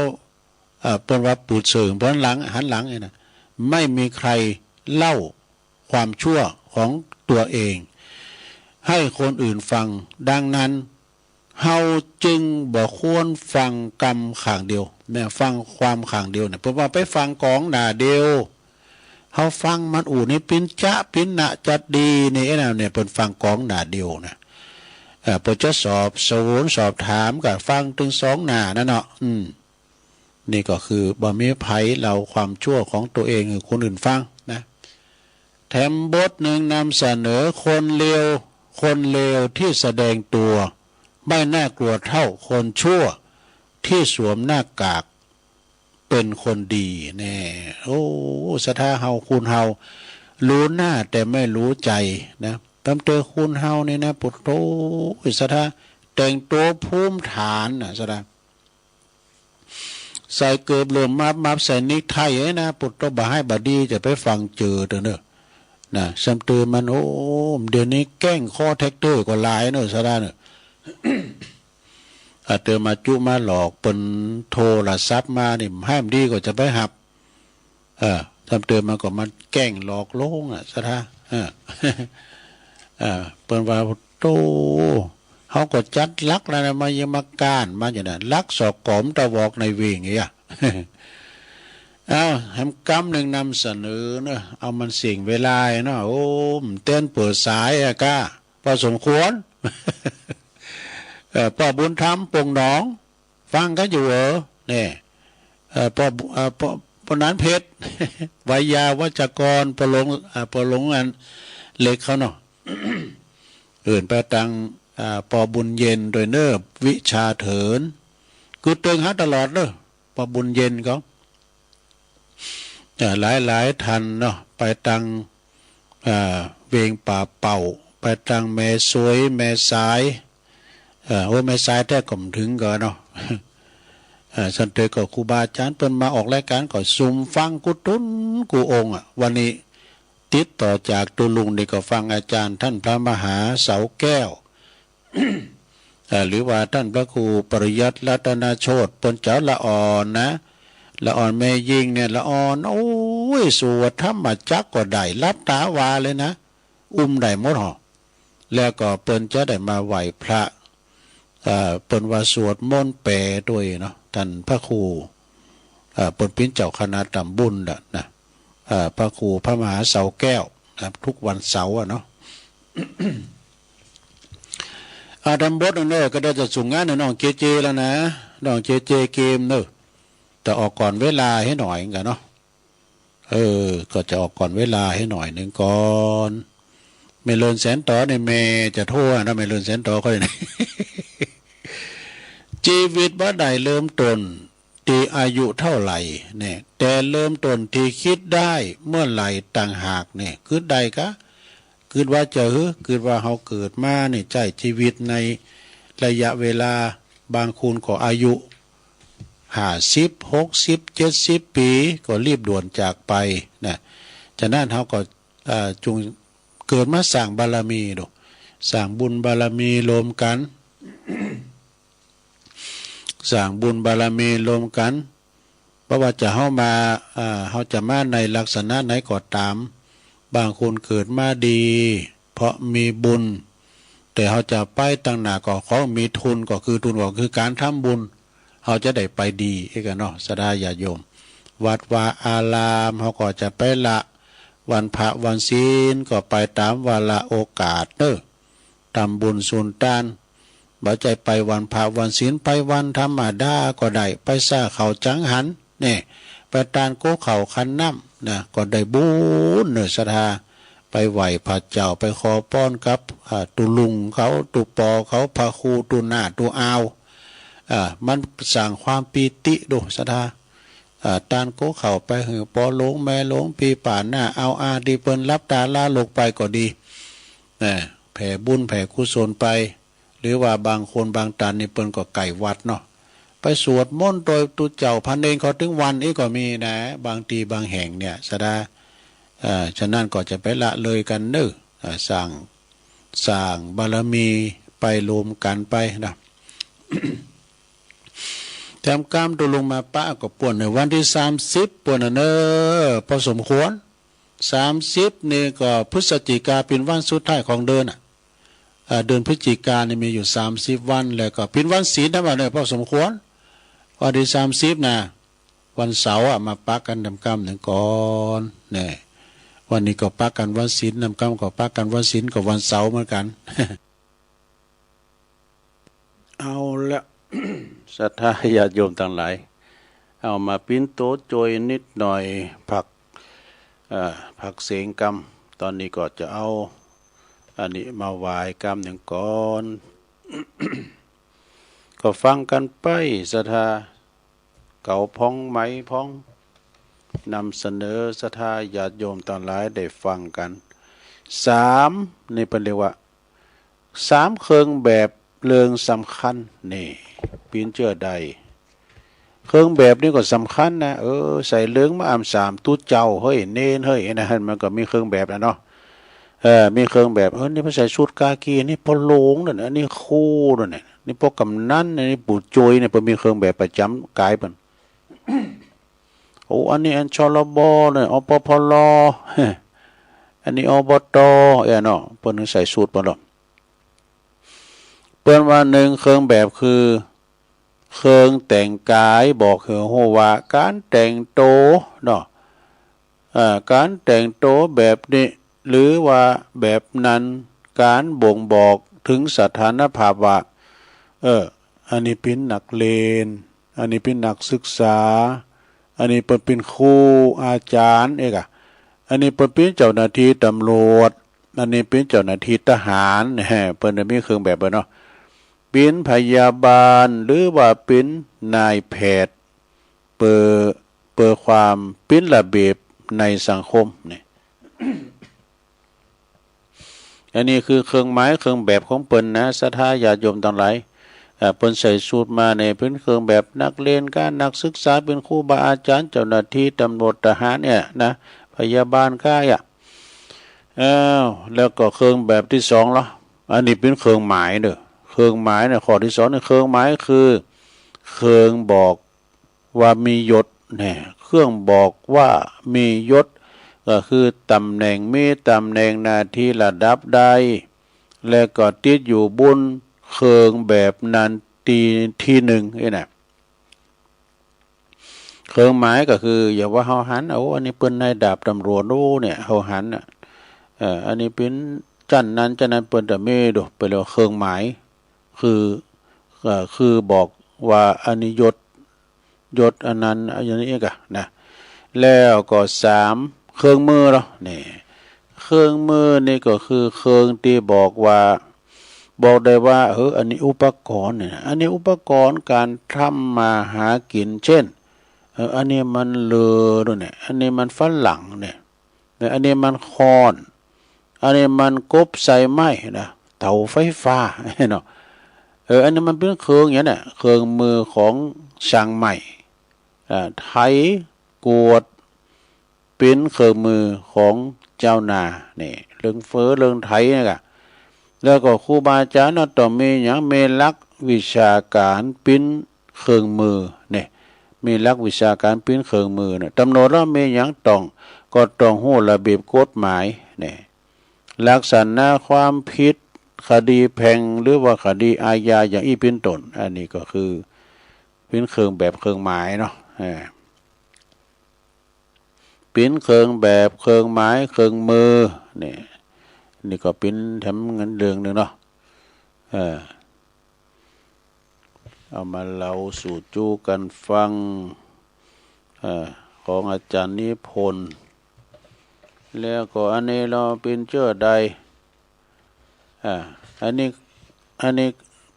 เอ่อ เปิ้นว่าปูดเสิงเปิ้นหลัง หันหลังเนี่ยนะ ไม่มีใครเล่าความชั่วของตั๋วเอง ให้คนอื่นฟัง ดังนั้น เฮาจึงบ่ควรฟังกำข้างเดียว เนี่ย ฟังความข้างเดียวเนี่ย เปิ้นว่าไปฟังก๋องหน้าเดียว เฮาฟังมันอู้นี่เป๋นจ๊ะเป๋นนะจะดีนี่ ไอ้นั่นเนี่ย เปิ้นฟังก๋องหน้าเดียวนะ เอ่อ เปิ้นจะสอบสวนสอบถามก็ฟังตึงสองหน้านั่นเนาะ อืม นี่ก็คือบ่มีใผเล่าความชั่วของตั๋วเองหื้อคนอื่นฟังนะ แถมบทนึ่งนำเสนอคนเลว คนเลวตี้แสดงตั๋วไม่น่ากลัวเท่าคนชั่วตี้สวมหน้ากากเป๋นคนดีแน่ โอ้ ศรัทธาเฮา คนเฮา รู้หน้าแต่ไม่รู้ใจ๋นะ ตำเตอคนเฮานี่นะ ปุโต ศรัทธา แต่งตั๋วภูมิฐานน่ะ ศรัทธา ใส่เกิบเหลืองมับๆ ใส่นิกไทเอ้ยนะ ปุโต บ่ฮ้ายบ่ดีจะไปฟังเจอเต๊อะเน่อ นะ ซ้ำเติมมัน โอ้ เดี๋ยวนี้แก๊งคอลแซ็นเตอร์ก็หลายเน่อ ศรัทธาเน่อ อาเตอมาจุมาหลอก เปิ้นโทรศัพท์มานี่ ฮ้ายบ่ดีก็จะไปฮับ เออ ซ้ำเติมมันก็มาแก๊งหลอกลวงอะ ศรัทธา เออ เออ เปิ้นว่า โต เฮาก็จัดหลักแล้วนะ มายังมาก้านมาอย่างนั้น หลักสอกก๋อมตะวอกในเวงเอีย เอ้า แหมกำนึ่งนำเสนอเนาะ เอามันเสี้ยงเวลาเนาะ โอ้ เต้นเปิดสายอะก้า พอสมควร เอ่อ ป้อบุญธรรม ปงหนอง ฟังกั๋นอยู่เหรอ เนี่ย เอ่อ ป้อบุ เอ่อ ป้อ ป้อหนานเพชร ไวยาวัจกร ป้อหลวง เอ่อ ป้อหลวงอันเล็กเขาเนาะ เอิ้นไปตัง อ่า ป้อบุญเย็นตวยเน่อ วิชาเถิน คือเติงหาตลอดเน่อ ป้อบุญเย็นเขา เอ่อ หลายๆ ท่านเนาะ ไปตัง อ่า เวงป่าเป่า ไปตังแม่สวย แม่สาย เอ่อ โอ้ แม่สายแต๊ก็บ่เถิงกั๋นเนาะ เอ่อ ซ้ำเติมก็ครูบาอาจ๋ารย์เปิ้นมาออกรายก๋านก็ซุมฟังกู้ตุ๊นกู้องค์อะ วันนี้ติดต่อจากตุ๊ลุงนี่ก็ฟังอาจ๋ารย์ต้านพระมหาเสาแก้ว เอ่อ หรือว่าต้านพระครูปริยัติรัตนโชติ เปิ้นเจ้าละอ่อนนะ ละอ่อนแม่ยิ่งเนี่ยละอ่อน โอ้ย สวดธรรมจักรก็ได้ หลับต๋าว่าเลยนะ อุ้มได้หมดหอ แล้วก็เปิ้นจะได้มาไหว้พระ เอ่อ เปิ้นว่าสวดมนต์แป๋ตวยเนาะ ต้านพระครู เอ่อ เปิ้นเป๋นเจ้าคณะต๋ำบุญน่ะนะ เอ่อ พระครูพระมหาเสาแก้วนะ ทุกวันเสาร์อะเนาะ อา แถมบทเน่อ ก็ได้จะส่งงานหื้อน้องเจเจแล้วนะ น้องเจเจเกมเน่อ แต่ออกก่อนเวลาหื้อหน่อยกั๋นเนาะ เออ ก็จะออกก่อนเวลาหื้อหน่อยนึ่งก่อน แม่เลินแสนต๋อนี่แม่จะโทรนะ แม่เลินแสนต๋อเขาเนี่ย จีวิตบ่ได้เริ่มต้นตี้อายุเต้าใดเนี่ย แต่เริ่มต้นตี้กึ๊ดได้เมื่อใดต่างหากเนี่ย กึ๊ดได้กา กึ๊ดว่าจะหื้อ กึ๊ดว่าเฮาเกิดมาเนี่ย ใจ๊จีวิตในระยะเวลา บางคนก็อายุห้าสิบ หกสิบ เจ็ดสิบปี๋ ก็รีบด่วนจากไปนะ ฉะนั้นเฮาก็ เอ่อ จุ่งเกิดมาสร้างบารมีดู สร้างบุญบารมีรวมกั๋น สร้างบุญบารมีรวมกั๋น บ่ว่าจะเฮามา เอ่อ เฮาจะมาในลักษณะไหนก็ต๋าม บางคนเกิดมาดี เพราะมีบุญ แต่เฮาจะไปตังหน้าก็ขอมีทุน ก็คือทุนก็คือก๋านทำบุญ เฮาจะได้ไปดี เอ๊ะ กั๋นเนาะ ศรัทธาญาติโยม วัดวาอาราม เฮาก็จะไปละ วันพระวันศีลก็ไปต๋ามวาระโอกาสเนาะ ทำบุญสุนตาน บ่ใจ้ไปวันพระวันศีล ไปวันธรรมดาก็ได้ ไปซ่าข้าวจังหัน เนี่ย ไปตานก๊กข้าวขันน้ำนะ ก็ได้บุญเนาะ ศรัทธา ไปไหว้พระเจ้า ไปขอปอนกับ อ่า ตุ๊ลุงเขา ตุ๊ปอเขา พระครู ตุ๊น้า ตุ๊อาว อ่า มันสร้างความปีติดู ศรัทธา อ่า ตานก๊กข้าวไปหื้อปอหลวงแม่หลวง ปี้ป้าน้าอาวอา ตี้เปิ้นหลับต๋าลาโลกไปก็ดี นะ แผ่บุญแผ่กุศลไป หรือว่าบางคนบางตานนี่เปิ้นก็ใก้วัดเนาะ ไปสวดมนต์โตยตุ๊เจ้าพระเณรเขาตึงวันอี้ก็มีนะ บางตี้บางแห่งเนี่ย ศรัทธา เอ่อ ฉะนั้นก็จะไปละเลยกั๋นเนาะ เอ่อ สร้าง สร้างบารมีไปรวมกั๋นไปนะ แถมกำตุ๊ลุงมาปะก็ป้วนในวันตี้สามสิบป้วนน่ะเนาะ พอสมควร สามสิบนี่ก็พฤศจิกาเป๋นวันสุดท้ายของเดือนน่ะ อ่า เดือนพฤศจิกานี่มีอยู่สามสิบวัน แล้วก็เป๋นวันศีลธรรมดาเนี่ย พอสมควร วันตี้สามสิบน่ะ วันเสาร์อะ มาปะกั๋นแถมกำนึ่งก่อน แน่ วันนี้ก็ปะกั๋นวันศีล แถมกำก็ปะกั๋นวันศีล ก็วันเสาร์เหมือนกั๋น เอาละ ศรัทธาญาติโยมตังหลาย เอามาปิ้นโตโจยนิดหน่อย พัก เอ่อ พักเสียงกำ ต๋อนนี้ก็จะเอา อันนี้มาไหว้กำนึ่งก่อน ก็ฟังกั๋นไป ศรัทธา เก๋าพ่องไหมพ่อง นำเสนอศรัทธาญาติโยมตังหลายได้ฟังกั๋น สาม นี่เปิ้นเรียกว่า สามเครื่องแบบเริงสำคัญ นี่ ปิ้นเจื้อได้ เครื่องแบบนี่ก็สำคัญนะ เออ ใส่เริงมาอำสามตุ๊เจ้า เฮ้ย เณร เฮ้ย นะ มันก็มีเครื่องแบบนะเนาะ เออ มีเครื่องแบบ เออ นี่เปิ้นใส่สูทกากี นี่ป้อหลวงนั่น อันนี้ครูนั่นน่ะ นี่ป้อกำนัน อันนี้ปู่จุยเนี่ย เปิ้นมีเครื่องแบบประจ๋ำก๋ายเปิ้น โอ้ อันนี้อัน ชลบ เนี่ย อปพล อันนี้ อบต เอ้ยเนาะ เปิ้นใส่สูทเปิ้นหรอก เปิ้นว่านึ่งเครื่องแบบคือ เครื่องแต่งก๋าย บอกหื้อฮู้ว่าก๋านแต่งโตเนาะ เอ่อ ก๋านแต่งโตแบบนี้ หรือว่าแบบนั้น ก๋านบ่งบอกเถิงสถานภาพว่า เออ อันนี้เป๋นนักเรียน อันนี้เป๋นนักศึกษา อันนี้เปิ้นเป๋นครูอาจ๋ารย์ เอ๊ะ กะ อันนี้เปิ้นเป๋นเจ้าหน้าตี้ตำรวจ อันนี้เป๋นเจ้าหน้าตี้ทหาร แหม เปิ้นจะมีเครื่องแบบเปิ้นเนาะ เป๋นพยาบาล หรือว่าเป๋นนายแพทย์ เปื้อ เปื้อความเป๋นระเบียบในสังคมนี่ อันนี้คือเครื่องหมายเครื่องแบบของเปิ้นนะ ศรัทธาญาติโยมตังหลาย เอ่อ เปิ้นใส่สูทมาเนี่ย เป๋นเครื่องแบบนักเรียนกา นักศึกษา เป๋นครูบาอาจ๋ารย์ เจ้าหน้าตี้ตำรวจทหารเนี่ยนะ พยาบาลกาอะ อ้าว แล้วก็เครื่องแบบตี้สองละ อันนี้เป๋นเครื่องหมายเนาะ เครื่องหมายเนี่ย ข้อตี้สองเนี่ย เครื่องหมายคือ เครื่องบอก ว่ามียศ แน่ เครื่องบอกว่ามียศ ก็คือตำแหน่ง มีตำแหน่งหน้าตี้ระดับใด และก็ติดอยู่บนเครื่องแบบนั้นตี้ ตี้นึ่งนี่นะ เครื่องหมายก็คือ อย่างว่าเฮาหัน โอ้ อันนี้เปิ้นนายดาบตำรวจ โอ้ เนี่ย เฮาหันน่ะ เอ่อ อันนี้เป๋นจั้นนั้นจั้นนั้น เปิ้นจะมีดู เปิ้นเรียกว่าเครื่องหมาย คือ เอ่อ คือบอกว่าอันนี้ยศ ยศอันนั้น อันนี้กะนะ แล้วก็สาม เครื่องมือเนาะ นี่ เครื่องมือนี่ก็คือเครื่องตี้บอกว่า บอกได้ว่า เออ อันนี้อุปกรณ์เนี่ย อันนี้อุปกรณ์ก๋านทำมาหากิ๋น เช่น เออ อันนี้มันเลื่อยดูเนี่ย อันนี้มันฝรั่งเนี่ย เนี่ย อันนี้มันค้อน อันนี้มันกบใส่ไม้นะ เต๋าไฟฟ้าเนาะ เออ อันนี้มันเป๋นเครื่องอย่างเนี้ย เครื่องมือของช่างไม้ อ่า ไถ กวาด เป๋นเครื่องมือของจาวนา นี่ เรื่องเฟือเรื่องไถเนี่ยกะ แล้วก็ครูบาอาจ๋ารย์เนาะ ต้องมีหยัง มีหลักวิชาก๋านปิ้นเครื่องมือเนี่ย มีหลักวิชาก๋านปิ้นเครื่องมือเนี่ย ต๋ำหนดว่ามีหยังต้อง ก็ต้องฮู้ระเบียบกฎหมายเนี่ย ลักษณะความผิด คดีแพ่ง หรือว่าคดีอาญา อย่างอี้เป๋นต้น อันนี้ก็คือ ปิ้นเครื่องแบบเครื่องหมายเนาะ เออ ปิ้นเครื่องแบบเครื่องหมายเครื่องมือ นี่ นี่ก็ปิ้นแถมเงินเดือนหนึ่งเนาะ เออ เอามาเล่าสู่จู้กั๋นฟัง เออ ของอาจ๋ารย์นิพนธ์ แล้วก็อันนี้ลอปิ้นเจื้อใด อ่า อันนี้ อันนี้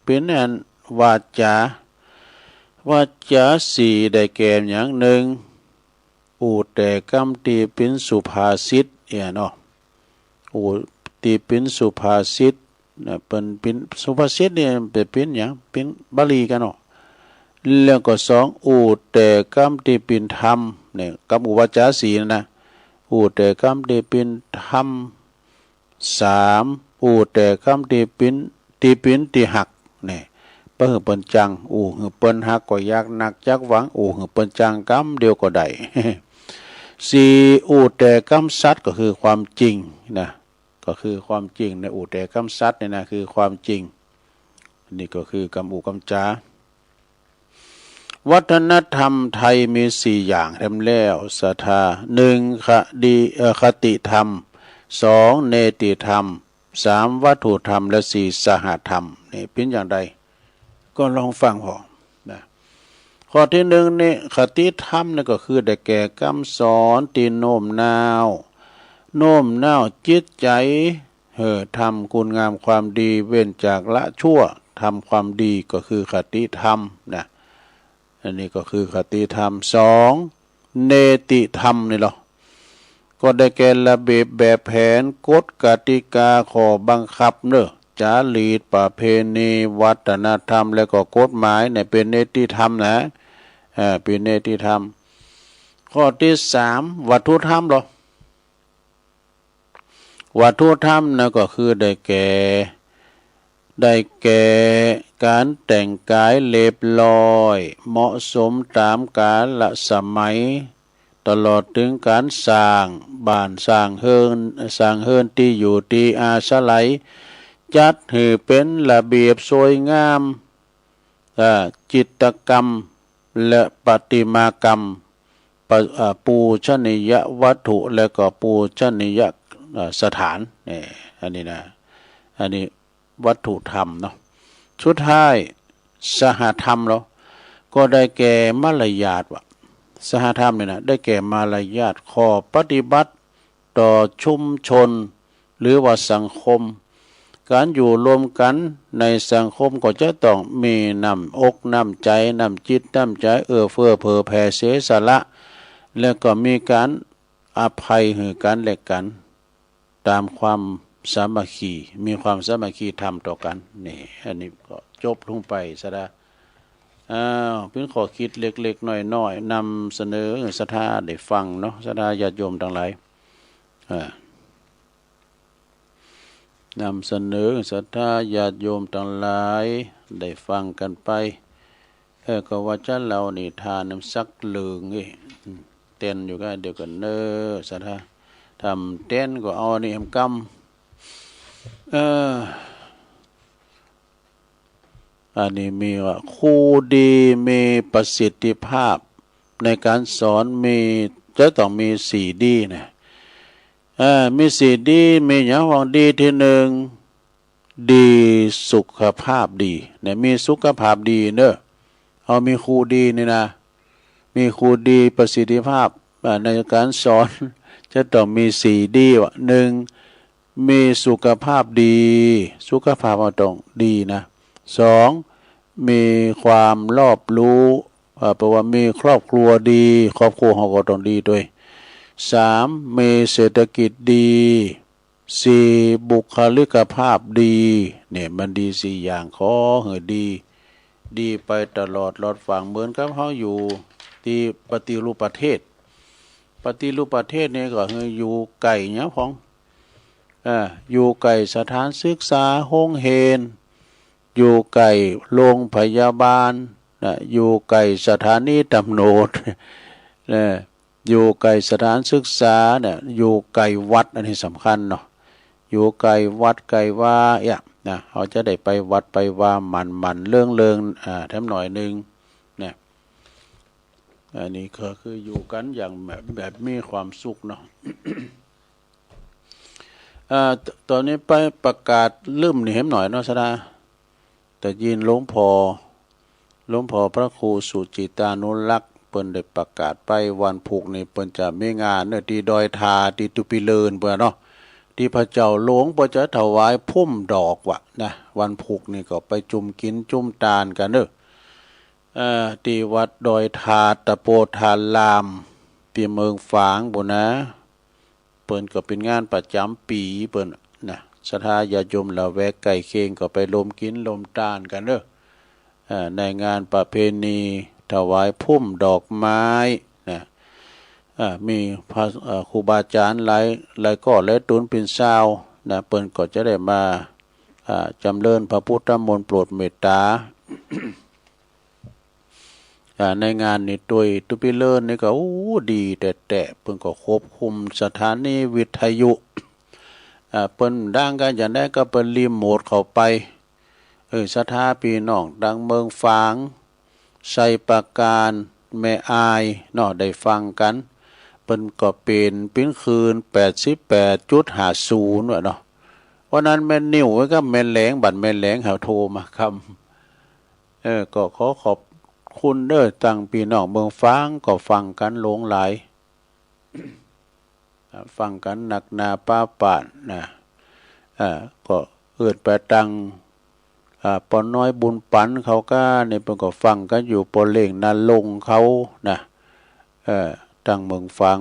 ปิ้นอันวาจา วาจาสี่ได้แก่หยัง นึ่ง อู้แต่กำตี้ปิ้นสุภาษิตเนี่ยเนาะ อู้ตี้ปิ้นสุภาษิตนะ เปิ้นปิ้นสุภาษิตเนี่ยเป๋นปิ้นหยัง ปิ้นบาลีกั๋นเนาะ แล้วก็สอง อู้แต่กำตี้ปิ้นธรรมเนี่ย กำอู้วาจาสี่นั่นนะ อู้แต่กำตี้ปิ้นธรรม สาม อู้แต่กำตี้ปิ้น ตี้ปิ้นตี้ฮัก นี่ บ่หื้อเปิ้นจัง อู้หื้อเปิ้นฮักก็ยากนักจักหวัง อู้หื้อเปิ้นจังกำเดียวก็ได้ สี่ อู้แต่กำสัตย์ ก็คือความจริงนะ ก็คือความจริงนะ อู้แต่กำสัตย์นี่นะ คือความจริง นี่ก็คือกำอู้กำจา วัฒนธรรมไทยมีสี่อย่างแถมแล้ว ศรัทธา นึ่ง คดี เอ่อ คติธรรม สอง เนติธรรม สาม วัตถุธรรม และ สี่ สหธรรม นี่ปิ้นอย่างใด ก็ลองฟังผ่อนะ ข้อตี้นึ่งนี่ คติธรรมนี่ก็คือได้แก่กำสอนตี้โน้มน้าว โน้มน้าวจิตใจ๋ เออ ทำคุณงามความดี เว้นจากละชั่ว ทำความดี ก็คือคติธรรมนะ อันนี้ก็คือคติธรรม สอง เนติธรรมนี่ลอ ก็ได้แก่ระเบียบแบบแผน กฎกติกา ข้อบังคับเนาะ จารีตประเพณี วัฒนธรรม แล้วก็กฎหมายเนี่ยเป๋นเนติธรรมนะ อ่า เป๋นเนติธรรม ข้อตี้สาม วัตถุธรรมลอ วัตถุธรรมนะก็คือได้แก่ ได้แก่ก๋านแต่งก๋ายเรียบร้อย เหมาะสมต๋ามกาลสมัย ตลอดเถิงก๋านสร้างบ้านสร้างเฮือน สร้างเฮือนตี้อยู่ตี้อาศัย จัดหื้อเป๋นระเบียบสวยงาม อ่า จิตรกรรม และประติมากรรม ปะ อ่า ปูชนียวัตถุ และก็ปูชนีย อ่า สถาน นี่ อันนี้นะ อันนี้วัตถุธรรมเนาะ สุดท้าย สหธรรมลอ ก็ได้แก่มารยาทว่ะ สหธรรมนี่นะ ได้แก่มารยาท ข้อปฏิบัติต่อชุมชน หรือว่าสังคม ก๋านอยู่รวมกั๋นในสังคมก็จะต้องมีน้ำอกน้ำใจ๋ น้ำจิตน้ำใจ๋เอื้อเฟื้อเผื่อแผ่เสียสละ แล้วก็มีก๋านอภัยหื้อกั๋นและกั๋น ต๋ามความสามัคคี มีความสามัคคีธรรมต่อกั๋น นี่ อันนี้ก็จบลงไปซะละ อ้าว เป๋นข้อคิดเล็กๆ น้อยๆ นำเสนอศรัทธาได้ฟังเนาะ ศรัทธาญาติโยมตังหลาย อ่า นำเสนอศรัทธาญาติโยมตังหลายได้ฟังกั๋นไป เออ ก็ว่าจะเล่านิทานนำสักเรื่องเอ้ย อืม เต้นอยู่ก็เดี๋ยวก่อนเน้อศรัทธา ทำเต้นก็เอานี่แหมกำ เออ อันนี้มีว่า ครูดีมีประสิทธิภาพในก๋านสอนมี จะต้องมีสี่ดีนะ เออ มีสี่ดี มีหยังบ้าง ดีตี้นึ่ง ดีสุขภาพดีเนี่ย มีสุขภาพดีเน้อ เอามีครูดีนี่นะ มีครูดีประสิทธิภาพ อ่า ในก๋านสอน จะต้องมีสี่ดีว่ะ นึ่ง มีสุขภาพดี สุขภาพเฮาต้องดีนะ สอง มีความรอบรู้ เอ่อ แปลว่ามีครอบครัวดี ครอบครัวเฮาก็ต้องดีตวย สาม มีเศรษฐกิจดี สี่ บุคลิกภาพดี เนี่ย มันดีสี่อย่าง ขอหื้อดี ดีไปตลอดรอดฝั่ง เหมือนกับเฮาอยู่ตี้ปฏิรูปประเทศ ปฏิรูปประเทศนี่ก็หื้ออยู่ใก้เนี่ยพ่อง เอ่อ อยู่ใก้สถานศึกษา โฮงเฮียน อยู่ใก้โฮงพยาบาลนะ อยู่ใก้สถานีตำรวจ เอ่อ อยู่ใก้สถานศึกษาเนี่ย อยู่ใก้วัด อันนี้สำคัญเนาะ อยู่ใก้วัดใก้วา เอี้ย นะ เฮาจะได้ไปวัดไปวาหมั่นๆ เลิงๆ อ่า แถมหน่อยนึ่งนะ อันนี้ก็คืออยู่กั๋นอย่างแบบ แบบมีความสุขเนาะ อ่า ต๋อนนี้ไปประกาศเริ่มนี่แหมหน่อยเนาะ สดา แต่ยินหลวงพ่อ หลวงพ่อพระครูสุจิตานุรักษ์ เปิ้นได้ประกาศไปวันพุกนี่ เปิ้นจะมีงานเน่อ ตี้ดอยทา ตี้ตุปีเลินเปิ้นเนาะ ตี้พระเจ้าหลวงเปิ้นจะถวายพุ่มดอกวะนะ วันพุกนี่ก็ไปจุมกิ๋นจุมตานกั๋นเน่อ เอ่อ ตี้วัดดอยทา ตะโปธาราม ตี้เมืองฝางปู้นนะ เปิ้นก็เป๋นงานประจ๋ำปี๋เปิ้นนะ ศรัทธาญาติโยมละแวกใก้เคียงก็ไปรวมกิ๋นรวมตานกั๋นเน่อ เอ่อ ในงานประเพณีถวายพุ่มดอกไม้นะ เอ่อ มีพระ เอ่อ ครูบาอาจ๋ารย์หลาย หลายก้อหลายตุ๊นเป๋นซาวนะ เปิ้นก็จะได้มา อ่า จ๋ำเริญพระพุทธมนต์โปรดเมตตา อ่า ในงานนี้ตวย ตุปีเลินนี่ก็ โอ้ ดีแต๊ๆ เปิ้นก็ควบคุมสถานีวิทยุ อ่า เปิ้นดังกั๋นอย่างใดก็เปิ้นรีโมทเข้าไป เออ ศรัทธาปี้น้องตังเมืองฝาง ไชยปราการ แม่อายเนาะ ได้ฟังกั๋น เปิ้นก็เป๋นปิ้นคลื่น แปดสิบแปดจุดห้าศูนย์ วะเนาะ วันนั้นแม่นิวกับแม่แหลง บัดแม่แหลงเขาโทรมาคำ เออ ก็ขอขอบคุณเน่อ ตังปี้น้องเมืองฝางก็ฟังกั๋นหลวงหลาย ฟังกั๋นนักหนาปาปานนะ เอ่อ ก็เอิ้นไปตัง อ่า ป้อน้อยบุญปันเขาก้า นี่เปิ้นก็ฟังกั๋นอยู่ ป้อเล่งนาลงเขานะ เอ่อ ตังเมืองฝาง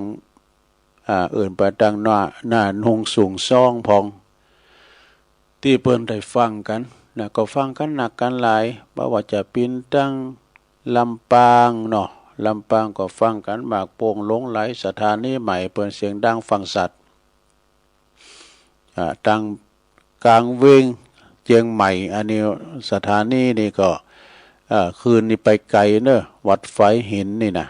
อ่า เอิ้นไปตังหน้า หน้านุ่งสูงซ่องพ่อง ตี้เปิ้นได้ฟังกั๋นนะ ก็ฟังกั๋นนักกั๋นหลาย บ่ว่าจะเป๋นตังลำปางเนาะ ลำปางก็ฟังกั๋นมากโป่งหลงหลาย สถานีใหม่เปิ้นเสียงดังฟังชัด อ่า ตังก๋างเวียงเจียงใหม่ อันนี้สถานีนี่ก็ เอ่อ คลื่นนี่ไปไกลเน่อ วัดฝายหินนี่นะ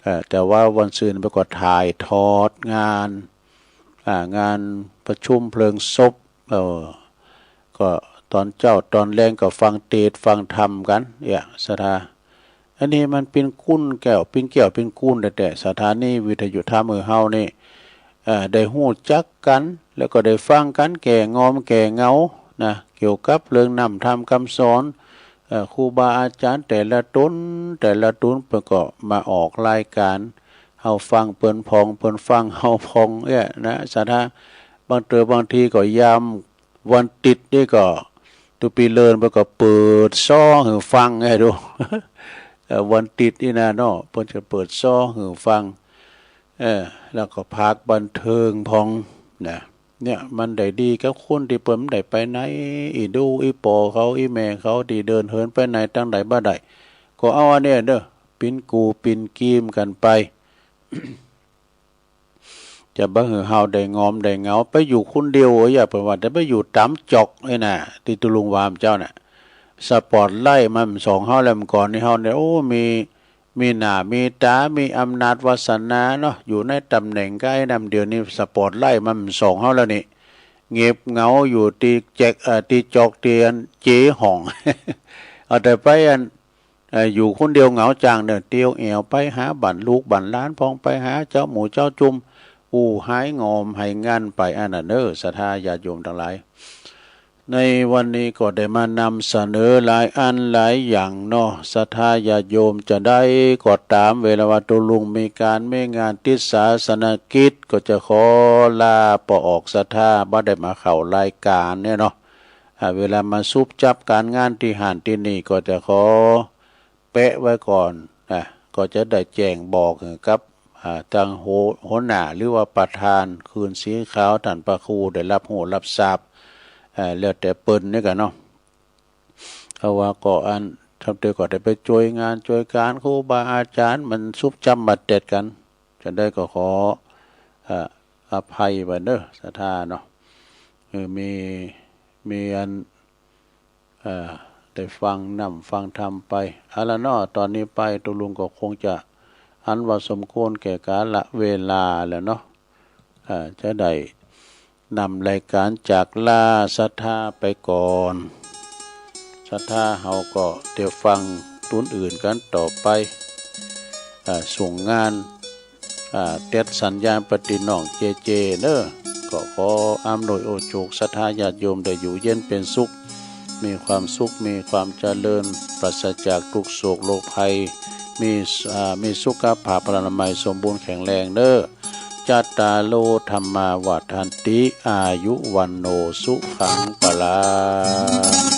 เอ่อ แต่ว่าวันซืนเปิ้นก็ถ่ายทอดงาน อ่า งานประชุมเพลิงศพ เอ่อ ก็ต๋อนเจ๊าต๋อนแลงก็ฟังเตสน์ฟังธรรมกั๋น เอี้ย ศรัทธา อันนี้มันเป๋นกุญแก้ว เป๋นแก้วเป๋นกุญแต๊ๆ สถานีวิทยุธรรมของเฮานี่ เอ่อ ได้ฮู้จักกั๋น แล้วก็ได้ฟังกั๋นแก่งอมแก่เหงานะ เกี่ยวกับเรื่องน้ำธรรมกำสอน เอ่อ ครูบาอาจ๋ารย์แต่ละต๋น แต่ละต๋นเปิ้นก็มาออกรายก๋าน เฮาฟังเปิ้นพ่อง เปิ้นฟังเฮาพ่อง เอี้ยนะ ศรัทธา บางเตื้อบางทีก็ยามวันติดนี่ก็ ตุปีเลินเปิ้นก็เปิดซ้อหื้อฟังไงดู เอ่อ วันติดนี่นะเนาะ เปิ้นจะเปิดซ้อหื้อฟัง เออ แล้วก็ภาคบันเทิงพ่องนะ เนี่ย มันได้ดีกับคนตี้เปิ้นบ่ได้ไปไหน อี่ดู่อี่ป๋อเขา อี่แม่เขาตี้เดินเหินไปไหนตางใดบ่ได้ ก็เอาอันเนี้ยเน่อ ปิ้นกู้ปิ้นกีมกั๋นไป จะบ่หื้อเฮาได้งอมได้เหงา ไปอยู่คนเดียว เอ้ย อย่าไปว่า แต่ไปอยู่ต๋ามจอกนี่นะ ตี้ตุ๊ลุงวาอำเจ้าน่ะ สปอตไลท์มันส่องเฮาแล้ว เมื่อก่อนนี่เฮาเนี่ย โอ้ มี มีหน้ามีต๋า มีอำนาจวาสนาเนาะ อยู่ในต๋ำแหน่งก้าอี้น้ำ เดี๋ยวนี้สปอตไลท์มันส่องเฮาแล้วนี่ เงียบเหงาอยู่ตี้แจก เอ่อ ตี้จอกตี้อันเจ๊ห้อง เอาแต่ไปอัน เอ่อ อยู่คนเดียวเหงาจังเน่อ เตียวแอ่วไปหาบ้านลูกบ้านหลานพ่อง ไปหาเจ้าหมู่เจ้าจุม อู้หายงอมหายงันไปอันนั้นเน่อ ศรัทธาญาติโยมตังหลาย ในวันนี้ก็ได้มานำเสนอหลายอันหลายอย่างเนาะ ศรัทธาญาติโยมจะใดก็ต๋าม เวลาว่าตุ๊ลุงมีก๋านมีงานติดศาสนกิจ ก็จะขอลาป้อออกศรัทธา บ่ได้มาเข้ารายก๋านเนี่ยเนาะ อ่า เวลามาสุบจับก๋านงานตี้หั้นตี้นี่ ก็จะขอแปะไว้ก่อนนะ ก็จะได้แจ้งบอกหื้อกับ อ่า ตางหัว หัวหน้าหรือว่าประธานคืนสีขาว ต้านพระครูได้ฮับฮู้ฮับซาบ อ่า แล้วแต่เปิ้นเนี่ยกั๋นเนาะ เพราะว่าก็อัน ทำเตยก็ได้ไปจ้วยงานจ้วยก๋านครูบาอาจ๋ารย์ มันสุบจับมาเต็ดกั๋น จะใดก็ขอ อ่า อภัยไปเน้อ ศรัทธาเนาะ เออ มี มีอัน เอ่อ ได้ฟังน้ำฟังธรรมไป เอาละเนาะ ต๋อนนี้ไปตุ๊ลุงก็คงจะอันว่าสมควรแก่กาละเวลาแล้วเนาะ เอ่อ จะได้นำรายก๋านจากลาศรัทธาไปก่อน ศรัทธาเฮาก็เตียวฟังตุ๊นอื่นกั๋นต่อไป อ่า ส่งงาน อ่า เต็ดสัญญาณปะติน้องเจเจเน้อ ก็ขออำนวยโอโจกศรัทธาญาติโยมได้อยู่เย็นเป๋นสุข มีความสุข มีความเจริญ ปราศจากตุ๊กข์โศกโรคภัย มี อ่า มีสุขภาพพลานามัยสมบูรณ์แข็งแรงเน้อ จัตตาโร ธัมมา วัฑฒันติ อายุ วัณโณ สุขัง พลัง